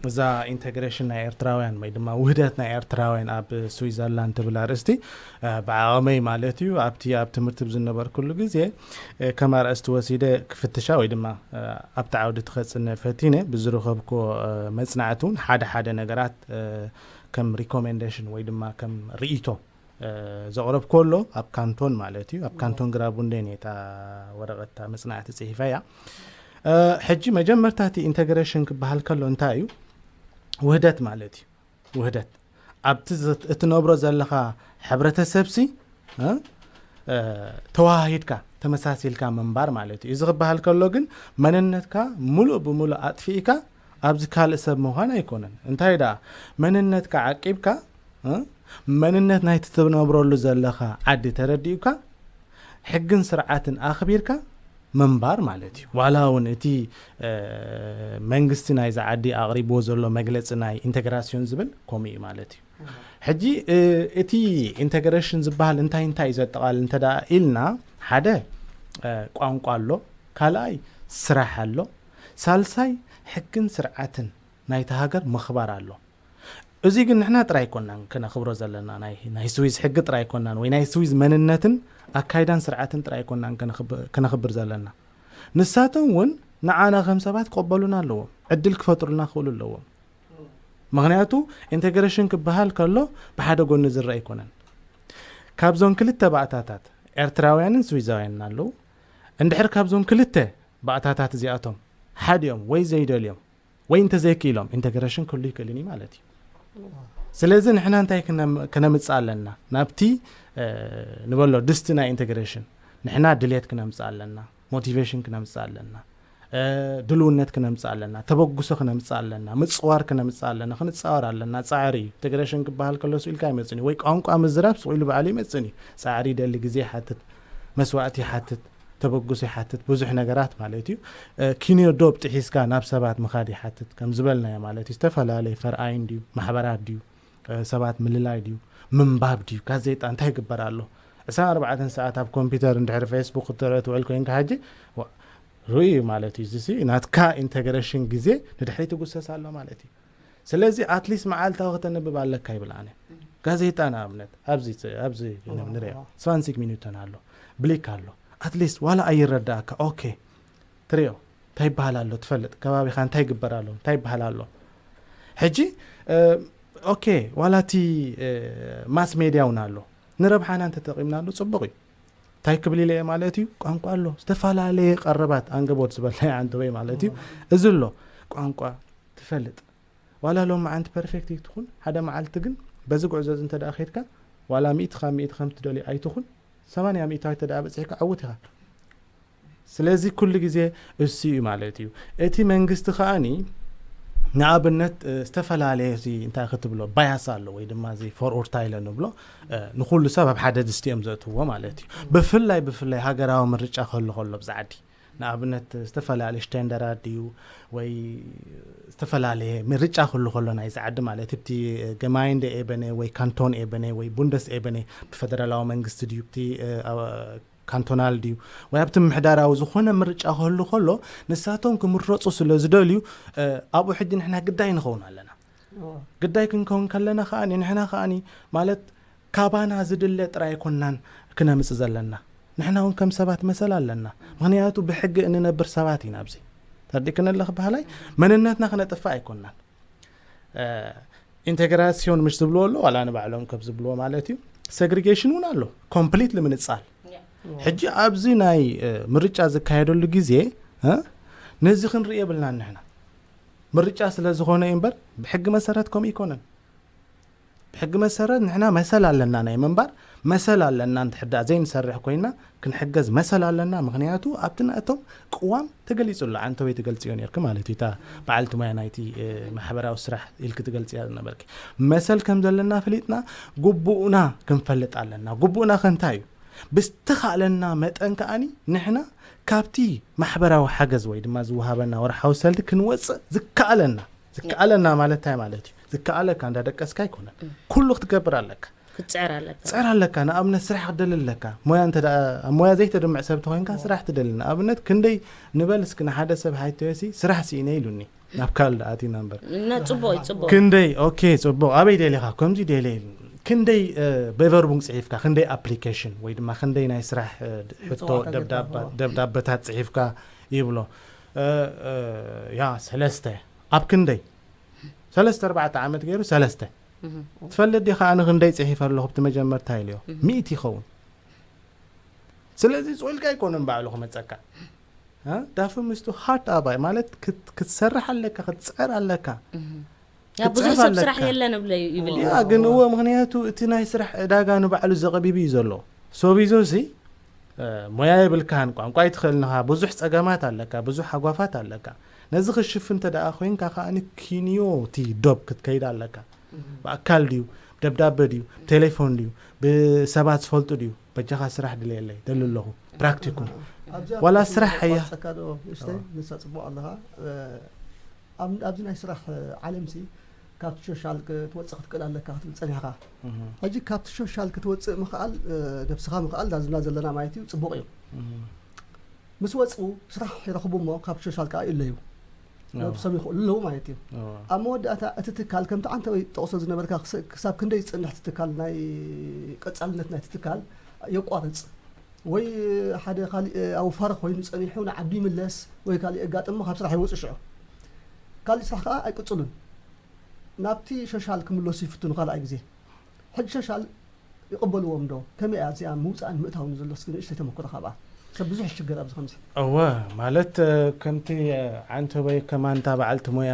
እዛ ኢንተግሬሽን ናይ ኤርትራውያን ወይ ድማ ውህደት ናይ ኤርትራውያን ኣብ ስዊዘርላንድ ትብል ኣርእስቲ ብዓቐመይ ማለት እዩ ኣብቲ ኣብ ትምህርቲ ብዝነበርኩሉ ግዜ ከም ኣርእስቲ ወሲደ ክፍትሻ ወይ ድማ ኣብቲ ዓውዲ ትኸጽነ ፈቲነ ብዝረኸብኮ መጽናዕቲ እውን ሓደ ሓደ ነገራት ከም ሪኮሜንዴሽን ወይ ድማ ከም ርእይቶ ዘቕረብ ከሎ ኣብ ካንቶን ማለት እዩ ኣብ ካንቶን ግራቡንዴን እየ እታ ወረቐት እታ መጽናዕቲ ጽሒፈያ። ሕጂ መጀመርታ እቲ ኢንተግሬሽን ክበሃል ከሎ እንታይ እዩ? ውህደት ማለት እዩ። ውህደት ኣብቲ እትነብሮ ዘለኻ ሕብረተሰብሲ ተዋሃሂድካ ተመሳሲልካ ምንባር ማለት እዩ። እዚ ክበሃል ከሎ ግን መንነትካ ሙሉእ ብሙሉእ ኣጥፊእካ ኣብዚ ካልእ ሰብ ምዃን ኣይኮነን። እንታይ ደኣ መንነትካ ዓቂብካ መንነት ናይቲ ትነብረሉ ዘለኻ ዓዲ ተረዲኡካ ሕግን ስርዓትን ኣኽቢርካ ምንባር ማለት እዩ። ዋላ እውን እቲ መንግስቲ ናይዚ ዓዲ ኣቕሪብዎ ዘሎ መግለፂ ናይ ኢንተግራሲዮን ዝብል ከምኡ እዩ ማለት እዩ። ሕጂ እቲ ኢንተግሬሽን ዝበሃል እንታይ እንታይ እዩ ዘጠቓልል እንተ ደኣ ኢልና ሓደ ቋንቋ ኣሎ፣ ካልኣይ ስራሕ ኣሎ፣ ሳልሳይ ሕግን ስርዓትን ናይቲ ሃገር ምኽባር ኣሎ። እዚ ግን ንሕና ጥራይ ኣይኮናን ከነኽብሮ ዘለና ናይ ናይ ስዊዝ ሕጊ ጥራይ ኣይኮናን ወይ ናይ ስዊዝ መንነትን ኣካይዳን ስርዓትን ጥራይ ኣይኮናን ከነኽብር ዘለና። ንሳቶም እውን ንዓና ከም ሰባት ክቕበሉና ኣለዎም። ዕድል ክፈጥሩልና ክኽእሉ ኣለዎም። ምኽንያቱ ኢንቴግሬሽን ክበሃል ከሎ ብሓደ ጎኒ ዝረአ ኣይኮነን። ካብዞን ክልተ ባእታታት ኤርትራውያንን ስዊዛውያንን ኣለዉ። እንድሕር ካብዞን ክልተ ባእታታት እዚኣቶም ሓዲኦም ወይ ዘይደልዮም ወይ እንተዘይክኢሎም ኢንቴግሬሽን ክህሉ ይክእልን እዩ ማለት እዩ። ስለዚ ንሕና እንታይ ክነም- ክነምጽእ ኣለና? ናብቲ እ፣ ንበሎ ድስቲ ናይ ኢንቴግሬሽን ንሕና ድሌት ክነምጽእ ኣለና፣ ሞቲቬሽን ክነምጽእ ኣለና፣ እ፣ ድልውነት ክነምጽእ ኣለና፣ ተበግሶ ክነምጽእ ኣለና፣ ምጽዋር ክነምጽእ ኣለና። ክንጻወር ኣለና። ጻዕሪ እዩ። ኢንቴግሬሽን ክበሃል ከሎ ስኢልካ ኣይመጽን እዩ። ወይ ቋንቋ ምዝራብ ስቕ ኢሉ ባዕሉ ይመጽን እዩ። ጻዕሪ ይደሊ፣ ግዜ ይሓትት፣ መስዋእቲ ይሓትት፣ ተበግሶ ይሓትት፣ ብዙሕ ነገራት ማለት እዩ። እ፣ ኪንዮ ዶብ ጥሒስካ ናብ ሰባት ምኻድ ይሓትት፣ ከም ዝበልናዮ ማለት እዩ። ዝተፈላለየ ፈርኣይን ድዩ፣ ማሕበራት ድዩ፣ እ፣ ሰባት ምልላይ ድዩ፣ ምንባብ ድዩ፣ ጋዜጣ እንታይ ይግበር ኣሎ? ዕስራን ኣርባዕተን ሰዓት ኣብ ኮምፒውተር እንድሕር ፌስቡክ ክትርኢ ትውዕል ኮይንካ ሕጂ፣ ዋ፣ ርእዩ ማለት እዩ። እዚ ናትካ ኢንተግሬሽን ግዜ ንድሕሪት ይጉሰስ ኣሎ ማለት እዩ። ስለዚ ኣትሊስት መዓልታዊ ከተንብብ ኣለካ ይብል ኣነ። ጋዜጣ ንኣብነት ኣብዚ ኣብዚ ንሪኦ ስቫንሲክ ሚኒተን ኣሎ፣ ብሊክ ኣሎ። ኣትሊስት ዋላ ኣይረዳእካ፣ ኦኬ፣ ትሪኦ እንታይ ይበሃል ኣሎ ትፈልጥ፣ ከባቢኻ እንታይ ይግበር ኣሎ እንታይ ይበሃል ኣሎ። ሕጂ እ፣ ኦኬ፣ ዋላ እቲ እ፣ ማስ ሜድያ እውን ኣሎ፣ ንረብሓና እንተጠቒምናሉ ጽቡቕ እዩ። እንታይ ክብል ኢለ እየ ማለት እዩ? ቋንቋ ኣሎ፣ ዝተፈላለየ ቀረባት ኣንገቦት ዝበልናዮ ዓንተወይ ማለት እዩ። እዚ ኣሎ፣ ቋንቋ ትፈልጥ፣ ዋላ ሎም መዓንቲ ፐርፌክት ይትኹን፣ ሓደ መዓልቲ ግን በዚ ጉዕዞ እዚ እንተ ደኣ ኸድካ፣ ዋላ ሚእቲ ካብ ሚእቲ ከም ትደልዮ ኣይትኹን፣ ሰማንያ ሚእታዊት እንተ ደኣ በጺሕካ ዕዉት ኢኻ። ስለዚ ኩሉ ግዜ እሱ እዩ ማለት እዩ። እቲ መንግስቲ ከኣኒ ንኣብነት እ፣ ዝተፈላለየ እዚ እንታይ ክትብሎ ባያስ ኣሎ ወይ ድማ እዚ ፎርኡርታይለ ንብሎ እ፣ ንኹሉ ሰብ ኣብ ሓደ ድስቲ እዮም ዘእትዎ ማለት እዩ። ብፍላይ ብፍላይ ሃገራዊ ምርጫ ክህሉ ከሎ ብዛ ዓዲ ንኣብነት ዝተፈላለየ ሽቴንደራት ድዩ ወይ ዝተፈላለየ ምርጫ ክህሉ ከሎ ናይዚ ዓዲ ማለት እዩ። እቲ ገማይንደ ኤበነ ወይ ካንቶን ኤበነ ወይ ቡንደስ ኤበነ ብፈደራላዊ መንግስቲ ድዩ እቲ እ፣ ኣ- ካንቶናል ድዩ ወይ ኣብቲ ምምሕዳራዊ ዝኾነ ምርጫ ክህሉ ከሎ ንሳቶም ክምረፁ ስለ ዝደልዩ እ፣ ኣብኡ ሕጂ ንሕና ግዳይ ንኸውን ኣለና። ግዳይ ክንከውን ከለና ከኣኒ ንሕና ከኣኒ ማለት ካባና ዝድለ ጥራይ ኣይኮናን ክነምጽእ ዘለና። ንሕና እውን ከም ሰባት መሰል ኣለና። ምኽንያቱ ብሕጊ እንነብር ሰባት ኢና። ኣብዚ ተርዲክን ኣለኽ ባህላይ መንነትና ክነጥፍእ ኣይኮናን። እ፣ ኢንቴግራሲዮን ምሽ ዝብልዎ ኣሎ ዋላ ንባዕሎም ከብ ዝብልዎ ማለት እዩ። ሴግሪጌሽን እውን ኣሎ ኮምፕሊትሊ ምንጻል። ሕጂ ኣብዚ ናይ እ፣ ምርጫ ዝካየደሉ ግዜ እ፣ ነዚ ክንርኢ የብልናን ንሕና። ምርጫ ስለ ዝኾነ እዩ እምበር ብሕጊ መሰረት ከምኡ ይኮነን። ብሕጊ መሰረት ንሕና መሰል ኣለና ናይ ምንባር መሰል ኣለና። እንድሕር ደኣ ዘይንሰርሕ ኮይና ክንሕገዝ መሰል ኣለና። ምኽንያቱ ኣብቲ ናቶም ቅዋም ተገሊጹ ኣሎ። ዓንተወይ ትገልጽዮ ነርኪ ማለት እዩ። እታ በዓልቲ ሞያ ናይቲ እ፣ ማሕበራዊ ስራሕ ኢልኪ ትገልጽያ ዝነበርኪ መሰል ከም ዘለና ፈሊጥና ግቡእና ክንፈልጥ ኣለና። ግቡእና ከ እንታይ እዩ? ብዝተኻእለና መጠን ከኣኒ ንሕና ካብቲ ማሕበራዊ ሓገዝ ወይ ድማ ዝወሃበና ወርሓዊ ሰልዲ ክንወፅእ ዝከኣለና ዝከኣለና ማለት እንታይ ማለት እዩ? ዝከኣለካ እንዳደቀስካ ኣይኮነን። ኩሉ ክትገብር ኣለካ። ክትፅዕር ኣለካ። ክትፅዕር ኣለካ። ንኣብነት ስራሕ ክትደሊ ኣለካ። ሞያ እንተ ደኣ ኣብ ሞያ ዘይተድምዕ ሰብ ተኾይንካ ስራሕ ትደሊ። ንኣብነት ክንደይ ንበል እስኪ ንሓደ ሰብ ሓይቶዮሲ ስራሕ ስኢነ ኢሉኒ ናብ ካልእ ደኣ ኣቲና እምበር እና ፅቡቅ እዩ፣ ፅቡቅ። ክንደይ ኦኬ፣ ፅቡቅ ኣበይ ደሊኻ ከምዚ ደለ ኢሉ ክንደይ እ፣ በቨርቡንግ ፅሒፍካ ክንደይ ኣፕሊኬሽን ወይ ድማ ክንደይ ናይ ስራሕ እ፣ ሕቶ ምፅዋዕ ደብዳባ- ተገድካ። ደብዳበታት ፅሒፍካ ይብሎ እ፣ እ፣ ያ ሰለስተ ኣብ ክንደይ ሰለስተ ኣርባዕተ ዓመት ገይሩ ሰለስተ ትፈልጥ ዲኻ? ኣነ ክንደይ ጽሒፈ ኣለኹ ብቲ መጀመርታ ኢልዮ ሚእቲ ይኸውን። ስለዚ ጽልካ ኣይኮነን ባዕሉ ክመጸካ ዳፍ ምስቱ ሃርድ ኣባይ ማለት ክትሰርሕ ኣለካ ክትጽዕር ኣለካ። ብዙሕ ሰብ ስራሕ የለን እብለ ይብል እዩ። ያ ግን እወ ምክንያቱ እቲ ናይ ስራሕ ዕዳጋ ንባዕሉ ዘቐቢቡ እዩ ዘሎ። ሶቢዞ ሲ ሞያ የብልካን ቋንቋ ኣይትኽእልን ኢኻ ብዙሕ ጸገማት ኣለካ ብዙሕ ሃጓፋት ኣለካ። ነዚ ክሽፍ እንተ ደኣ ኮይንካ ከኣ ኪንዮ እቲ ዶብ ክትከይድ ኣለካ። ብኣካል ድዩ ብደብዳበ ድዩ ብቴሌፎን ድዩ ብሰባት ዝፈልጡ ድዩ በጃኻ ስራሕ ድልየለይ ደሊ ኣለኹ ፕራክቲኩም ዋላ ስራሕ ኣያ ዶ ንስተይ ንሳ ፅቡቅ ኣለኻ። ኣብዚ ናይ ስራሕ ዓለም ሲ ካብቲ ሶሻል ክትወፅእ ክትክእል ኣለካ ክትብል ፀኒሕኻ። ሕጂ ካብቲ ሶሻል ክትወፅእ ምኽኣል ነብስኻ ምኽኣል ዳዝና ዘለና ማለት እዩ ፅቡቅ እዩ። ምስ ወፁ ስራሕ ይረኽቡ እሞ ካብ ሶሻል ከዓ ይለዩ ነብሶም ይኽእሉ ኣለዉ ማለት እዩ። ኣብ መወዳእታ እቲ ትካል ከምቲ ዓንተወይ ጠቕሶ ዝነበርካ ክሳብ ክንደይ ዝፅንሕ እቲ ትካል ናይ ቀፃልነት ናይቲ ትካል የቋርፅ። ወይ ሓደ ካሊእ ኣውፋር ኮይኑ ጸኒሑ ንዓዱ ይምለስ፣ ወይ ካሊእ ኣጋጥሞ ካብ ስራሕ ይወፅእ ሽዑ። ካሊእ ስራሕ ከዓ ኣይቅፅሉን። ናብቲ ሶሻል ክምለሱ ይፍትኑ ካልኣይ ግዜ። ሕጂ ሶሻል ይቕበልዎም ዶ? ከመይ እያ እዚኣ ምውፃእን ምእታውን ዘሎ? እስኪ ንእሽተይ ተመክሮ ካብኣ። ሰብ ብዙሕ ይሽገር ኣብዚ ከምዚ። እወ፣ ማለት ከምቲ ዓንተበይ ከማንታ በዓልቲ ሞያ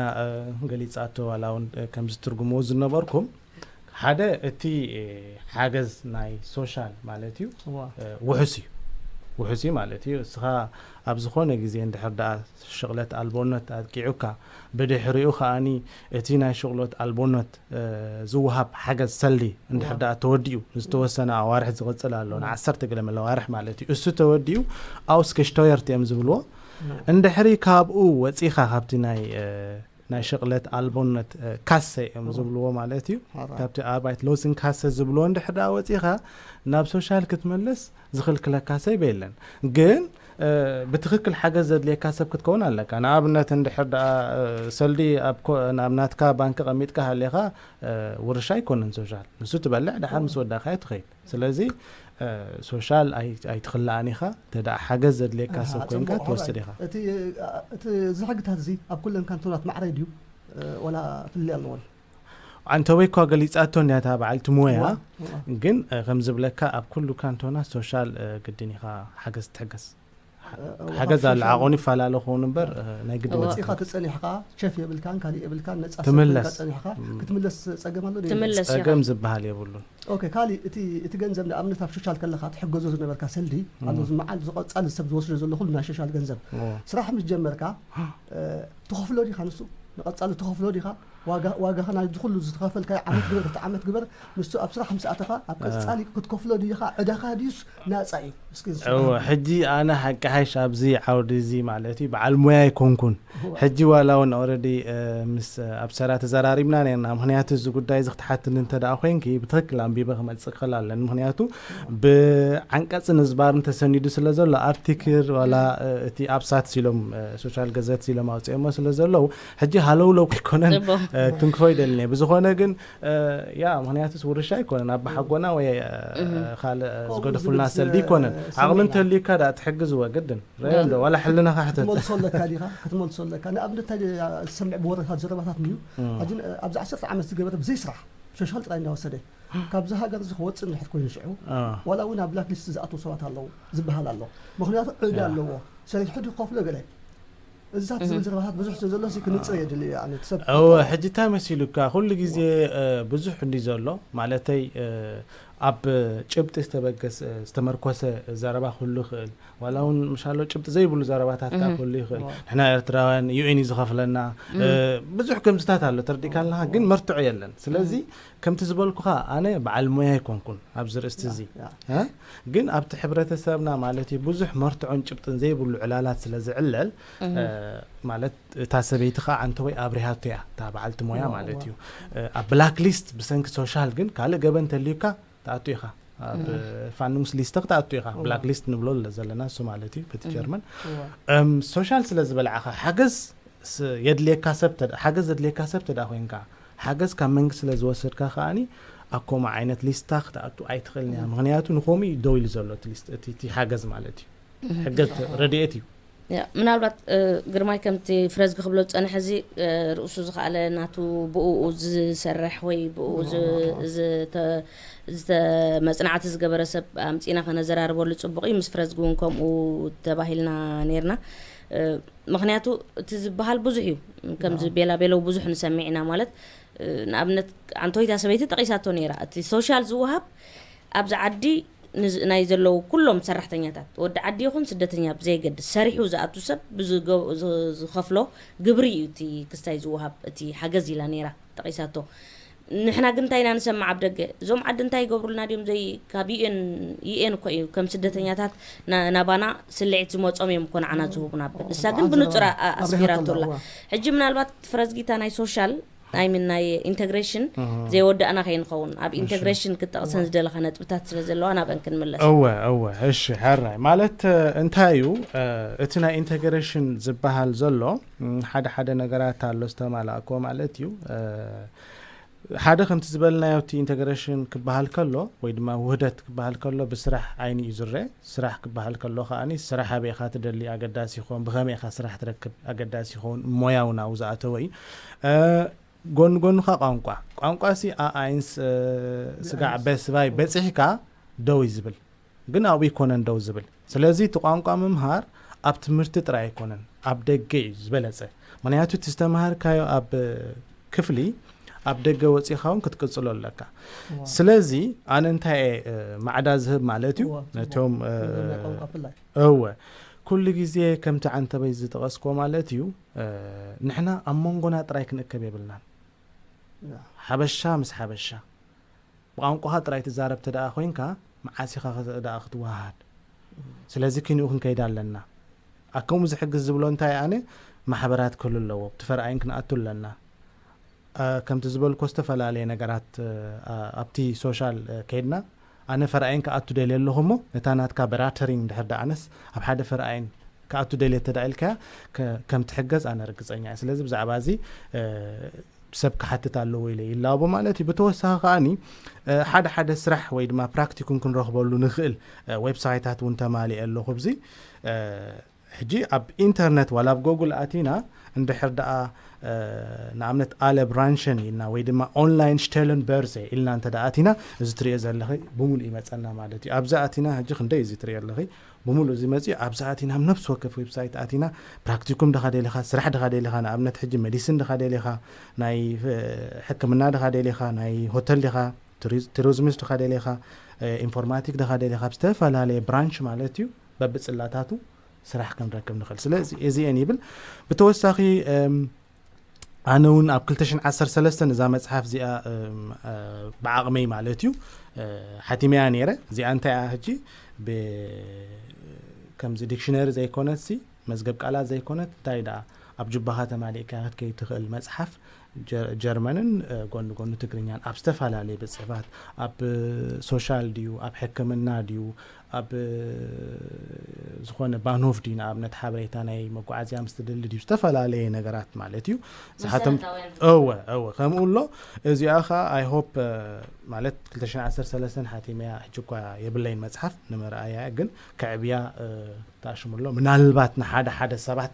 ገሊፃቶ ዋላ እውን ከምዚ ትርጉምዎ ዝነበርኩም ሓደ እቲ ሓገዝ ናይ ሶሻል ማለት እዩ። ውሑስ እዩ። ውሑስ እዩ ማለት እዩ። እስኻ ኣብ ዝኾነ ግዜ እንድሕር ደኣ ሽቕለት ኣልቦነት ኣጥቂዑካ፣ ብድሕሪኡ ከኣኒ እቲ ናይ ሽቕለት ኣልቦነት ዝወሃብ ሓገዝ ሰልዲ እንድሕር ደኣ ተወዲኡ ዝተወሰነ ኣዋርሕ ዝቕፅል ኣሎ፣ ንዓሰርተ ገለ መለ ኣዋርሕ ማለት እዩ። እሱ ተወዲኡ ኣውስገሽተውየርት እዮም ዝብልዎ። እንድሕሪ ካብኡ ወፂኻ ካብቲ ናይ ናይ ሽቕለት ኣልቦነት ካሰ እዮም ዝብልዎ ማለት እዩ። ካብቲ ኣርባይት ሎስን ካሰ ዝብልዎ እንድሕር ደኣ ወፂኻ ናብ ሶሻል ክትመለስ ዝኽልክለካ ሰብ የለን። ግን ብትኽክል ሓገዝ ዘድልየካ ሰብ ክትከውን ኣለካ። ንኣብነት እንድሕር ደኣ ሰልዲ ኣብ ናትካ ባንኪ ቀሚጥካ ሃሌኻ ውርሻ ኣይኮነን ሶሻል። ንሱ ትበልዕ ደሓር ምስ ወዳእካዮ ትኸይድ። ስለዚ ሶሻል ኣይትኽልኣን ኢኻ። ተደኣ ሓገዝ ዘድልየካ ሰብ ኮይንካ ትወስድ ኢኻ። እቲ እዚ ሕግታት እዚ ኣብ ኩለን ካንቶናት ማዕረ ድዩ ወላ ፍልልይ ኣለዎን? ኣንተወይ እኳ ገሊፃቶ እንዲያ እታ በዓልቲ ሞያ፣ ግን ከም ዝብለካ ኣብ ኩሉ ካንቶና ሶሻል ግድን ኢኻ ሓገዝ ትሕገዝ። ሓገዝ ኣሎ ዓቆን ይፈላለ ክኸውን እምበር ናይ ግድን ወፂኻ ተፀኒሕካ ቸፍ የብልካን ካሊእ የብልካን ነፃ ትምለስ ጸኒሕካ ክትምለስ ጸገም ኣሎ ጸገም ዝበሃል የብሉን። ኦኬ፣ ካሊእ እቲ እቲ ገንዘብ ንኣብነት ኣብ ሶሻል ከለካ ትሕገዞ ዝነበርካ ሰልዲ ኣሎ ዝመዓል ዝቐጻሊ ሰብ ዝወስዶ ዘሎ ኩሉ ናይ ሶሻል ገንዘብ ስራሕ ምስ ጀመርካ ትኸፍሎ ዲኻ ንሱ ንቐጻሊ ትኸፍሎ ዲኻ? ዋጋ ዋጋኻ ናይ ዝኹሉ ዝተኸፈልካዮ ዓመት ግበር ክልተ ዓመት ግበር ንሱ ኣብ ስራሕ ምስ ኣተኻ ኣብ ቀጻሊ ክትከፍሎ ዲኻ? ዕዳኻ ድዩስ ናጻ እዩ? እስኪ ንሱ እወ፣ ሕጂ ኣነ ሓቂ ሓይሽ ኣብዚ ዓውዲ እዚ ማለት እዩ በዓል ሞያ ኣይኮንኩን። ሕጂ ዋላ እውን ኦረዲ ምስ ኣብ ሰራ ተዘራሪብና ነርና። ምክንያቱ እዚ ጉዳይ እዚ ክትሓትኒ እንተ ደኣ ኮይንኪ ብትክክል ኣንቢበ ክመፅእ ክኽእል ኣለኒ። ምክንያቱ ብዓንቀፅን ንዝባርን ተሰኒዱ ስለ ዘሎ ኣርቲክል ዋላ እቲ ኣብሳት ሲሎም ሶሻል ገዘት ሲሎም ኣውፅኦሞ ስለ ዘለዉ ሕጂ ሃለውለው ኣይኮነን ትንክፎ ይደልኒ። ብዝኾነ ግን ያ ምክንያቱስ ውርሻ ኣይኮነን ኣባሓጎና ወይ ካልእ ዝገደፉልና ሰልዲ ኣይኮነን። ዓቕሚ እንተልዩካ ደኣ ትሕግዝዎ ግድን ረዮም ዶ ዋላ ሕልናኻ ሕተት ክትመልሶ ኣለካ ዲኻ ክትመልሶ ኣለካ። ንኣብነት እንታይ ዝሰምዕ ብወረታት ዘረባታት እዩ። ሕጂ ኣብዚ ዓሰርተ ዓመት ዝገበረ ብዘይ ስራሕ ሶሻል ጥራይ እንዳወሰደ ካብዚ ሃገር እዚ ክወፅእ እንድሕር ኮይኑ ሽዑ ዋላ እውን ኣብ ብላክ ሊስት ዝኣትዉ ሰባት ኣለዉ ዝበሃል ኣሎ። ምክንያቱ ዕዳ ኣለዎ ሰሪሑ ድዩ ክኸፍሎ ገለ እዛት ዝብል ዘረባታት ብዙሕ ስለ ዘሎ ሲ ክንፅር የድሊ እዩ። ኣነ ሰብ እወ ሕጂ እንታይ መሲሉካ ኩሉ ግዜ ብዙሕ እንዲ ዘሎ ማለተይ ኣብ ጭብጢ ዝተበገሰ ዝተመርኮሰ ዘረባ ክህሉ ይኽእል። ዋላ እውን ምሻሎ ጭብጢ ዘይብሉ ዘረባታት ከዓ ክህሉ ይኽእል። ንሕና ኤርትራውያን ዩኤን እዩ ዝኸፍለና ብዙሕ ከምዝታት ኣሎ ተረዲእካ ኣለካ ግን መርትዖ የለን። ስለዚ ከምቲ ዝበልኩኻ ኣነ በዓል ሞያ ኣይኮንኩን ኣብዚ ርእስቲ እዚ ግን ኣብቲ ሕብረተሰብና ማለት እዩ ብዙሕ መርትዖን ጭብጥን ዘይብሉ ዕላላት ስለ ዝዕለል ማለት እታ ሰበይቲ ከዓ ኣንተ ወይ ኣብሪሃቶ እያ እታ በዓልቲ ሞያ ማለት እዩ። ኣብ ብላክ ሊስት ብሰንኪ ሶሻል ግን ካልእ ገበን ተልዩካ ትኣቱ ኢኻ ኣብ ፋንዱንግስ ሊስተ ክትኣቱ ኢኻ ብላክ ሊስት ንብሎ ዘለና እሱ ማለት እዩ በቲ ጀርመን ሶሻል ስለ ዝበልዓኻ ሓገዝ የድልየካ ሰብ ሓገዝ ዘድልየካ ሰብ ተዳ ኮይንካ ሓገዝ ካብ መንግስቲ ስለ ዝወሰድካ ከዓኒ ኣብ ከምኡ ዓይነት ሊስታ ክትኣቱ ኣይትኽእልን እያ። ምክንያቱ ንከምኡ እዩ ደው ኢሉ ዘሎ እቲ ሓገዝ ማለት እዩ። ሕገዝ ረድኤት እዩ። ምናልባት ግርማይ ከምቲ ፍረዝጊ ክብሎ ዝፀንሐ እዚ ርእሱ ዝኸኣለ ናቱ ብኡ ዝሰርሕ ወይ ብኡ መፅናዕቲ ዝገበረ ሰብ ኣምፂና ከነዘራርበሉ ፅቡቕ እዩ። ምስ ፍረዝጊ እውን ከምኡ ተባሂልና ነርና። ምክንያቱ እቲ ዝበሃል ብዙሕ እዩ። ከምዚ ቤላ ቤለው ብዙሕ ንሰሚዕ ኢና ማለት ንኣብነት ኣንቶይታ ሰበይቲ ጠቂሳቶ ነይራ እቲ ሶሻል ዝወሃብ ኣብዚ ዓዲ ናይ ዘለዉ ኩሎም ሰራሕተኛታት ወዲ ዓዲ ይኹን ስደተኛ ብዘየገድስ ሰሪሑ ዝኣቱ ሰብ ዝኸፍሎ ግብሪ እዩ እቲ ክስታይ ዝወሃብ እቲ ሓገዝ ኢላ ነይራ ጠቂሳቶ። ንሕና ግን እንታይ ኢና ንሰምዕ ኣብ ደገ እዞም ዓዲ እንታይ ይገብሩልና ድዮም ዘይ ካብ ዩኤን ዩኤን እኮ እዩ ከም ስደተኛታት ናባና ስልዒት ዝመፆም እዮም እኮ ንዓና ዝህቡና ብል እሳ ግን ብንፁር ኣስፊራቶላ። ሕጂ ምናልባት ፍረዝጊታ ናይ ሶሻል ኣይምን ናይ ኢንተግሬሽን ዘይወዳእና ከይንኸውን ኣብ ኢንተግሬሽን ክጠቕሰን ዝደለኻ ነጥብታት ስለ ዘለዋ ናብአን ክንምለስ። እወ እወ እሺ ሕራይ ማለት እንታይ እዩ እቲ ናይ ኢንተግሬሽን ዝበሃል ዘሎ ሓደ ሓደ ነገራት ኣሎ ዝተማላእኮ ማለት እዩ። ሓደ ከምቲ ዝበልናዮ፣ እቲ ኢንተግሬሽን ክበሃል ከሎ ወይ ድማ ውህደት ክበሃል ከሎ ብስራሕ ዓይኒ እዩ ዝረአ። ስራሕ ክበሃል ከሎ ከዓኒ ስራሕ ኣበይ ኢኻ ትደሊ ኣገዳሲ ይኸውን፣ ብኸመይ ኢኻ ስራሕ ትረክብ ኣገዳሲ ይኸውን፣ ሞያው ናብኡ ዝኣተወ እዩ። እ፣ ጎኒ ጎኒ ኸ ቋንቋ፣ ቋንቋ ሲ ኣኣይንስ፣ እ፣ ስጋዕ በስባይ በፂሕካ ደው እዩ ዝብል፣ ግን ኣብኡ ኣይኮነን ደው ዝብል። ስለዚ እቲ ቋንቋ ምምሃር ኣብ ትምህርቲ ጥራይ ኣይኮነን፣ ኣብ ደገ እዩ ዝበለፀ። ምክንያቱ እቲ ዝተምሃርካዮ ኣብ ክፍሊ ኣብ ደገ ወፂኻ እውን ክትቅፅሎ ኣለካ። ስለዚ ኣነ እንታይ እየ፣ እ፣ ማዕዳ ዝህብ ማለት እዩ ነቶም፣ እ፣ እወ፣ ኩሉ ግዜ ከምቲ ዓንተበይ ዝጠቐስኮ ማለት እዩ፣ እ፣ ንሕና ኣብ መንጎና ጥራይ ክንእከብ የብልናን። ሓበሻ ምስ ሓበሻ ብቋንቋኻ ጥራይ ትዛረብ ተደኣ ኮይንካ፣ መዓስ ኢኻ ከ ደኣ ክትወሃሃድ? ስለዚ ክንኡ ክንከይድ ኣለና። ኣብ ከምኡ ዝሕግዝ ዝብሎ እንታይ ኣነ፣ ማሕበራት ክህሉ ኣለዎ፣ ብቲ ፈርኣይን ክንኣቱ ኣለና። እ፣ ከምቲ ዝበልኮ ዝተፈላለየ ነገራት፣ እ፣ ኣብቲ ሶሻል፣ እ፣ ከይድና፣ ኣነ ፈርኣይን ክኣቱ ደልየ ኣለኹ እሞ፣ ነታ ናትካ በራተሪንግ ድሕር ደኣ ኣነስ ኣብ ሓደ ፈርኣይን ክኣቱ ደልየ ተዳ ኢልካያ፣ ከ-፣ ከም ትሕገዝ ኣነ ርግጸኛ እየ። ስለዚ ብዛዕባ እዚ፣ እ፣ ሰብ ክሓትት ኣለዎ ኢለ ይላቦ ማለት እዩ። ብተወሳኺ ከኣኒ፣ እ፣ ሓደ ሓደ ስራሕ ወይ ድማ ፕራክቲኩም ክንረኽበሉ ንኽእል፣ እ፣ ዌብሳይታት እውን ተማሊኤ ኣለኹ ኣብዚ። እ፣ ሕጂ ኣብ ኢንተርነት ዋላ ኣብ ጎግል ኣቲና እንድሕር ደኣ፣ እ፣ ንኣብነት ኣለ ብራንሸን ኢልና ወይ ድማ ኦንላይን ሽተለን በርዘ ኢልና እንተ ደኣ ኣቲና፣ እዚ ትሪኦ ዘለኺ ብምሉእ ይመጸና ማለት እዩ። ኣብዚ ኣቲና ሕጂ ክንደይ እዚ ትሪኦ ኣለኺ፣ ብምሉእ እዚ መጺኡ ኣብዚ ኣቲና ኣብ ነፍሲ ወከፍ ዌብሳይት ኣቲና ፕራክቲኩም ድኻ ደሊኻ፣ ስራሕ ድኻ ደሊኻ፣ ንኣብነት ሕጂ ሜዲሲን ድኻ ደሊኻ፣ ናይ፣ እ፣ ሕክምና ድኻ ደሊኻ፣ ናይ ሆተል ዲኻ፣ ቱሪዝ-፣ ቱሪዝሚስት ድኻ ደሊኻ፣ እ፣ ኢንፎርማቲክ ድኻ ደሊኻ፣ ኣብ ዝተፈላለየ ብራንች ማለት እዩ፣ በብጽላታቱ ስራሕ ክንረክብ ንኽእል። ስለዚ እዚኤን ይብል። ብተወሳኺ፣ እም፣ ኣነ እውን ኣብ ክልተ ሽሕን ዓሰርተ ሰለስተን እዛ መጽሓፍ እዚኣ፣ እም፣ እ፣ ብዓቕመይ ማለት እዩ፣ እ፣ ሓቲመያ ነይረ። እዚኣ እንታይ እያ ሕጂ? ብ-፣ ከምዚ ዲክሽነሪ ዘይኮነትሲ፣ መዝገብ ቃላት ዘይኮነት፣ እንታይ ደኣ ኣብ ጁባኻ ተማሊእካ ክትከይድ ትኽእል መጽሓፍ ጀ-፣ ጀርመንን፣ እ፣ ጎኒ ጎኒ ትግርኛን ኣብ ዝተፈላለየ ቤት ጽሕፋት፣ ኣብ፣ እ፣ ሶሻል ድዩ፣ ኣብ ሕክምና ድዩ፣ ኣብ፣ እ፣ ዝኾነ ባንሆፍ ድዩ፣ ንኣብነት ሓበሬታ ናይ መጓዓዝያ ምስ ትደሊ ድዩ፣ ዝተፈላለየ ነገራት ማለት እዩ። ዝሓተም-፣ መሰረታውያን። እወ፣ እወ፣ ከምኡ ኣሎ። እዚኣ ኸኣ ኣይ ሆፕ፣ እ፣ ማለት ክልተ ሽሕን ዓሰርተ ሰለስተን ሓቲመያ፣ ሕጂ እኳ የብለይን መጽሓፍ ንምርኣያ፣ ግን ከዕብያ፣ እ፣ ተኣሽሙ ኣሎ። ምናልባት ንሓደ ሓደ ሰባት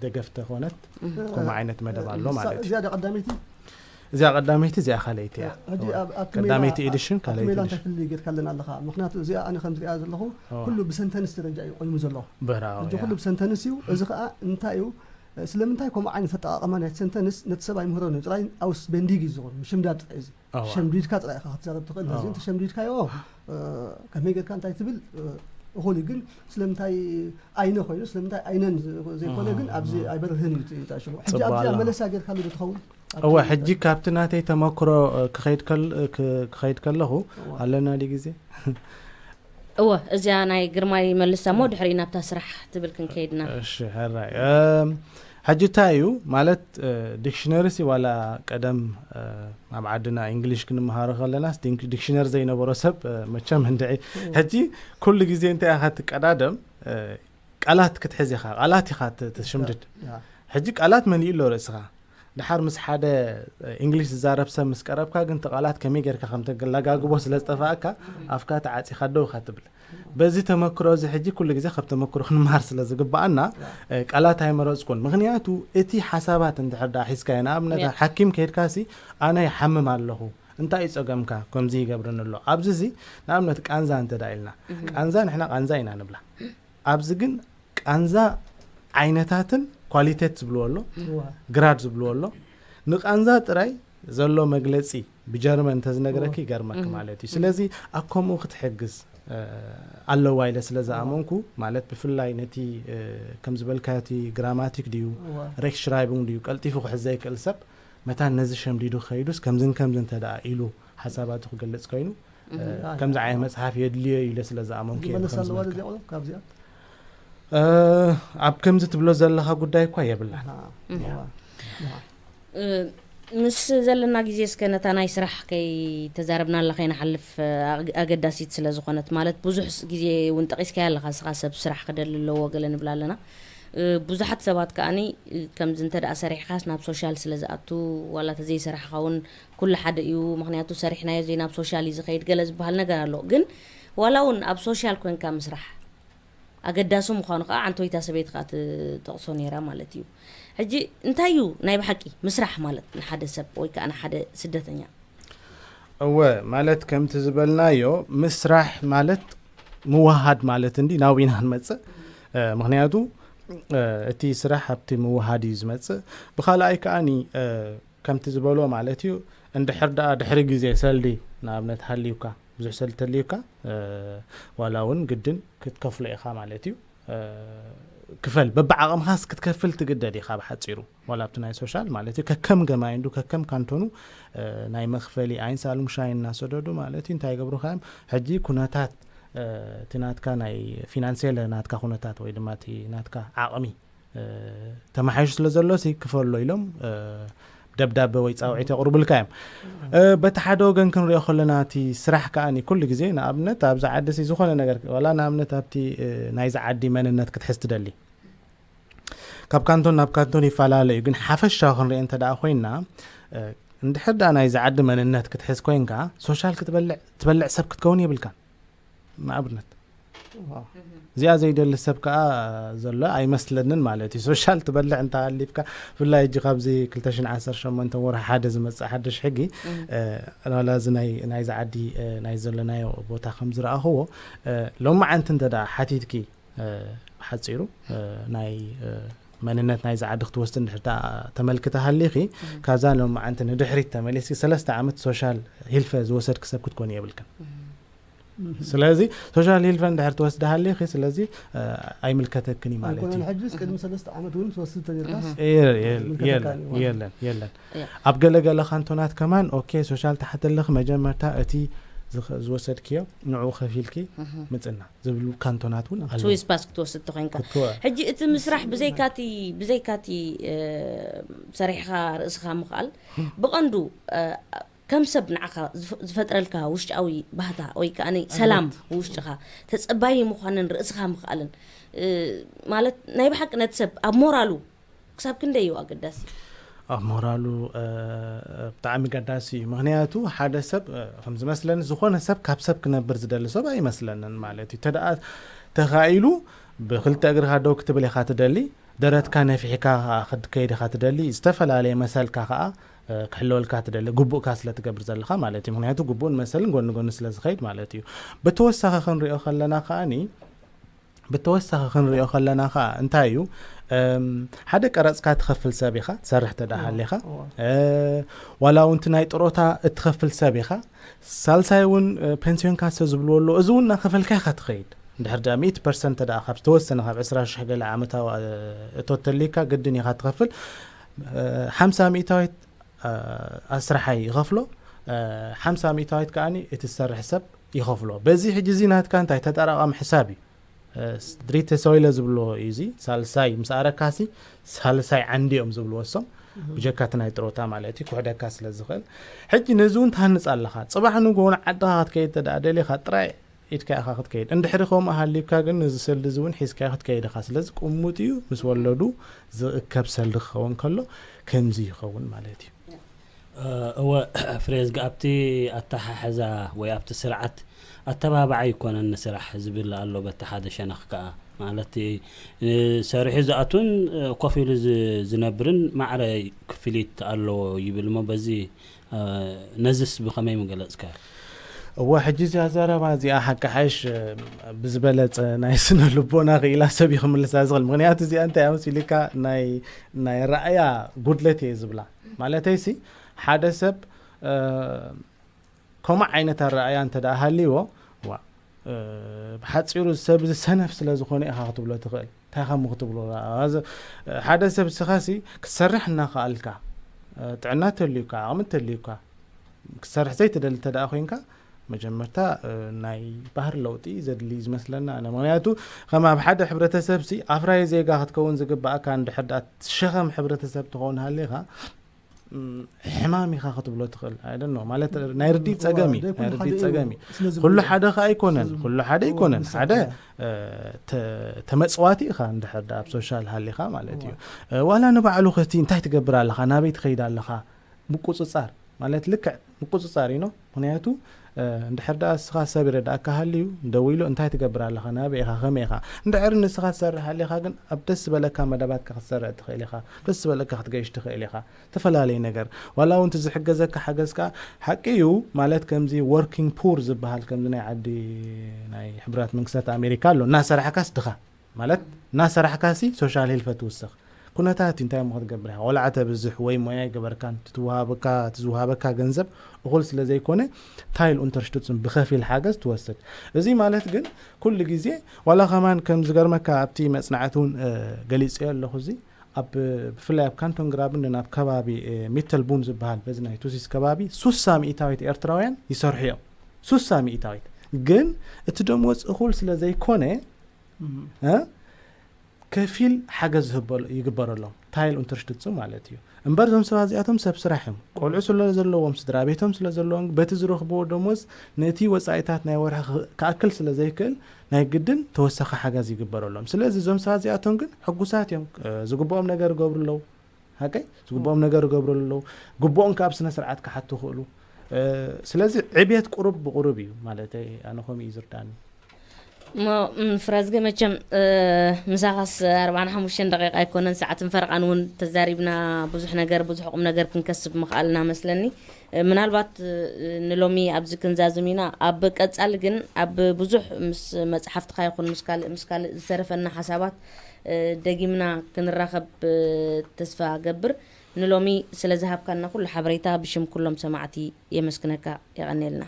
ደገፍ ተኾነት፣ እህ። ከምኡ ዓይነት መደብ ኣሎ እህ፣ ማለት እዩ። እዚኣ ዶ ቀዳመይቲ? እዚኣ ቀዳመይቲ፣ እዚኣ ካልኣይቲ እያ። ሕጂ እወ። ኣብ፣ ኣብ ቀዳመይቲ ሜላ፣ ኤዲሽን፣ ኣብ ካልኣይቲ ሜላ ኤዲሽን። እንታይ ፍልልይ ጌርካለን ኣለኻ? ምኽንያቱ እዚኣ ኣነ ከም ዝሪኣ ዘለኹ፣ እወ። ኩሉ ብሰንተንስ ደረጃ እዩ ቆይሙ ዘሎ። በራው፣ ሕጂ ያ። ኩሉ ብሰንተንስ እዩ። እዚ ኸኣ እንታይ እዩ? ስለምንታይ ከምኡ ዓይነት ኣጠቓቕማ ናይ ሰንተንስ ነቲ ሰብ ኣይምህሮን እዩ። ጥራይ ኣውስቤንዲግ እዩ ዝኸውን፣ ምሽምዳድ ጥራይ እዚ። እወ። ሸምዲድካ ጥራይ ኢኻ ክትዛረብ ትኽእል። ነዚ እወ። እንተ ሸምዲድካዮ፣ እ፣ ከመይ ጌርካ እንታይ ትብል፣ እ፣ እኹል እዩ። ግን ስለምንታይ ኣይነ ኮይኑ፣ ስለምንታይ ኣይነን ዝ-፣ ዘይኮነ ግን ኣብዚ እወ። ኣይበርህን እዩ እቲ፣ እቲ ሽሙ። ሕጂ ጽቡቕ ኣብዚኣ ኣለኻ። መለሳ ጌርካሉ ዶ ትኸውን? ኣብቲ እወ፣ ሕጂ ካብቲ ናተይ ተመክሮ፣ እ፣ ክኸይድ ከል-፣ እ፣ ክ-፣ ክኸይድ ከለኹ እወ። ኣለና ድዩ ግዜ? እወ፣ እዚኣ ናይ ግርማይ መልሳ እሞ እወ። ድሕሪኡ ናብታ ስራሕ ትብል ክንከይድና። እሺ፣ ሕራይ። እም፣ ሕጂ እንታይ እዩ ማለት፣ እ፣ ዲክሽነሪ ሲ ዋላ ቀደም፣ እ፣ ኣብ ዓድና እንግሊሽ ክንመሃሮ ከለናስ ዲንክ-፣ ዲክሽነሪ ዘይነበሮ ሰብ፣ እ፣ መቸም እንድዒ። እወ። ሕጂ ኩሉ ግዜ እንታይ ኢኻ ትቀዳደም፣ እ፣ ቃላት ክትሕዝ ኢኻ፣ ቃላት ኢኻ ት-፣ ትሽምድድ። ያ። ሕጂ ቃላት መሊኡ ኣሎ ርእስኻ። ደሓር ምስ ሓደ፣ እ፣ እንግሊሽ ዝዛረብ ሰብ ምስ ቀረብካ ግን እቲ ቃላት ከመይ ጌርካ ከም ተገላጋግቦ ስለ ዝጠፋእካ ኣፍካ ተዓጺኻ ደው ኢኻ ትብል። በዚ ተመክሮ እዚ ሕጂ ኩሉ ግዜ ካብ ተመክሮ ክንመሃር ስለ ዝግብኣና፣ ያ። እ፣ ቃላት ኣይመረጽኩን። ምኽንያቱ እቲ ሓሳባት እንድሕር ደኣ ሒዝካዮ፣ ንኣብነት ያ። ሓኪም ከይድካሲ ኣነ ይሓምም ኣለኹ፣ እንታይ እዩ ጸገምካ? ከምዚ ይገብርኒ ኣሎ። ኣብዚ እዚ ንኣብነት ቃንዛ እንተ ደኣ ኢልና፣ እህ። ቃንዛ ንሕና ቃንዛ ኢና ንብላ። ኣብዚ ግን ቃንዛ ዓይነታትን ኳሊቴት ዝብልዎ ኣሎ፣ እዋ። ግራድ ዝብልዎ ኣሎ። ንቃንዛ ጥራይ ዘሎ መግለጺ ብጀርመን እንተዝነግረኪ እዋ። ይገርመኪ እህ። ማለት እዩ። እህ። ስለዚ ኣብ ከምኡ ክትሕግዝ፣ እ፣ ኣለዋ ኢለ ስለ እዋ። ዝኣመንኩ፣ ማለት ብፍላይ ነቲ፣ እ፣ ከም ዝበልካዮ እቲ ግራማቲክ ድዩ፣ እዋ። ሬክሽራይቡንግ ድዩ፣ ቀልጢፉ ክሕዝ ዘይክእል ሰብ፣ መታን ነዚ ሸምዲዱ ክኸይዱስ ከምዝን ከምዝን እንተ ደኣ ኢሉ ሓሳባቱ ክገልጽ ኮይኑ፣ እህ። እ፣ ከምዚ ዓይነት መጽሓፍ የድልዮ ኢለ ስለ ዝኣመንኩ እየ ዝመልስ ብኸምዚ ኣለዋ መልክዕ። እዚኣ ቁሩብ ካብዚኣ? እ፣ ኣብ ከምዚ ትብሎ ዘለኻ ጉዳይ እኳ የብላን። ኣሃ፣ እህ። እዋ፣ እዋ። እ፣ ምስ ዘለና ግዜ እስከ ነታ ናይ ስራሕ ከይተዛረብናላ ከይንሓልፍ፣ እ፣ ኣግ-፣ ኣገዳሲት ስለ ዝኾነት፣ ማለት ብዙሕ ስ-፣ ግዜ እውን ጠቒስካያ ኣለኻ፣ ንስኻ ሰብ ስራሕ ክደሊ ኣለዎ ገለ ንብል ኣለና። ብዙሓት ሰባት ከኣኒ ከምዚ እንተ ደኣ ሰሪሕካስ ናብ ሶሻል ስለ ዝኣቱ፣ ዋላ ተዘይሰራሕካ እውን ኩሉ ሓደ እዩ፣ ምኽንያቱ ሰሪሕናዮ ዘይ ናብ ሶሻል እዩ ዝኸይድ ገለ ዝበሃል ነገር ኣሎ። ግን ዋላ እውን ኣብ ሶሻል ኮንካ ምስራሕ ኣገዳሲ ምዃኑ ከዓ ዓንቶይታ ሰበይቲ ከዓ ትጠቕሶ ነይራ ማለት እዩ። ሕጂ እንታይ እዩ ናይ ብሓቂ ምስራሕ ማለት ንሓደ ሰብ ወይ ከዓ ንሓደ ስደተኛ? እወ፣ ማለት ከምቲ ዝበልናዮ ምስራሕ ማለት ምውሃድ ማለት እንዲ ናብ ኢና ክንመፅእ። ምክንያቱ እቲ ስራሕ ኣብቲ ምውሃድ እዩ ዝመፅእ። ብካልኣይ ከዓኒ ከምቲ ዝበሎ ማለት እዩ፣ እንድሕር ደኣ ድሕሪ ግዜ ሰልዲ ንኣብነት ሃልዩካ፣ ብዙሕ ሰልዲ ተልዩካ፣ ዋላ እውን ግድን ክትከፍሎ ኢኻ ማለት እዩ። ክፈል በብዓቕምኻስ ክትከፍል ትግደድ ኢኻ ብሓፂሩ። ዋላ ኣብቲ ናይ ሶሻል ማለት እዩ፣ ከከም ገማይንዱ ከከም ካንቶኑ ናይ መክፈሊ ኣይን ሳሉም ሻይን እናሰደዱ ማለት እዩ እንታይ ይገብሩካ እዮም። ሕጂ ኩነታት እቲ ናትካ ናይ ፊናንሴል ናትካ ኩነታት ወይ ድማ እቲ ናትካ ዓቕሚ ተመሓይሹ ስለ ዘሎ ሲ ክፈሎ ኢሎም ደብዳበ ወይ ፃውዒት የቕርቡልካ እዮም። በቲ ሓደ ወገን ክንሪኦ ከለና እቲ ስራሕ ከዓኒ ኩሉ ግዜ ንኣብነት ኣብዚ ዓዲ ሲ ዝኾነ ነገር ዋላ ንኣብነት ኣብቲ ናይዚ ዓዲ መንነት ክትሕዝ ትደሊ ካብ ካንቶን ናብ ካንቶን ይፈላለ እዩ። ግን ሓፈሻዊ ክንሪኦ እንተ ደኣ ኮይና እንድሕር ደኣ ናይዚ ዓዲ መንነት ክትሕዝ ኮይንካ ሶሻል ክትበልዕ ትበልዕ ሰብ ክትከውን የብልካን። ንኣብነት እዚኣ ዘይደሊ ሰብ ከዓ ዘሎ ኣይመስለንን ማለት እዩ። ሶሻል ትበልዕ እንተሃሊፍካ ብፍላይ እጂ ካብዚ ክልተ ሽሕን ዓሰርተ ሸሞንተን ወርሒ ሓደ ዝመፅእ ሓደሽ ሕጊ ናላ እዚ ናይ ናይዚ ዓዲ ናይ ዘለናዮ ቦታ ከም ዝረኣኽዎ ሎማዓንቲ እንተ ደኣ ሓቲትኪ ብሓፂሩ ናይ መንነት ናይዚ ዓዲ ክትወስድ እንድሕር ተመልክተ ሃሊኺ ካብዛ ሎማዓንቲ ንድሕሪት ተመሊስኪ ሰለስተ ዓመት ሶሻል ሂልፈ ዝወሰድኪ ሰብ ክትኮኒ የብልክን። ስለዚ ሶሻል ሂልፈ እንድሕር ትወስድ ሃሊኺ ስለዚ ኣይምልከተክን እዩ ማለት እዩ። ሕጅስ ቅድሚ ሰለስተ ዓመት እውን ትወስድ ተገርካስ የለን የለን። ኣብ ገለገለ ካንቶናት ከማን ኦኬ ሶሻል ተሓተለኺ መጀመርታ እቲ ዝወሰድክዮ ንዕኡ ከፊልኪ ምፅና ዝብሉ ካንቶናት እውን ኣለዉ። ስዊስ ፓስ ክትወስድ ተኮይንካ ክትወ- ሕጂ እቲ ምስራሕ ብዘይካቲ ብዘይካቲ ሰሪሕኻ ርእስኻ ምኽኣል ብቐንዱ ከም ሰብ ንዓኻ ዝፈጥረልካ ውሽጣዊ ባህታ ወይ ከዓ ሰላም ውሽጥኻ ተፀባይ ምዃንን ርእስኻ ምኽኣልን ማለት ናይ ብሓቂ ነቲ ሰብ ኣብ ሞራሉ ክሳብ ክንደይ እዩ ኣገዳሲ? ኣብ ሞራሉ ብጣዕሚ ገዳሲ እዩ። ምክንያቱ ሓደ ሰብ ከምዝመስለኒ ዝኾነ ሰብ ካብ ሰብ ክነብር ዝደሊ ሰብ ኣይመስለንን ማለት እዩ። ተደኣ ተኻኢሉ ብክልተ እግርካ ደው ክትብል ኢካ ትደሊ፣ ደረትካ ነፊሕካ ክትከይድ ኢካ ትደሊ፣ ዝተፈላለየ መሰልካ ከዓ ክሕለወልካ ትደሊ፣ ግቡእካ ስለ ትገብር ዘለካ ማለት እዩ። ምክንያቱ ግቡእን መሰልን ጎኒ ጎኒ ስለ ዝኸይድ ማለት እዩ። ብተወሳኺ ክንሪኦ ከለና ከዓኒ ብተወሳኺ ክንሪኦ ከለና ከዓ እንታይ እዩ ሓደ ቀረፅካ ትኸፍል ሰብ ኢኻ ትሰርሕ ተዳ ሃሊኻ ዋላ እውን ናይ ጥሮታ እትኸፍል ሰብ ኢኻ ሳልሳይ እውን ፔንሲዮንካ ሰ ዝብልዎ ኣሎ እዚ እውን እናኸፈልካ ኢኻ ትኸይድ እንድሕር ዳ ሚእቲ ፐርሰንት ተዳ ካብ ዝተወሰነ ካብ ዕስራ ሽሕ ገለ ዓመታዊ እቶት ተሊካ ግድን ኢኻ ትኸፍል ሓምሳ ሚእታዊት ኣስራሓይ ይኸፍሎ ሓምሳ ሚእታዊት ከዓኒ እቲ ዝሰርሕ ሰብ ይኸፍሎ በዚ ሕጂ እዚ ናትካ እንታይ ተጠራቐም ሕሳብ እዩ ድሪተ ሶይለ ዝብልዎ እዩ እዚ ሳልሳይ ምስ ኣረካሲ ሳልሳይ ዓንዲ እዮም ዝብልዎ እሶም ብጀካ እቲ ናይ ጥሮታ ማለት እዩ ክሕደካ ስለ ዝኽእል ሕጂ ነዚ እውን ትሃንፅ ኣለኻ ፅባሕ ንግሆ ንዓድኻ ክትከይድ ተደኣ ደሊኻ ጥራይ ኢድካ ኢኻ ክትከይድ እንድሕሪ ከምኡ ሃሊብካ ግን ነዚ ሰልዲ እዚ እውን ሒዝካ ክትከይድ ኢኻ ስለዚ ቅሙጥ እዩ ምስ ወለዱ ዝእከብ ሰልዲ ክኸውን ከሎ ከምዚ ይኸውን ማለት እዩ እወ ፍሬዝግ ኣብቲ ኣተሓሕዛ ወይ ኣብቲ ስርዓት ኣተባባዓይ ይኮነኒ ስራሕ ዝብል ኣሎ በቲ ሓደ ሸነኽ ከኣ ማለት ሰሪሑ ዝኣቱን ኮፍ ኢሉ ዝነብርን ማዕረ ክፍሊት ኣለዎ ይብል እሞ በዚ ነዝስ ብኸመይ ምገለጽካ እወ ሕጂ እዚኣ ዘረባ እዚኣ ሓቂ ሓይሽ ብዝበለጸ ናይ ስነ ልቦና ክኢላ ሰብ እዩ ክምልሳ ዝኽእል ምክንያቱ እዚኣ እንታይ ኣምስ ኢልካ ናይ ናይ ራእያ ጉድለት እየ ዝብላ ማለተይሲ ሓደ ሰብ ከምኡ ዓይነት ኣረኣያ እንተ ደኣ ሃልይዎ ዋ ብሓፂሩ ሰብ እዚ ሰነፍ ስለ ዝኾነ ኢኻ ክትብሎ ትኽእል እንታይ ከም ክትብሎ ሓደ ሰብ ስኻሲ ክትሰርሕ እናኸኣልካ ጥዕና ተልዩካ ዓቕሚ ተልዩካ ክትሰርሕ ዘይትደሊ እንተ ደኣ ኮይንካ መጀመርታ ናይ ባህር ለውጢ ዘድሊ ዝመስለና ኣነ ምክንያቱ ከም ኣብ ሓደ ሕብረተሰብ ሲ ኣፍራይ ዜጋ ክትከውን ዝግባኣካ እንድሕር ደኣ ሸኸም ሕብረተሰብ ትኸውን ሃሊኻ ሕማም ኢኻ ክትብሎ ትኽእል ኣይደኖ ማለት ናይ ርዲት ጸገም እዩ ናይ ርዲት ጸገም እዩ። ኩሉ ሓደ ከ ኣይኮነን ኩሉ ሓደ ኣይኮነን ሓደ ተመጽዋቲ ኢኻ እንድሕር ኣብ ሶሻል ሃሊኻ ማለት እዩ። ዋላ ንባዕሉ ከቲ እንታይ ትገብር ኣለኻ ናበይ ትኸይድ ኣለኻ ምቁጽጻር ማለት ልክዕ ምቁጽጻር እዩ። ምክንያቱ እንድሕር ደኣ እስኻ ሰብ ይረዳእካ ሃልዩ ደዊሉ እንታይ ትገብር ኣለኻ ናበይ ኢኻ ከመይ ኢኻ እንድሕር ንስኻ ትሰርሕ ሃሊኻ ግን ኣብ ደስ ዝበለካ መደባትካ ክትሰርሕ ትኽእል ኢኻ ደስ ዝበለካ ክትገይሽ ትኽእል ኢኻ። ተፈላለየ ነገር ዋላ እውን ዝሕገዘካ ሓገዝ ከዓ ሓቂ እዩ ማለት ከምዚ ወርኪንግ ፑር ዝበሃል ከምዚ ናይ ዓዲ ናይ ሕቡራት መንግስታት ኣሜሪካ ኣሎ እናሰራሕካስ ድኻ ማለት እናሰራሕካሲ ሶሻል ሄልፈ ትውስኽ ኩነታት እንታይ እሞ ክትገብር ኢኻ ቆልዓ ተብዝሕ ወይ ሞያ ይገበርካን ትትወሃበካ ትዝወሃበካ ገንዘብ እኹል ስለ ዘይኮነ ታይል ኡንተርሽቱፅን ብኸፊል ሓገዝ ትወስድ። እዚ ማለት ግን ኩሉ ግዜ ዋላ ከማን ከም ዝገርመካ ኣብቲ መፅናዕቲ እውን ገሊፀዮ ኣለኹ እዚ ኣብ ብፍላይ ኣብ ካንቶን ግራብንደን ኣብ ከባቢ ሚተል ቡን ዝበሃል በዚ ናይ ቱሲስ ከባቢ ሱሳ ሚእታዊት ኤርትራውያን ይሰርሑ እዮም። ሱሳ ሚእታዊት ግን እቲ ደሞዝ እኹል ስለ ዘይኮነ ከፊል ሓገዝ ይግበረሎም ታይል ኡንተርሽትፁ ማለት እዩ። እምበር እዞም ሰባት እዚኣቶም ሰብ ስራሕ እዮም። ቆልዑ ስለ ዘለዎም ስድራ ቤቶም ስለ ዘለዎም በቲ ዝረኽብዎ ደሞዝ ነቲ ወፃኢታት ናይ ወርሒ ክኣክል ስለ ዘይክእል ናይ ግድን ተወሳኺ ሓገዝ ይግበረሎም። ስለዚ እዞም ሰባት እዚኣቶም ግን ሕጉሳት እዮም። ዝግብኦም ነገር ይገብሩ ኣለዉ። ሓቀይ ዝግብኦም ነገር ይገብሩ ኣለዉ። ግብኦም ካብ ስነ ስርዓት ክሓቱ ይኽእሉ። ስለዚ ዕብየት ቁሩብ ብቁሩብ እዩ ማለተይ ኣነ ከምኡ እዩ ዝርዳኒ። እሞ ፍረዝጊ መቸም ምሳኻስ ኣርባዓን ሓሙሽተን ደቂቃ ኣይኮነን ሰዓትን ፈረቓን እውን ተዛሪብና ብዙሕ ነገር ብዙሕ ቁም ነገር ክንከስብ ምኽኣልና መስለኒ። ምናልባት ንሎሚ ኣብዚ ክንዛዝም ኢና። ኣብ ቀጻሊ ግን ኣብ ብዙሕ ምስ መጽሓፍትኻ ይኹን ምስ ካልእ ምስ ካልእ ዝተረፈና ሓሳባት ደጊምና ክንራኸብ ተስፋ ገብር። ንሎሚ ስለ ዝሃብካና ኩሉ ሓበሬታ ብሽም ኩሎም ሰማዕቲ የመስግነካ። የቐንየልና።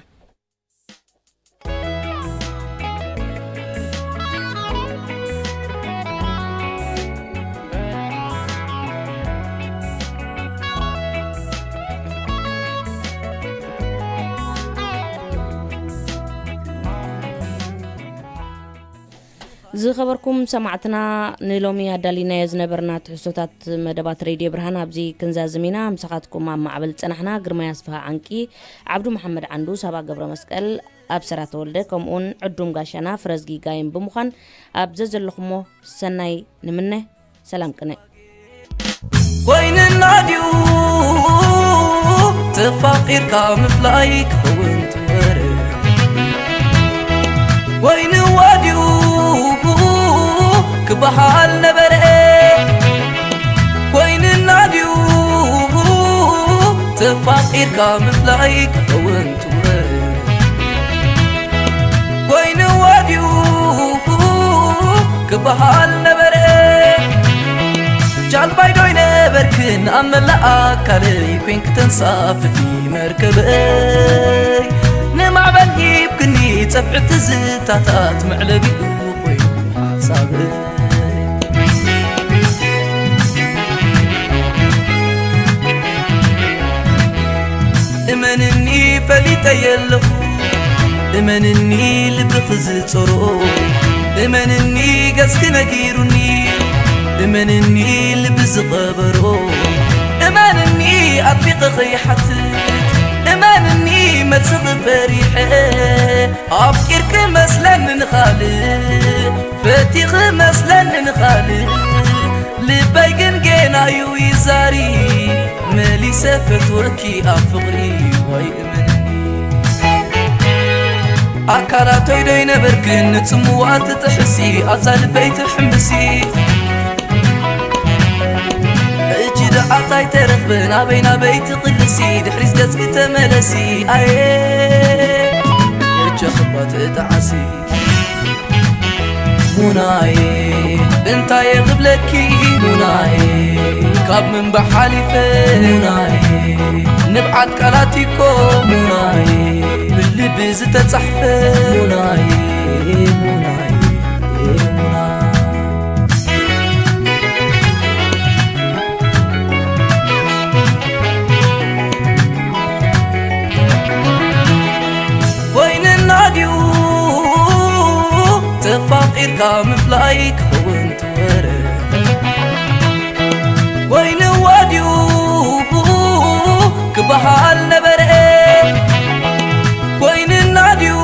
ዝኸበርኩም ሰማዕትና ንሎሚ ኣዳሊናዮ ዝነበርና ትሕዝቶታት መደባት ሬድዮ ብርሃን ኣብዚ ክንዛዝም ኢና። ምሳኻትኩም ኣብ ማዕበል ዝጸናሕና ግርማይ ኣስፍሃ ዓንቂ፣ ዓብዱ መሓመድ ዓንዱ፣ ሳባ ገብረ መስቀል፣ ኣብሰራ ተወልደ ከምኡውን ዕዱም ጋሻና ፍረዝጊ ጋይም ብምዃን ኣብ ዘዘለኹሞ ሰናይ ንምነ። ሰላም ቅነ። ኮይንና ድዩ ተፋቂርካ ምፍላይ ክኸውን ትወረ ኮይንዋ ድዩ ክበሃል ነበረ ኮይንና ድዩ ተፋቂርካ ምፍላይ ክኸውን ትወረ ኮይንዋ ድዩ ክበሃል ነበረ ጃልባይ ዶ ይነበርክን ኣብ መላእ ኣካለይ ኮይንክ ተንሳፍፊ መርከበይ ንማዕበል ሂብክኒ ጸፍዒ ትዝታታት መዕለቢኡ ኮይኑ ሓሳበይ እመንኒ ፈሊጠ የለኹ እመንኒ ልብኺ ዝጸርኦ እመንኒ ገጽኪ ነጊሩኒ እመንኒ ልቢ ዝቐበሮ እመንኒ ኣጥቢቐ ኸይሓትት እመንኒ መልስኺ ፈሪሐ ኣፍቂርኪ መስለኒ ንኻልእ ፈቲኺ መስለኒ ንኻልእ ልበይ ግን ጌናዩ ይዛሪ መሊሰ ፈትወኪ ኣብ ፍቕሪ ወይ እመንኒ ኣካላቶይ ዶ ይነበርክን ንጽምዋ ትጥሕሲ ኣብዛ ልበይ ትሕምብሲ ሕጂ ደኣ ታይ ተረኽበ ናበይ ናበይ ትቕልሲ ድሕሪስ ገጽኪ ተመለሲ ኣየ እጀኽባ ትጣዓሲ ሙናየ እንታይ ክብለኪ ሙናየ ካብ ምንባሕ ሓሊፈ ሙናየ ንብዓት ቃላት እኮ ሙናየ ብልቢ ዝተጻሕፈ ሙናየ ሙናየ ሙና ኮይንና ድዩ ተፋቂርካ ምፍላይ ክኸውን ትወረ ኮይንዋ ድዩ በሃል ነበረ ኮይንና ድዩ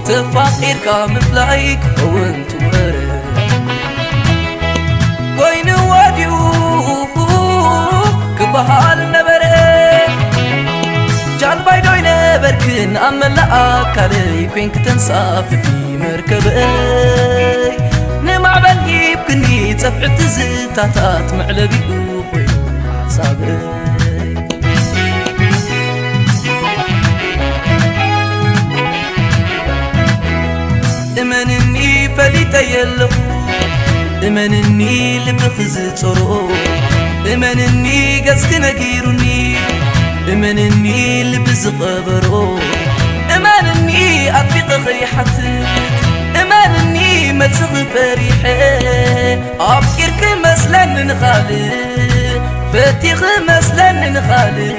ተፋቒርካ ምፍላይ ክኸውን ትወረ ኮይንዎ ድዩ ክበሃል ነበረ ጃልባይ ዶ ይነበርክን ኣብ መላእ ኣካለይ ኮይንክ ተንሳፍቲ መርከበይ ንማዕበል ሂብክኒ ጸፍዒ ትዝታታት መዕለቢኡ ኮይኑ ሓሳበይ እመንኒ ፈሊጠ የለኹ እመንኒ ልብኺ ዝጸርኦ እመንኒ ገጽኪ ነጊሩኒ እመንኒ ልቢ ዝቐበሮ እመንኒ ኣጥቢቐ ከይሓትት እመንኒ መልስኺ ፈሪሐ ኣፍቂርኪ መስለኒ ንኻልእ ፈቲኺ መስለኒ ንኻልእ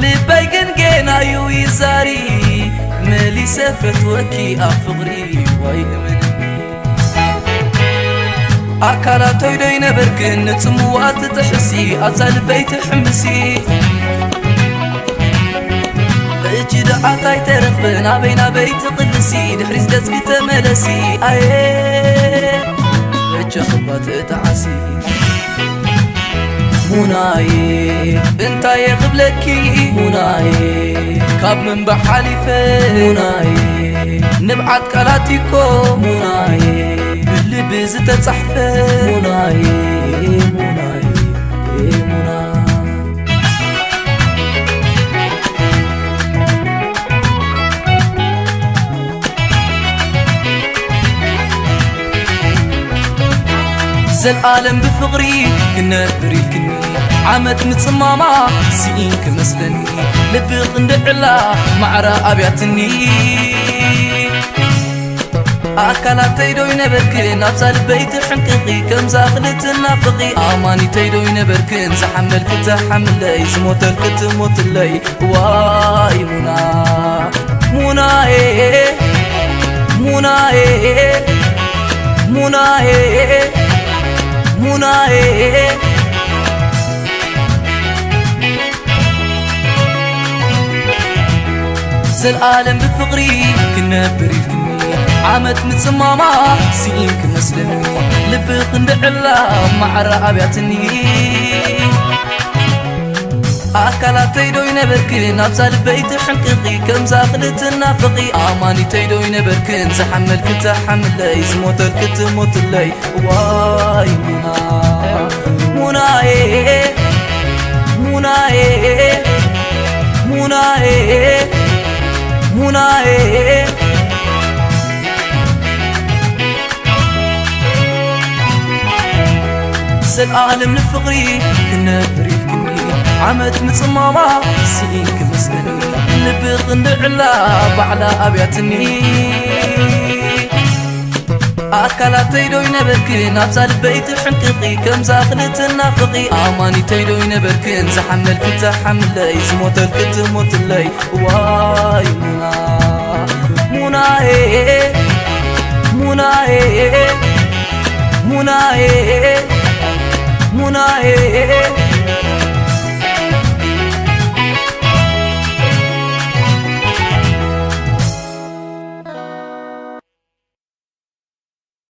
ልበይ ግን ጌናዩ ይዛሪ መሊሰ ፈትወኪ ኣብ ፍቕሪ ዋይ እመንኒ ኣካላቶይ ዶ ይነበርክን ንጽምዋ ትጥሕሲ ኣብዛ ልበይ ትሕምሲ ሕጂ ደኣ ታይ ተረኽብን ኣበይ ናበይ ትቕልሲ ድሕሪስ ገጽኪ ተመለሲ ኣየ እጃ ክባ ትጥዓሲ ሙናዬ እንታይ ክብለኪ ሙናዬ ካብ ምንባሕ ሓሊፈ ሙናዬ ንብዓት ቃላት እኮ ሙናዬ ብልቢ ዝተጻሕፈ ሙናዬ ሙናዬ ሙና ዘልኣለም ብፍቕሪ ክነብር ኢልክኒ ዓመት ምጽማማ ስኢን ክመስለኒ ልቢ ክንድዕላ ማዕረ ኣብያትኒ ኣካላተይ ዶ ይነበርክን ኣብዛ ልበይ ትሕንቅቒ ከምዛ ክልትናፍቒ ኣማኒተይ ዶ ይነበርክን ዝሓመልክ ትሓምለይ ዝሞተልክ ትሞትለይ ዋይ ሙና ሙናዬ ሙናዬ ሙናዬ ሙናዬ ዘልኣለም ብፍቕሪ ክነብር ኢልክኒ ዓመት ምጽማማ ስኢን ክመስለኒ ልቢ ክንድዕላ ማዕረ ኣብያትኒ ኣካላተይ ዶ ይነበርክን ኣብዛ ልበይ ትሕንቅቒ ከምዛ ክልትና ፍቒ ኣማኒተይ ዶ ይነበርክን ዝሓመልክ ትሓምለይ ዝሞተልክ ትሞትለይ ዋይ ሙና ሙናዬ ሙናዬ ሙናዬ ሙናዬ ዘልኣለም ንፍቕሪ ክነብር ኢልክኒ ዓመት ምጽማማ ስኢን ክመስለኒ ልቢ ክንድዕላ ባዕላ ኣብያትኒ ኣካላተይ ዶ ይነበርክን ኣብዛ ልበይ ትሕንቅቒ ከምዛ ክልትናፍቒ ኣማኒተይ ዶ ይነበርክን ዝሓመልክ ትሓምለይ ዝሞተልክ ትሞትለይ ዋይ ሙና ሙናዬ ሙናዬ ሙናዬ ሙናዬ